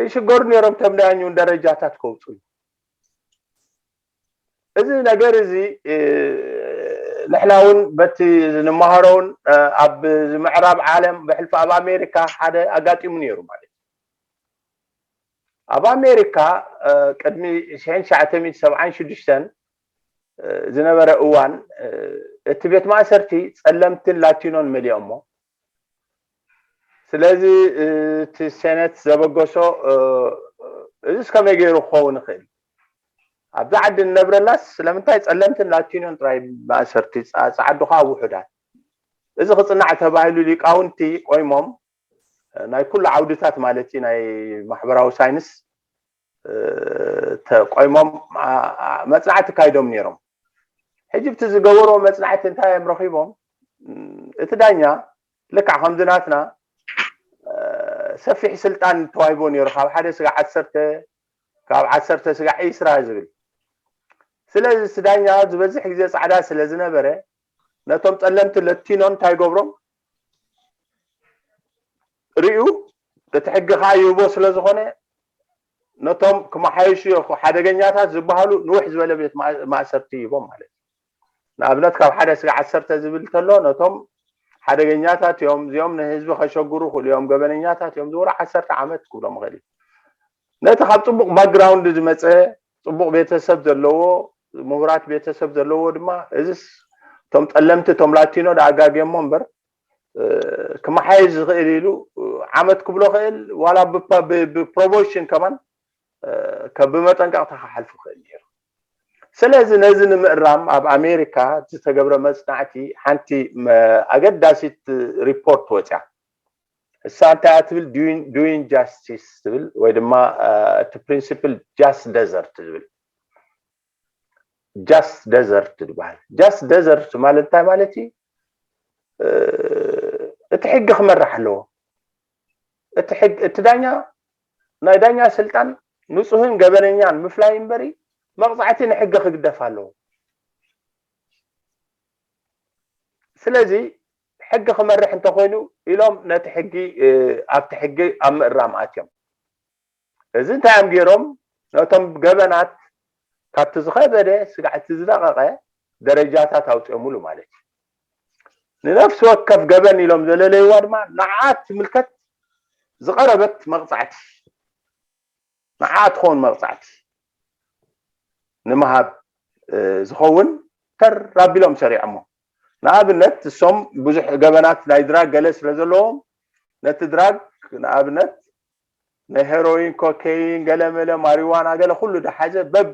ይሽገሩ ነይሮም እቶም ዳያኙ ደረጃታት ከውፅሉ። እዚ ነገር እዚ ንሕና እውን በቲ ንምሃሮውን ኣብ ምዕራብ ዓለም ብሕልፊ ኣብ ኣሜሪካ ሓደ ኣጋጢሙ ነይሩ ማለት እዩ። ኣብ ኣሜሪካ ቅድሚ ሽሕን ትሽዓተ ሚእትን ሰብዓን ሽዱሽተን ዝነበረ እዋን እቲ ቤት ማእሰርቲ ጸለምትን ላቲኖን መሊኦሞ። ስለዚ እቲ ሴነት ዘበገሶ እዚስ ከመይ ገይሩ ክኸውን ይኽእል? ኣብዛ ዓዲ ንነብረላስ ስለምንታይ ጸለምትን ላቲኖን ጥራይ ማእሰርቲ ጸዓዱ ከዓ ውሑዳት? እዚ ክጽናዕ ተባሂሉ ሊቃውንቲ ቆይሞም ናይ ኩሉ ዓውድታት ማለት እዩ ናይ ማሕበራዊ ሳይንስ ተቆይሞም መፅናዕቲ ካይዶም ነይሮም። ሕጂ ብቲ ዝገበርዎ መፅናዕቲ እንታይ እዮም ረኺቦም? እቲ ዳኛ ልክዕ ከምዚ ናትና ሰፊሕ ስልጣን ተዋሂቦ ነይሩ፣ ካብ ሓደ ስጋዕ ዓሰርተ፣ ካብ ዓሰርተ ስጋዕ ዒስራ ዝብል። ስለዚ እቲ ዳኛ ዝበዝሕ ግዜ ፃዕዳ ስለ ዝነበረ ነቶም ፀለምቲ ለቲኖ እንታይ ገብሮም? ርእዩ እቲ ሕጊ ከዓ ይህቦ ስለ ዝኾነ ነቶም ክመሓየሹ ሓደገኛታት ዝበሃሉ ንውሕ ዝበለ ቤት ማእሰርቲ ይቦም ማለት እዩ። ንኣብነት ካብ ሓደ ስጋ ዓሰርተ ዝብል ተሎ ነቶም ሓደገኛታት እዮም፣ እዚኦም ንህዝቢ ከሸግሩ ክእሉ እዮም፣ ገበነኛታት እዮም ዝበሉ ዓሰርተ ዓመት ክብሎም ይኽእል እዩ። ነቲ ካብ ፅቡቕ ባክግራውንድ ዝመፀ ፅቡቕ ቤተሰብ ዘለዎ ምሁራት ቤተሰብ ዘለዎ ድማ እዚስ እቶም ጠለምቲ እቶም ላቲኖ ዳኣጋግዮሞ እምበር ክመሓየሽ ዝኽእል ኢሉ ዓመት ክብሎ ክእል ዋላ ብፕሮቦሽን ከማን ብመጠንቀቕታ ክሓልፉ ክእል ነይሩ። ስለዚ ነዚ ንምእራም ኣብ ኣሜሪካ ዝተገብረ መፅናዕቲ ሓንቲ ኣገዳሲት ሪፖርት ወፅያ። እሳ እንታይ ትብል? ዱዊን ጃስቲስ ትብል ወይ ድማ እቲ ፕሪንሲፕል ጃስት ደዘርት ዝብል ጃስት ደዘርት ዝበሃል። ጃስት ደዘርት ማለት እንታይ ማለት እዩ? እቲ ሕጊ ክመራሕ ኣለዎ። እቲ ዳኛ ናይ ዳኛ ስልጣን ንፁህን ገበነኛን ምፍላይ እምበሪ መቕፃዕቲ ንሕጊ ክግደፍ ኣለዎ። ስለዚ ሕጊ ክመርሕ እንተኮይኑ ኢሎም ነቲ ሕጊ ኣብቲ ሕጊ ኣብ ምእራም ኣትዮም። እዚ እንታይ እዮም ገይሮም? ነቶም ገበናት ካብቲ ዝኸበደ ስጋዕ እቲ ዝደቐቐ ደረጃታት ኣውፅኦምሉ ማለት እዩ። ንነፍሲ ወከፍ ገበን ኢሎም ዘለለይዋ ድማ ንዓኣ ትምልከት ዝቐረበት መቕፃዕቲ ንዓኣ ትኸውን መቕፃዕቲ ንምሃብ ዝኸውን ተር ኣቢሎም ሰሪዖሞ። ንኣብነት እሶም ብዙሕ ገበናት ናይ ድራግ ገለ ስለ ዘለዎም ነቲ ድራግ ንኣብነት ናይ ሄሮይን፣ ኮኬይን፣ ገለመለ ማሪዋና ገለ ኩሉ ደሓዘ በብ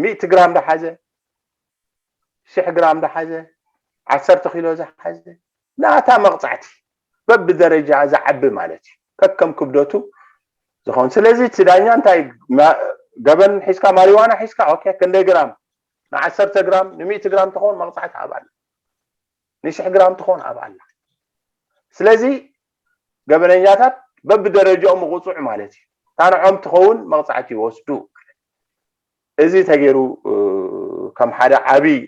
ሚእቲ ግራም ደሓዘ ሽሕ ግራም ደሓዘ ዓሰርተ ኪሎ ዝሓዘ ናታ መቕፃዕቲ በብደረጃ ዝዓቢ ማለት እዩ። ከከም ክብደቱ ዝኸውን። ስለዚ እቲ ዳኛ እንታይ ገበን ሒዝካ ማሪዋና ሒዝካ ኦኬ ክንደይ ግራም ንዓሰርተ ግራም ንሚእቲ ግራም ትኸውን መቕፃዕቲ ኣብ ኣላ ንሽሕ ግራም ትኾን ኣብ ኣላ። ስለዚ ገበነኛታት በብደረጃኦም ምቑፁዕ ማለት እዩ። ታንዖም ትኸውን መቕፃዕቲ ይወስዱ። እዚ ተገይሩ ከም ሓደ ዓብይ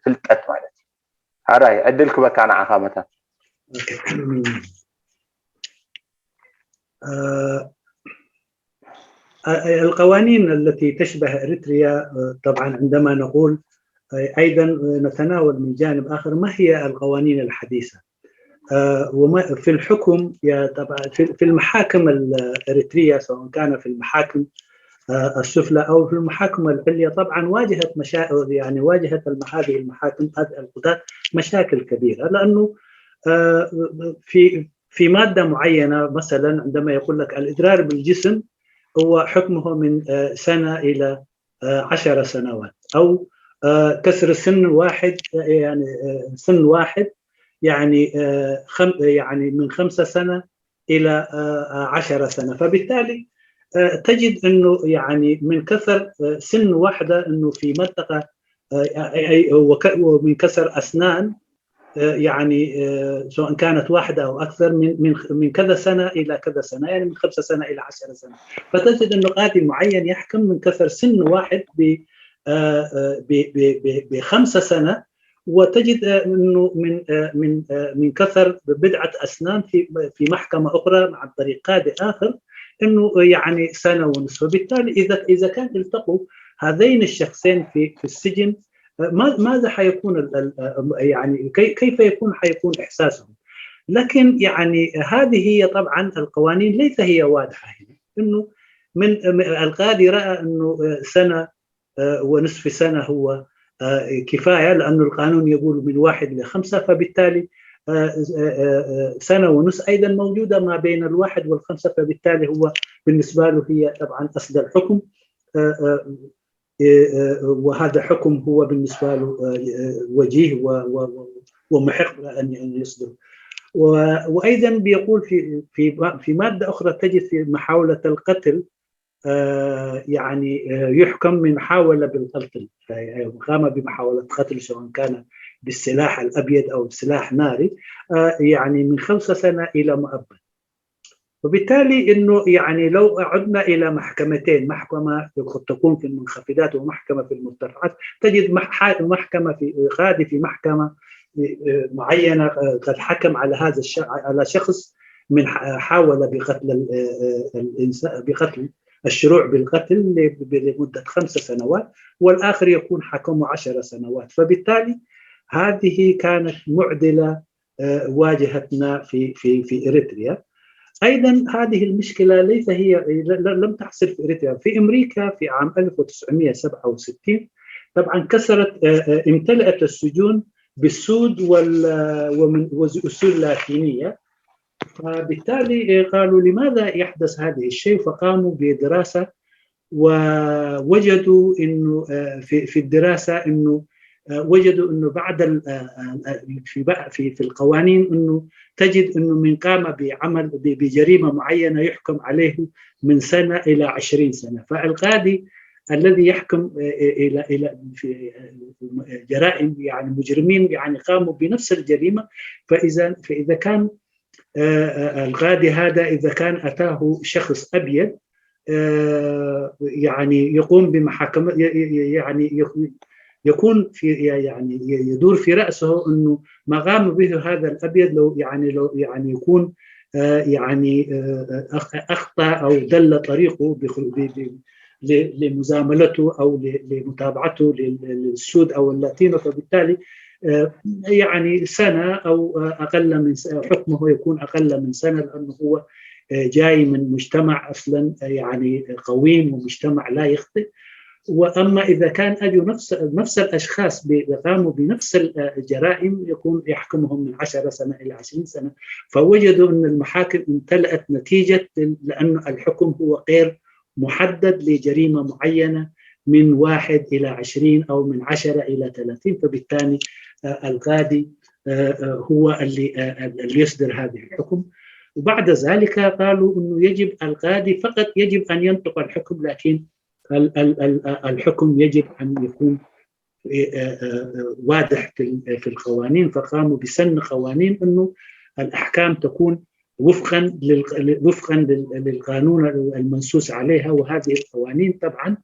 ፍልጠት ማለት እዩ። ሓራይ ዕድል ክበካ ንዓኻ መታን። القوانين التي تشبه إريتريا، طبعا عندما نقول أيضا نتناول من جانب آخر ما هي القوانين الحديثة في الحكم، في المحاكم الإريترية، سواء كان في المحاكم السفلى أو في المحاكم العليا، طبعا واجهت مشا... يعني واجهت هذه المحاكم، هذه القضاة مشاكل كبيرة، لأنه في في ماده معينه، مثلا عندما يقول لك الاضرار بالجسم هو حكمه من سنه الى عشر سنوات، او كسر سن واحد، يعني سن واحد، يعني يعني من خمسة سنه الى عشر سنه. فبالتالي تجد انه يعني من كسر سن واحده انه في منطقه، ومن كسر اسنان، يعني سواء كانت واحده او اكثر، من من من كذا سنه الى كذا سنه، يعني من خمسة سنه الى عشر سنه. فتجد انه قاضي معين يحكم من كسر سن واحد ب بخمسة سنه، وتجد انه من من من كسر بضعه اسنان في في محكمه اخرى عن طريق قاضي اخر، انه يعني سنه ونصف. وبالتالي اذا اذا كان التقوا هذين الشخصين في في السجن، ماذا حيكون، يعني كيف يكون حيكون احساسهم؟ لكن يعني هذه هي طبعا القوانين ليس هي واضحه هنا، انه من القاضي راى انه سنه ونصف سنه هو كفايه، لانه القانون يقول من واحد لخمسه، فبالتالي سنه ونصف ايضا موجوده ما بين الواحد والخمسه، فبالتالي هو بالنسبه له هي طبعا اصدر حكم، وهذا حكم هو بالنسبه له وجيه ومحق ان يصدر. وايضا بيقول في في في ماده اخرى تجد في محاوله القتل، يعني يحكم من حاول بالقتل، قام بمحاوله قتل سواء كان بالسلاح الابيض او بسلاح ناري، يعني من خمسة سنه الى مؤبد. وبالتالي انه يعني لو عدنا الى محكمتين، محكمه قد تكون في المنخفضات ومحكمه في المرتفعات، تجد محكمه في قاضي في محكمه معينه قد حكم على هذا الشخص، على شخص من حاول بقتل الانسان، بقتل الشروع بالقتل لمده خمس سنوات، والاخر يكون حكمه عشر سنوات. فبالتالي هذه كانت معضله واجهتنا في في في اريتريا. ايضا هذه المشكله ليس هي، لم تحصل في اريتريا، في امريكا في عام ألف وتسعمية وسبعة وستين طبعا كسرت، امتلأت السجون بالسود ومن اصول لاتينيه. فبالتالي قالوا لماذا يحدث هذا الشيء؟ فقاموا بدراسه ووجدوا انه في في الدراسه انه وجدوا انه بعض في في في القوانين انه تجد انه من قام بعمل بجريمه معينه يحكم عليه من سنه الى عشرين سنه. فالقاضي الذي يحكم الى الى في جرائم، يعني مجرمين يعني قاموا بنفس الجريمه، فاذا فاذا كان القاضي هذا اذا كان اتاه شخص ابيض يعني يقوم بمحاكمه، يعني يكون في، يعني يدور في راسه انه ما قام به هذا الابيض لو يعني لو يعني يكون يعني اخطا او دل طريقه لمزاملته او لمتابعته للسود او اللاتينو، فبالتالي يعني سنه او اقل من حكمه يكون اقل من سنه، لانه هو جاي من مجتمع اصلا يعني قويم ومجتمع لا يخطئ. واما اذا كان اجوا نفس نفس الاشخاص قاموا بنفس الجرائم يكون يحكمهم من عشر سنه الى عشرين سنه، فوجدوا ان المحاكم امتلأت نتيجه لان الحكم هو غير محدد لجريمه معينه من واحد الى عشرين او من عشرة الى ثلاثين، فبالتالي القاضي هو اللي اللي يصدر هذه الحكم. وبعد ذلك قالوا انه يجب القاضي فقط يجب ان ينطق الحكم، لكن الحكم يجب ان يكون واضح في القوانين، فقاموا بسن قوانين انه الاحكام تكون وفقا لل- وفقا لل- للقانون المنصوص عليها. وهذه القوانين طبعا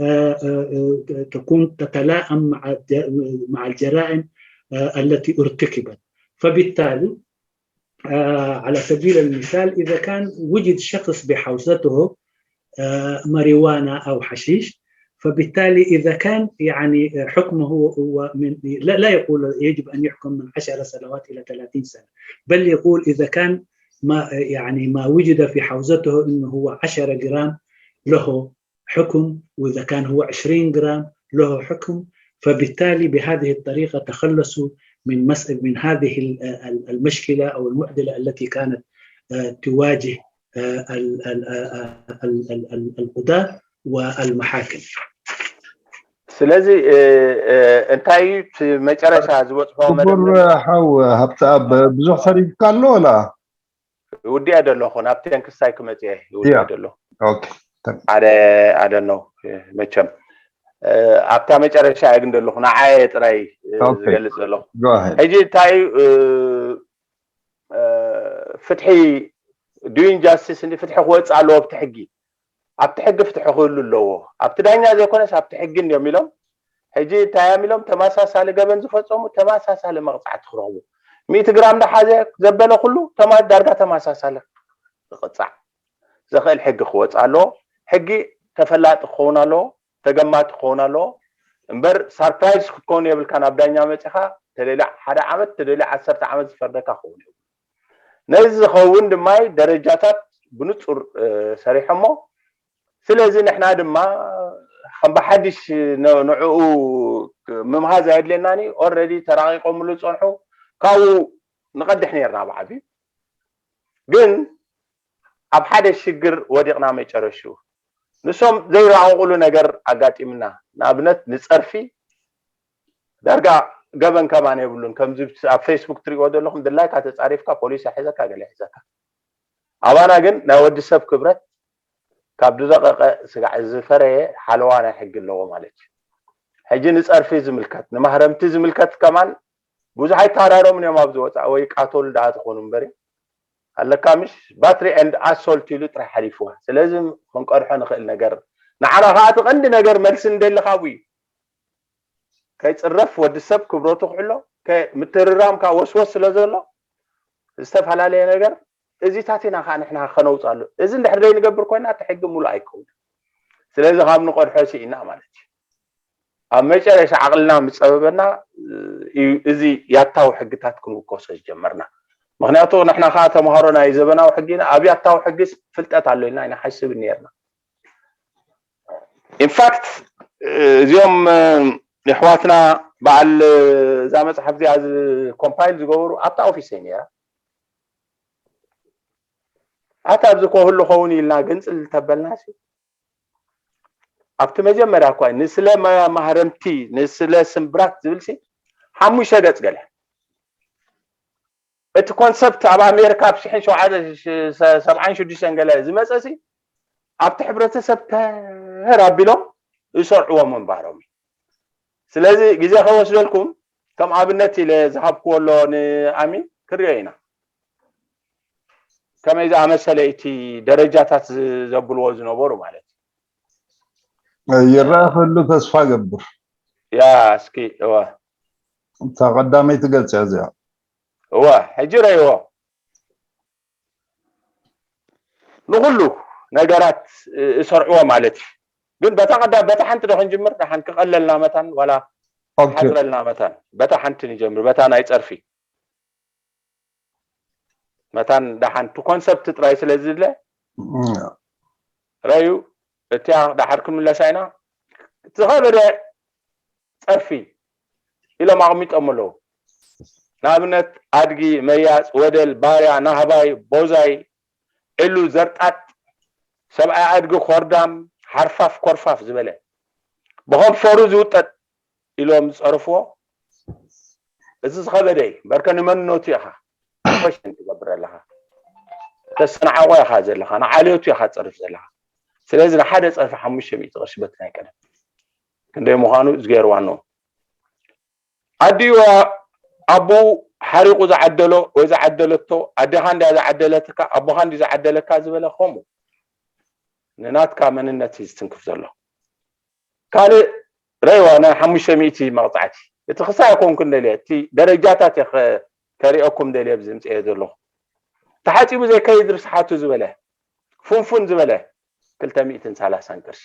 آه، آه، آه، تكون تتلائم مع الج- مع الجرائم آه، التي ارتكبت. فبالتالي آه، على سبيل المثال، إذا كان وجد شخص بحوزته آه، ماريجوانا أو حشيش، فبالتالي إذا كان يعني حكمه هو من لا, لا يقول يجب أن يحكم من عشر سنوات إلى ثلاثين سنة، بل يقول إذا كان ما يعني ما وجد في حوزته إنه هو عشرة جرام له حكم، وإذا كان هو عشرين جرام له حكم. فبالتالي بهذه الطريقة تخلصوا من مس من هذه ال- ال- المشكلة أو المعضلة التي كانت آه، تواجه آه، ال- ال- آه، ال- ال- ال- القضاة والمحاكم. ስለዚ እ፣ እ፣ እንታይ እዩ እቲ መጨረሻ ዝበፅሖ ክቡር መደምደምታ? ሓው ሃብተኣብ ብዙሕ ተሪፍካ ኣሎ ወላ? ይውድእ እየ ዘለኹ፣ ናብ ቴንክስታይ ክመፅእ እየ ይውድእ ያ። ዘለኹ። ኦኬ። ሓደ ኣደነው መቸም እ፣ ኣብታ መጨረሻ እየ ግን ዘለኹ፣ ንዓየ ጥራይ እ፣ ኦኬ። ዝገልፅ ዘለኹ። Go ahead. ሕጂ እንታይ እዩ እ፣ እ፣ ፍትሒ፣ ዱዊን ጃስቲስ እንዲ ፍትሒ ክወፅእ ኣለዎ ኣብቲ ሕጊ። ኣብቲ ሕጊ ፍትሒ ክህሉ ኣለዎ። ኣብቲ ዳኛ ዘይኮነስ ኣብቲ ሕጊ እንዲዮም ኢሎም። ሕጂ እንታይ እዮም ኢሎም? ተመሳሳሊ ገበን ዝፈፀሙ ተመሳሳሊ መቕፃዕቲ ክረኽቡ። ሚእቲ ግራም ዳሓዘ ዘበለ ኩሉ ተማ- ዳርጋ ተመሳሳሊ ክቕፃዕ ዘኽእል ሕጊ ክወፅእ ኣለዎ። ሕጊ ተፈላጢ ክኸውን ኣለዎ፣ ተገማቲ ክኸውን ኣለዎ። እምበር ሳርፕራይዝ ክትከውን የብልካ። ናብ ዳኛ መፂኻ ተደልዩ ሓደ ዓመት ተደልዩ ዓሰርተ ዓመት ዝፈርደካ ክኸውን እዩ። ነዚ ዝኸውን ድማ ደረጃታት ብንፁር እ፣ ሰሪሖሞ። ስለዚ ንሕና ድማ ከም ብሓድሽ ን- ንዕኡ ምምሃዝ ኣየድልየናን እዩ። ኦልሬዲ ተራቂቆምሉ ዝፀንሑ ካብኡ ንቐድሕ ነርና ብዓብዩ። ግን ኣብ ሓደ ሽግር ወዲቕና መጨረሽኡ። ንሶም ዘይራቐቑሉ ነገር ኣጋጢምና። ንኣብነት ንፀርፊ ዳርጋ ገበን ከማን የብሉን። ከምዚ ኣብ ፌስቡክ ትሪእዎ ዘለኹም ድላይካ ተፃሪፍካ ፖሊስ ይሕዘካ ገለ ይሕዘካ። ኣባና ግን ናይ ወዲ ሰብ ክብረት ካብ ዝረቐቐ ስጋዕ ዝፈረየ ሓለዋ ናይ ሕጊ ኣለዎ ማለት እዩ። ሕጂ ንፀርፊ ዝምልከት ንማህረምቲ ዝምልከት ከማን ብዙሕ ኣይተሃራረሙን እዮም ኣብዚ ወፃኢ ወይ ቃተሉ ደኣ ትኾኑ እምበሪ ኣለካ ምሽ ባትሪ ኤንድ ኣሶልት ኢሉ ጥራይ ሓሊፍዋ። ስለዚ ክንቀድሖ ንኽእል ነገር ንዓና ከዓ እቲ ቀንዲ ነገር መልሲ ንደሊ ካብኡ እዩ። ከይፅረፍ ወዲ ሰብ ክብረቱ ክሕሎ ከ- ምትርራም ከዓ ወስወስ ስለ ዘሎ ዝተፈላለየ ነገር እዚታት ኢና ከዓ ንሕና ከነውፅኣሉ። እዚ እንድሕር ዘይንገብር ኮይና እቲ ሕጊ ሙሉእ ኣይከውን። ስለዚ ካብ ንቀድሖ ስኢና ማለት እዩ። ኣብ መጨረሻ ዓቕልና ምስ ፀበበና እዩ እዚ ያታዊ ሕግታት ክንውከሶ ዝጀመርና። ምክንያቱ ንሕና ከዓ ተምሃሮ ናይ ዘበናዊ ሕጊ ኢና። ኣብ ያታዊ ሕጊ ፍልጠት ኣሎ ኢልና ኣይንሓስብን ነርና። ኢንፋክት እዚኦም እ፣ የሕዋትና በዓል እ፣ እዛ መፅሓፍ እዚኣ ኮምፓይል ዝገበሩ ኣብታ ኦፊስ እየ ነራ። ኣታ ኣብዚ ኮህሉ ኸውን ኢልና ግንፅል ተበልና ሲ ኣብቲ መጀመርያ እኳ ንስለ ማ- ማህረምቲ ንስለ ስምብራት ዝብል ሲ ሓሙሽተ ገፅ ገለ እቲ ኮንሰፕት ኣብ ኣሜሪካ ኣብ ሽሕን ሸውዓተ ሰብዓን ሽዱሽተን ገለ ዝመፀ ሲ ኣብቲ ሕብረተሰብ ተር ኣቢሎም ዝሰርዕዎ ምንባሮም እዩ። ስለዚ ግዜ ከይወስደልኩም ከም ኣብነት ኢለ ዝሃብክዎ ኣሎ ንኣሚን ክሪኦ ኢና። ከመይ ዝኣመሰለ እቲ ደረጃታት ዝ- ዘብልዎ ዝነበሩ ማለት እዩ። ይረአ ክህሉ ተስፋ ገብር። ያ እስኪ እወ እታ ቀዳመይቲ ገጽ እያ እዚኣ። እወ ሕጂ ረእይዎ ንኩሉ ነገራት እ- እሰርዕዎ ማለት እዩ። ግን በታ ቀዳ በታ ሓንቲ ዶ ክንጅምር ደሓን ክቐለልና መታን ዋላ ኦኬ። ሓፅረልና መታን በታ ሓንቲ ንጀምር በታ ናይ ፀርፊ መታን ደሓን ቲ ኮንሰፕት ጥራይ ስለ ዝድለ እም፣ ረዩ እቲያ ደሓር ክንምለሳ ኢና ዝኸበደ ፀርፊ ኢሎም ኣቕሚጦም ኣለዉ። ንኣብነት ኣድጊ፣ መያፅ፣ ወደል፣ ባርያ፣ ናህባይ፣ ቦዛይ፣ ዕሉ፣ ዘርጣጥ፣ ሰብኣይ ኣድጊ፣ ኮርዳም፣ ሓርፋፍ ኮርፋፍ ዝበለ ብኸንፈሩ ዝውጠጥ ኢሎም ዝፀርፍዎ እዚ ዝኸበደ እዩ። በርከ ንመንነቱ ኢኻ ኮሽን ትገብር ኣለኻ። ተሰናዓቆ ኢኻ ዘለኻ ንዓልዮቱ ኢኻ ትፀርፍ ዘለኻ። ስለዚ ንሓደ ፀርፊ ሓሙሽተ ሚእቲ ቅርሺ በቲ ናይ ቀደም ክንደይ ምዃኑ ዝገይርዋ ኣለዉ። ኣዲዋ ኣቦኡ ሓሪቑ ዝዓደሎ ወይ ዝዓደለቶ፣ ኣዴኻ እንድያ ዝዓደለትካ፣ ኣቦኻ እንድዩ ዝዓደለካ ዝበለ፣ ከምኡ ንናትካ መንነት እዩ ዝትንክፍ ዘሎ። ካልእ ረእይዋ፣ ናይ ሓሙሽተ ሚእቲ መቕጻዕቲ፣ እቲ ክሳይ ኣይኮንኩን ደልየ፣ እቲ ደረጃታት እየ ከ-፣ ከርእየኩም ደልየ ኣብዚ ምጽኤ ዘለኹ። ተሓጺቡ ዘይከይድ ርስሓቱ ዝበለ፣ ፍንፉን ዝበለ፣ ክልተ ሚእትን ሰላሳን ቅርሺ።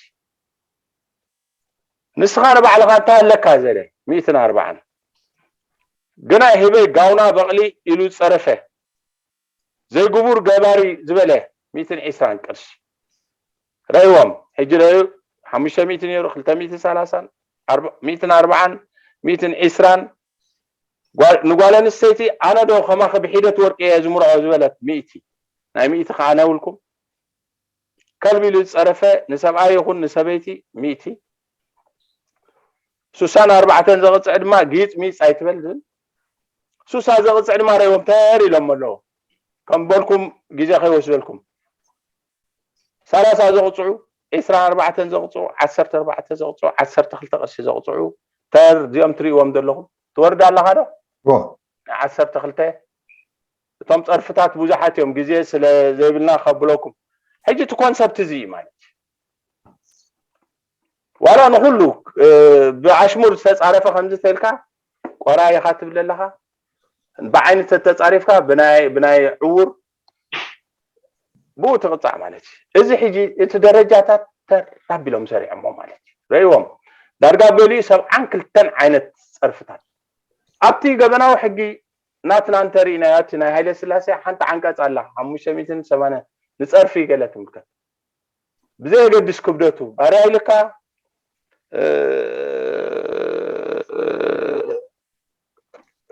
ንስኻ ንባዕልኻ እንታይ ኣለካ ዘለ፣ ሚእትን ኣርባዓን። ግናይ ህበይ ጋውና በቕሊ ኢሉ ዝጸረፈ፣ ዘይግቡር ገባሪ ዝበለ፣ ሚእትን ዕስራን ቅርሺ። ረእይዎም፣ ሕጂ ረእዩ፣ ሓሙሽተ ሚእቲ ነይሩ፣ ክልተ ሚእትን ሰላሳን፣ ኣርባ-፣ ሚእትን ኣርባዓን፣ ሚእትን ዕስራን። ጓል-፣ ንጓል ኣንስተይቲ፣ ኣነ ዶ ከማኺ ብሒደት ወርቂ እየ ዝምርዖ ዝበለት፣ ሚእቲ። ናይ ሚእቲ ከኣ ነብልኩም። ከልቢ ኢሉ ዝጸረፈ ንሰብኣይ ይኹን ንሰበይቲ፣ ሚእቲ። ሱሳን ኣርባዕተን ዘቕጽዕ ድማ ጊጽ ሚጽ ኣይትበል ዝብል። ሱሳ ዘቕጽዕ ድማ ረእይዎም ተር ኢሎም ኣለዉ። ከም በልኩም ግዜ ከይወስደልኩም። ሰላሳ ዘቕጽዑ፣ ዕስራን ኣርባዕተን ዘቕጽዑ፣ ዓሰርተ ኣርባዕተ ዘቕጽዑ፣ ዓሰርተ ክልተ ቅርሺ ዘቕጽዑ፣ ተር እዚኦም ትርእይዎም ዘለኹም። ትወርድ ኣለኻ ዶ? ዎ። ዓሰርተ ክልተ። እቶም ጸርፍታት ብዙሓት እዮም፣ ግዜ ስለ ዘይብልና ከብለኩም። ሕጂ እቲ ኮንሰፕት እዚ እዩ ማለት እዩ። ዋላ ንኹሉ፣ እ፣ ብኣሽሙር ዝተጻረፈ ከምዚ ተልካ፣ ቆራይ ኢኻ ትብል ኣለኻ። ብዓይኒ ተተጻሪፍካ፣ ብናይ፣ ብናይ ዕዉር፣ ብኡ ትቕጻዕ ማለት እዩ። እዚ ሕጂ እቲ ደረጃታት ተር ኣቢሎም ሰሪዖሞ ማለት እዩ። ረእይዎም፣ ዳርጋ ገሊኡ ሰብዓን ክልተን ዓይነት ጸርፍታት። ኣብቲ ገበናዊ ሕጊ ናትና እንተርኢናዮ፣ እቲ ናይ ሃይለ ስላሴ ሓንቲ ዓንቀጽ ኣላ፣ ሓሙሽተ ሚእትን ሰማንያን፣ ንጸርፊ ገለ ትምልከት። ብዘየገድስ ክብደቱ፣ ባርያ ኢልካ፣ እ፣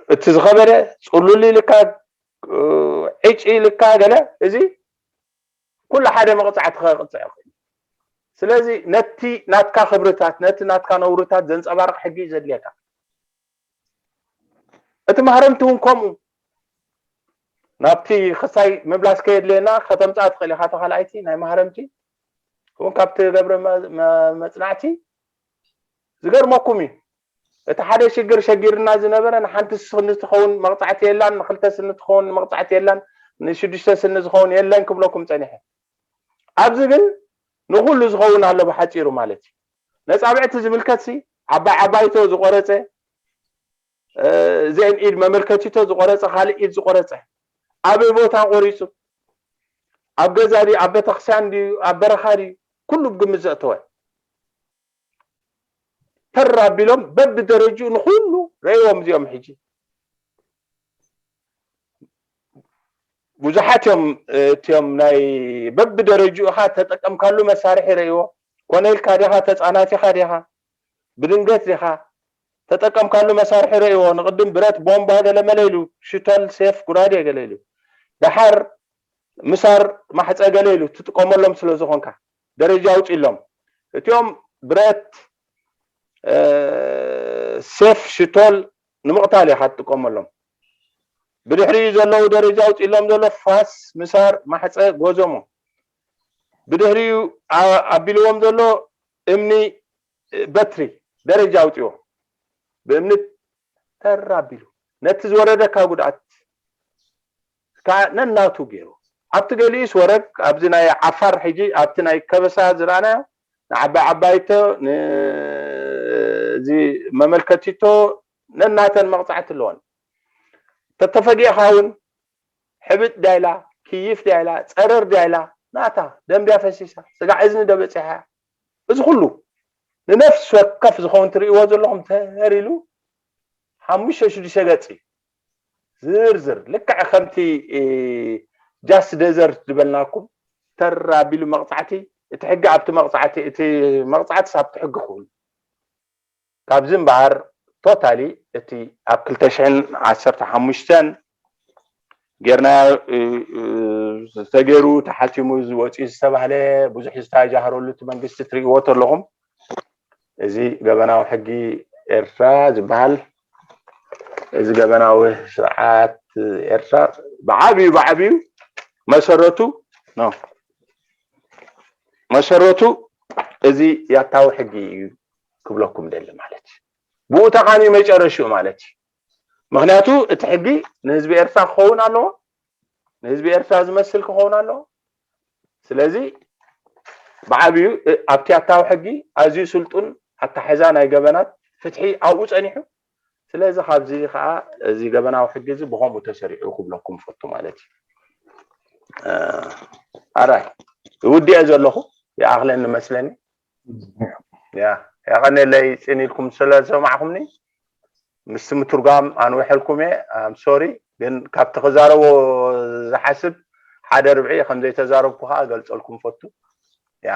እቲ ዝኸበደ ጽሉል ኢልካ፣ እ፣ ዕጭ ኢልካ ገለ፣ እዚ ኩሉ ሓደ መቕጻዕቲ ከቕጽዕ ይኽእል። ስለዚ ነቲ ናትካ ክብርታት፣ ነቲ ናትካ ነውርታት ዘንጸባርቕ ሕጊ እዩ ዘድልየካ። እቲ ማህረምቲ እውን ከምኡ። ናብቲ ክሳይ ምምላስ ከየድልየና ከተምጽኣ ትኽእል ኢኻ። እታ ካልኣይቲ ናይ ማህረምቲ እውን ካብቲ ገብረ መ-፣ መ-፣ መጽናዕቲ ዝገርመኩም እዩ። እቲ ሓደ ሽግር ሸጊርና ዝነበረ ንሓንቲ ስኒ ትኸውን መቕጻዕቲ የላን፣ ንክልተ ስኒ ትኸውን መቕጻዕቲ የላን፣ ንሽዱሽተ ስኒ ዝኸውን የለን ክብለኩም ጸኒሐ። ኣብዚ ግን ንኹሉ ዝኸውን ኣሎ ብሓጺሩ ማለት እዩ። ነጻብዕቲ ዝምልከትሲ ዓባይ ዓባይቶ ዝቖረጸ፣ እ፣ እዚአን ኢድ መመልከቲቶ ዝቖረጸ፣ ካልእ ኢድ ዝቖረጸ፣ ኣበይ ቦታ ቆሪጹ፣ ኣብ ገዛ ድዩ፣ ኣብ ቤተክርስትያን ድዩ፣ ኣብ በረኻ ድዩ፣ ኩሉ ብግምት ዘእተወ። ተር ኣቢሎም በብደረጅኡ ንኹሉ ረእይዎም እዚኦም ሕጂ። ብዙሓት እዮም፣ እ፣ እቲኦም ናይ በብደረጅኡ ኢኻ ተጠቀምካሉ መሳርሒ ረእይዎ። ኮነ ኢልካ ዲኻ፣ ተጻናቲኻ ዲኻ፣ ብድንገት ዲኻ፣ ተጠቀምካሉ መሳርሒ ረእይዎ። ንቕድም ብረት፣ ቦምባ፣ ገለ መለ ኢሉ፣ ሽቶል፣ ሴፍ፣ ጉራዴ ገለ ኢሉ። ደሓር ምሳር፣ ማሕጸ ገለ ኢሉ ትጥቀመሎም ስለ ዝኾንካ ደረጃ ኣውጺሎም። እቲኦም ብረት፣ እ፣ ሴፍ፣ ሽቶል ንምቕታል ኢኻ ትጥቀመሎም። ብድሕሪኡ ዘለዉ ደረጃ ኣውጺሎም ዘሎ ፋስ፣ ምሳር፣ ማሕጸ፣ ጎዞሞ። ብድሕሪኡ ኣ-፣ ኣቢልዎም ዘሎ እምኒ፣ በትሪ ደረጃ ኣውጺዎ። ብእምኒ ተር ኣቢሉ ነቲ ዝወረደካ ጉድኣት ከኣ ነናቱ ገይሩ። ኣብቲ ገሊኡስ ወረግ፣ ኣብዚ ናይ ዓፋር ሕጂ ኣብቲ ናይ ከበሳ ዝረኣናዮ ንዓባይ ዓባይቶ፣ ን-፣ እዚ መመልከቲቶ ነናተን መቕጻዕቲ ኣለወን። ተተፈጊእኻ እውን ሕብጥ ድያ ኢላ፣ ክይፍ ድያ ኢላ፣ ጸረር ድያ ኢላ፣ ናታ ደም ድያ ፈሲሳ፣ ስጋዕ እዝኒ ዶ በጺሓ? እዚ ኩሉ ንነፍሲ ወከፍ ዝኸውን ትርእይዎ ዘለኹም ተር ኢሉ ሓሙሽተ ሽዱሽተ ገጽ እዩ። ዝርዝር ልክዕ ከምቲ፣ እ፣ ጃስት ደዘርት ዝበልናኩም ተር ኣቢሉ መቕጻዕቲ፣ እቲ ሕጊ ኣብቲ መቕጻዕቲ፣ እቲ መቕጻዕትስ ኣብቲ ሕጊ ክህሉ። ካብዚ እምበኣር ቶታሊ እቲ ኣብ ክልተ ሽሕን ዓሰርተ ሓሙሽተን ጌርናዮ፣ እ፣ እ፣ ተገይሩ ተሓቲሙ ዝወፅእ ዝተባህለ ብዙሕ ዝተጃህረሉ እቲ መንግስቲ ትርእይዎ ተለኹም። እዚ ገበናዊ ሕጊ ኤርትራ ዝበሃል፣ እዚ ገበናዊ ስርዓት ኤርትራ ብዓብዩ፣ ብዓብዩ መሰረቱ ነው። መሰረቱ እዚ ያታዊ ሕጊ እዩ ክብለኩም ደሊ ማለት እዩ። ብኡ ተቓኒ መጨረሽኡ ማለት እዩ። ምክንያቱ እቲ ሕጊ ንህዝቢ ኤርትራ ክኸውን ኣለዎ፣ ንህዝቢ ኤርትራ ዝመስል ክኸውን ኣለዎ። ስለዚ ብዓብዩ ኣብቲ ኣታዊ ሕጊ ኣዝዩ ስልጡን ኣታሕዛ ናይ ገበናት ፍትሒ ኣብኡ ጸኒሑ። ስለዚ ካብዚ ከዓ እዚ ገበናዊ ሕጊ እዚ ብከምኡ ተሰሪዑ ክብለኩም ፈቱ ማለት እዩ። ኣራይ ውዲአ ዘለኹ ይኣኽለኒ መስለኒ። ያ ያቐነለይ ጽን ኢልኩም ስለ ዝሰማዕኹምኒ። ምስቲ ምትርጓም ኣንውሐልኩም እየ። ኣም ሶሪ፣ ግን ካብቲ ክዛረቦ ዝሓስብ ሓደ ርብዒ ከም ዘይተዛረብኩ ከዓ ገልጸልኩም ፈቱ። ያ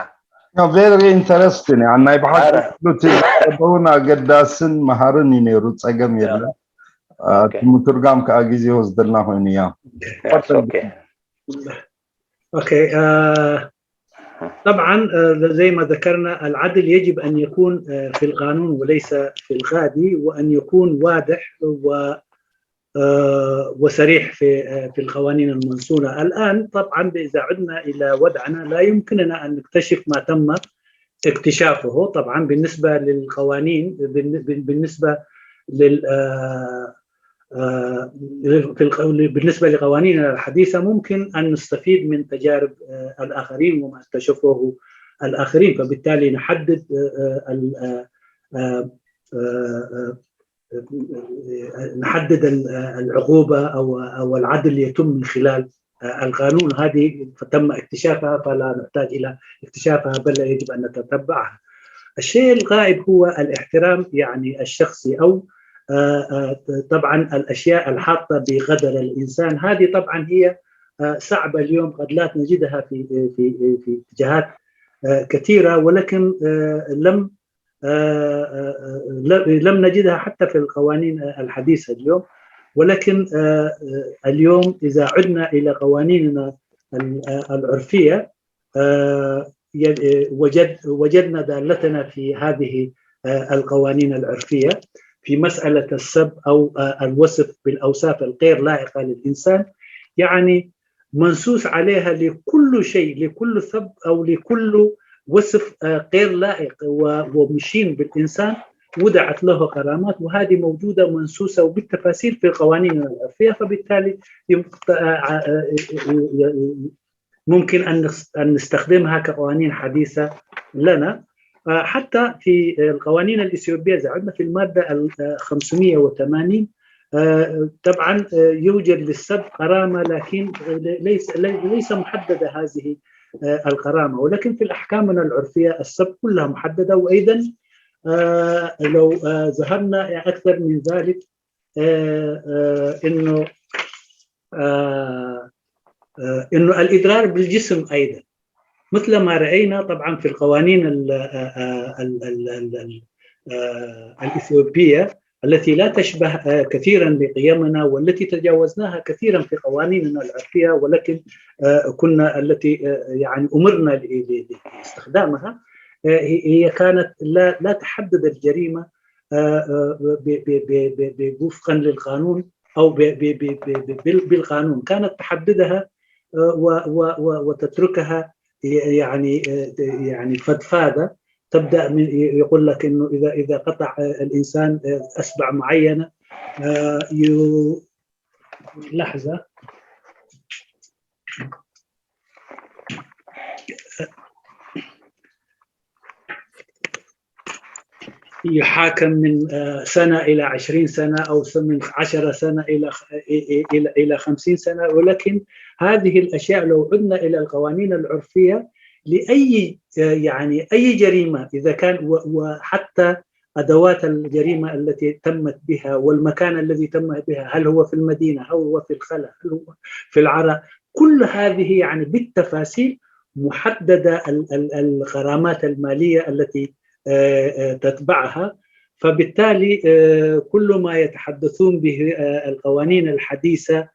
No, very interesting. ናይ ብሓቂ ኣረ። እቲ ዘረበውን ኣገዳስን መሃርን እዩ ነይሩ፣ ጸገም የለን። እቲ ምትርጓም ከዓ ግዜ ወስደልና ኮይኑ እያ። That's okay. اوكي آه طبعا آه زي ما ذكرنا، العدل يجب ان يكون آه في القانون وليس في الخادي، وان يكون واضح و آه وصريح في آه في القوانين المنصوره. الان طبعا اذا عدنا الى وضعنا لا يمكننا ان نكتشف ما تم اكتشافه. طبعا بالنسبه للقوانين، بالن- بالنسبه لل آه، آه، في الق- بالنسبه لقوانيننا الحديثه ممكن ان نستفيد من تجارب آه، الاخرين وما اكتشفوه الاخرين، فبالتالي نحدد آه، آه، ال- آه، آه، آه، آه، آه، نحدد ال- آه، العقوبه او او العدل يتم من خلال آه، القانون. هذه تم اكتشافها، فلا نحتاج الى اكتشافها، بل يجب ان نتتبعها. الشيء الغائب هو الاحترام، يعني الشخصي، او آه، آه، طبعا الاشياء الحاطه بقدر الانسان، هذه طبعا هي آه، صعبه اليوم، قد لا نجدها في في في اتجاهات آه، كثيره، ولكن آه، لم آه، آه، آه، لم نجدها حتى في القوانين الحديثه اليوم. ولكن آه، آه، اليوم اذا عدنا الى قوانيننا ال- آه، العرفيه، آه، ي- آه، وجد وجدنا دالتنا في هذه آه، القوانين العرفيه في مساله السب او آه، الوصف بالاوصاف الغير لائقه للانسان، يعني منصوص عليها لكل شيء، لكل سب او لكل وصف آه، غير لائق و- ومشين بالانسان، وضعت له غرامات، وهذه موجوده منصوصه وبالتفاصيل في قوانيننا العرفيه، فبالتالي يم- آه، آه، آه، ممكن ان نس- ان نستخدمها كقوانين حديثه لنا. آه، حتى في القوانين الاثيوبيه، اذا عدنا في الماده ال- آه، خمسمية وثمانين، آه، طبعا آه، يوجد للسب غرامه، لكن ليس ليس محدده هذه آه، الغرامه، ولكن في الاحكامنا العرفيه السب كلها محدده. وايضا آه، لو آه، ذهبنا اكثر من ذلك، آه، آه، انه آه، آه، انه الاضرار بالجسم ايضا، مثل ما راينا طبعا في القوانين ال- آه، آه، ال- ال- ال- ال- آه، الاثيوبيه التي لا تشبه آه، كثيرا لقيمنا، والتي تجاوزناها كثيرا في قوانيننا العرفيه، ولكن آه، كنا التي آه، يعني امرنا ل- ل- لاستخدامها. آه، هي هي كانت لا لا تحدد الجريمه آه، آه، ب- ب- ب- ب- ب- وفقا للقانون او ب- ب- ب- ب- ب- بال- بالقانون، كانت تحددها آه، و- و- و- وتتركها ي- يعني آه، يعني فضفاضه، تبدا من ي- يقول لك انه اذا اذا قطع آه، الانسان آه، اصبع معينه آه، يو- لحظه يحاكم من آه، سنة إلى عشرين سنة، أو س- من عشرة سنة إلى خ- إلى إلى خمسين سنة. ولكن هذه الأشياء لو عدنا إلى القوانين العرفية لأي آه، يعني أي جريمة، إذا كان و- وحتى أدوات الجريمة التي تمت بها والمكان الذي تم بها، هل هو في المدينة، هل هو في الخلا، هل هو في العراء، كل هذه يعني بالتفاصيل محددة ال- ال- الغرامات المالية التي آه، آه، تتبعها. فبالتالي آه، كل ما يتحدثون به آه، القوانين الحديثة آه،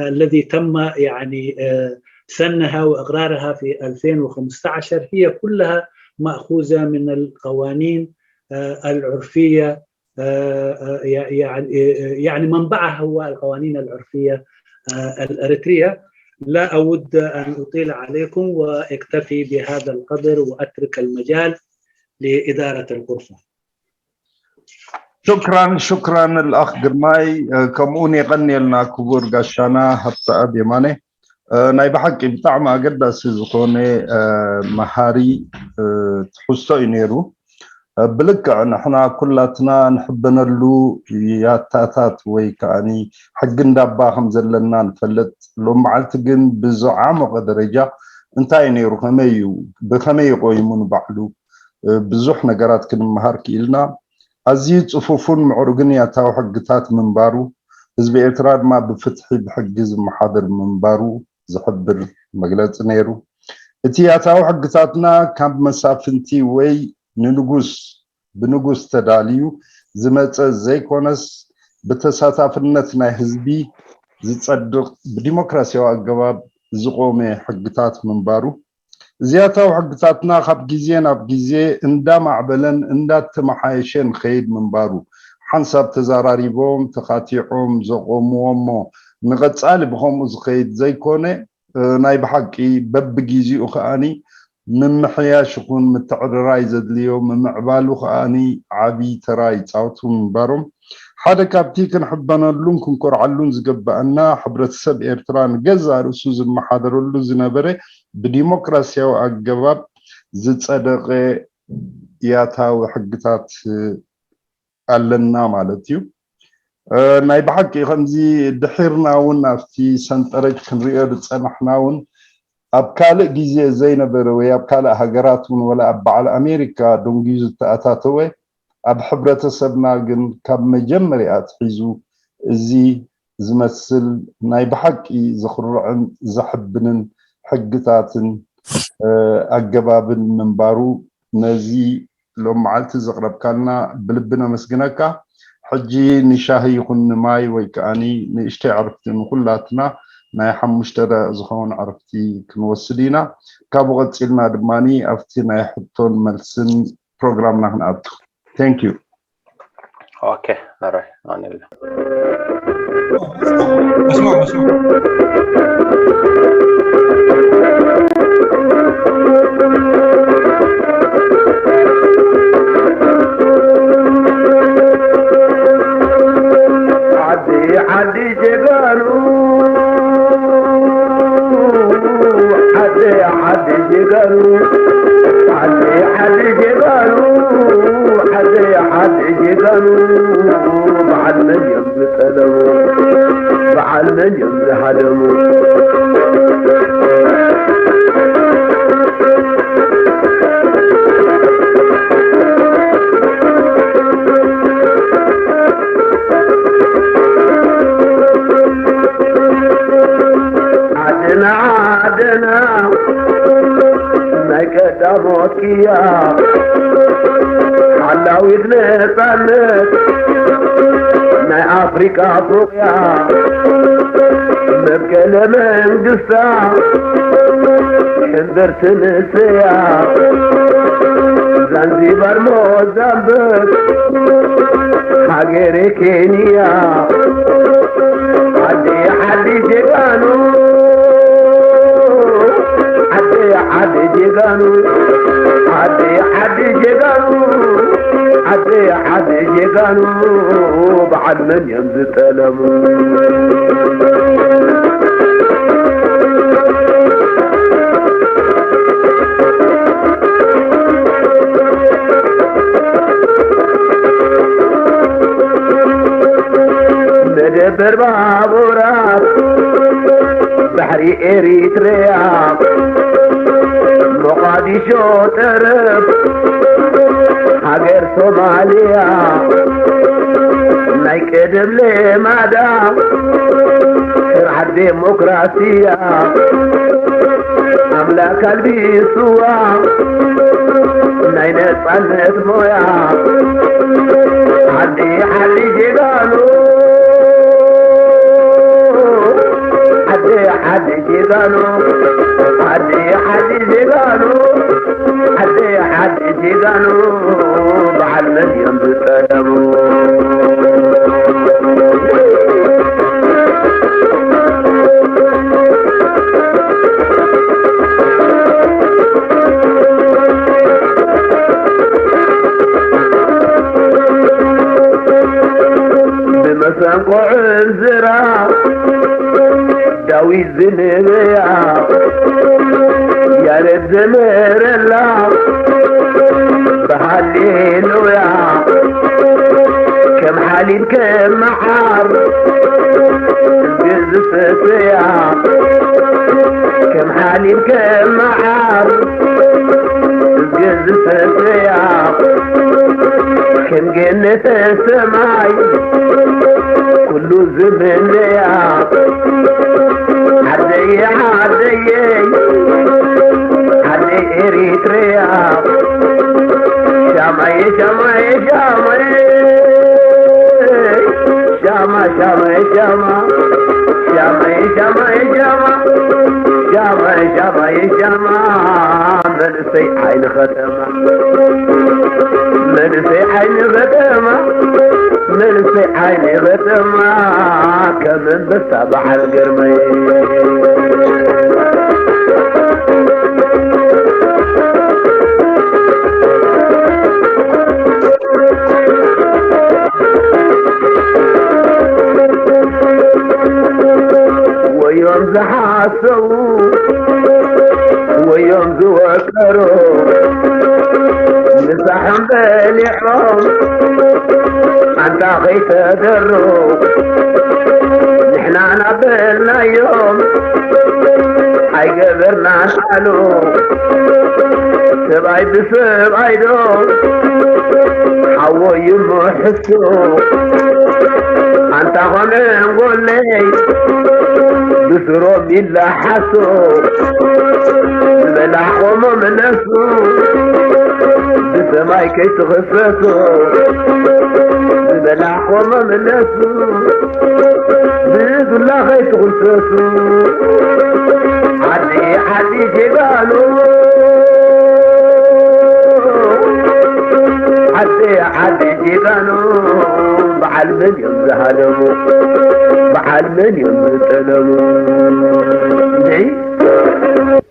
الذي تم يعني آه، سنها وإقرارها في ألفين وخمستاشر هي كلها مأخوذة من القوانين آه، العرفية، آه، آه، يعني آه، يعني منبعها هو القوانين العرفية آه، الأريترية. لا أود أن أطيل عليكم وأكتفي بهذا القدر وأترك المجال لإدارة الغرفة. ሽክራን ሽክራን ልኣኽ ግርማይ። ከምኡውን የቐንየልና ክቡር ጋሻና ሃብተኣብ የማነ። ናይ ብሓቂ ብጣዕሚ ኣገዳሲ ዝኾነ መሃሪ ትሕዝቶ እዩ ነይሩ። ብልክዕ ንሕና ኩላትና ንሕበነሉ ያታታት ወይ ከዓኒ ሕጊ እንዳባ ከም ዘለና ንፈልጥ። ሎም መዓልቲ ግን ብዝዓመቐ ደረጃ እንታይ እዩ ነይሩ፣ ከመይ እዩ፣ ብኸመይ ቆይሙ ንባዕሉ ብዙሕ ነገራት ክንመሃር ክኢልና። ኣዝዩ ጽፉፉን ምዕሩግን ያታዊ ሕግታት ምንባሩ፣ ህዝቢ ኤርትራ ድማ ብፍትሒ ብሕጊ ዝመሓደር ምንባሩ ዝሕብር መግለጺ ነይሩ። እቲ ያታዊ ሕግታትና ካብ መሳፍንቲ ወይ ንንጉስ ብንጉስ ተዳልዩ ዝመጸ ዘይኮነስ፣ ብተሳታፍነት ናይ ህዝቢ ዝጸድቕ ብዲሞክራሲያዊ ኣገባብ ዝቖመ ሕግታት ምንባሩ፣ እዚ ያታዊ ሕግታትና ካብ ግዜ ናብ ግዜ እንዳማዕበለን እንዳተመሓየሸን ኸይድ ምንባሩ፣ ሓንሳብ ተዛራሪቦም ተኻቲዖም ዘቖምዎ እሞ ንቐጻሊ ብኸምኡ ዝኸይድ ዘይኮነ፣ ናይ ብሓቂ በብግዜኡ ከኣኒ ምምሕያሽ ይኹን ምትዕርራይ ዘድልዮ፣ ምምዕባሉ ከኣኒ ዓቢ ተራ ይጻወቱ ምንባሮም ሓደ ካብቲ ክንሕበነሉን ክንኮርዓሉን ዝግበኣና፣ ሕብረተሰብ ኤርትራ ንገዛእ ርእሱ ዝመሓደረሉ ዝነበረ ብዲሞክራሲያዊ ኣገባብ ዝጸደቐ ያታዊ ሕግታት ኣለና ማለት እዩ። ናይ ብሓቂ ከምዚ ድሒርና እውን ኣብቲ ሰንጠረጅ ክንሪኦ ዝጸናሕና እውን ኣብ ካልእ ግዜ ዘይነበረ ወይ ኣብ ካልእ ሃገራት እውን ወላ ኣብ በዓል ኣሜሪካ ደንጉዩ ዝተኣታተወ፣ ኣብ ሕብረተሰብና ግን ካብ መጀመርያ ኣትሒዙ እዚ ዝመስል ናይ ብሓቂ ዘኹርዕን ዘሕብንን ሕግታትን ኣገባብን ምንባሩ ነዚ ሎም መዓልቲ ዘቕረብካልና ብልቢ ነመስግነካ። ሕጂ ንሻሂ ይኹን ንማይ ወይ ከኣኒ ንእሽተይ ዕርፍቲ ንኹላትና ናይ ሓሙሽተ ደቂቕ ዝኸውን ዕርፍቲ ክንወስድ ኢና። ካብኡ ቀጺልና ድማ ኣብቲ ናይ ሕቶን መልስን ፕሮግራምና ክንኣቱ። Thank you. Okay, all right. ዓዲ ጀጋኑ፣ ዓዲ ዓዲ ጀጋኑ፣ ዓዲ ዓዲ ጀጋኑ፣ ዓዲ ዓዲ ጀጋኑ፣ በዓል መን እዮም ዝጠለሙ፣ በዓል መን እዮም ዝሃደሙ። ዓድና ዓድና ናይ ቀዳሞት ቅያ፣ ሓላዊት ነፃነት ናይ ኣፍሪቃ ፎቕያ፣ መብቀለ መንግስታ ሕንብርቲ ንስያ፣ ዛንዚባር ሞዛምቢክ ሃገረ ኬንያ። ዓዲ ዓዲ ጀጋኑ፣ ዓዲ ዓዲ ጀጋኑ፣ ዓዲ ዓዲ ጀጋኑ፣ ዓዲ ዓዲ ጀጋኑ፣ በዓል መን እዮም ዝጠለሙ? መደበር ባቡራት ባሕሪ ኤሪትሪያ፣ ሞቓዲሾ ጠረፍ ሃገር ሶማልያ፣ ናይ ቀደም ሌማዳ ስርዓት ዴሞክራስያ፣ ኣምላክ ኣልቢስዋ ናይ ነፃነት ሞያ። ዓዲ ዓዲ ጀጋኑ፣ ዓዲ ዓዲ ጀጋኑ፣ ዓዲ ዓዲ ጀጋኑ፣ ዓዲ ዓዲ ጀጋኑ፣ በዓል መን እዮም ዝጠለሙ? ዝንበያ ያረድ ዘመረላ ብሃሌሉያ ከም ሓሊብ ከም መዓር ዝፈሰያ ከም ሓሊብ ከም መዓር ዝፈሰያ ከም ገነተ ሰማይ ኩሉ ዝምነያ ዓደየ ዓደየ ዓደይ ኤሪትሪያ ሻማየ ሻማየ ሻማየ ሻማ ሻማየ ሻማ ሻማየ ሻማየ ሻማ ሻማየ ሻማየ ሻማ መንእሰይ ዓይኒ ከተማ መንእሰይ ዓይኒ ከተማ መንእሰይ ዓይኒ ከተማ ከም ኣንበሳ በዓል ግርመይ ወዮም ዝሓሰቡ ወዮም ዝወቀሩ ምሳሖም በሊዖም ኣንታ ከይተደሩ ንሕና ናበልናዮም ኣይገበርናን ኣሉ ሰብኣይ ብሰብኣይ ዶ ሓወዩ ምሕሱ ኣንታ ኾነ እንጎለይ ብስሮም ይለሓሱ ዝበላሕኮሞ መለሱ ብሰማይ ከይትኽሰሱ ዝበላሕኮሞ መለሱ ብዱላ ከይትኽሰሱ ዓዲ ዓዲ ጀጋኑ ዓዲ ዓዲ ጀጋኑ በዓል መን እዮም ዝሃደሙ በዓል መን እዮም ዝጠለሙ እንድዒ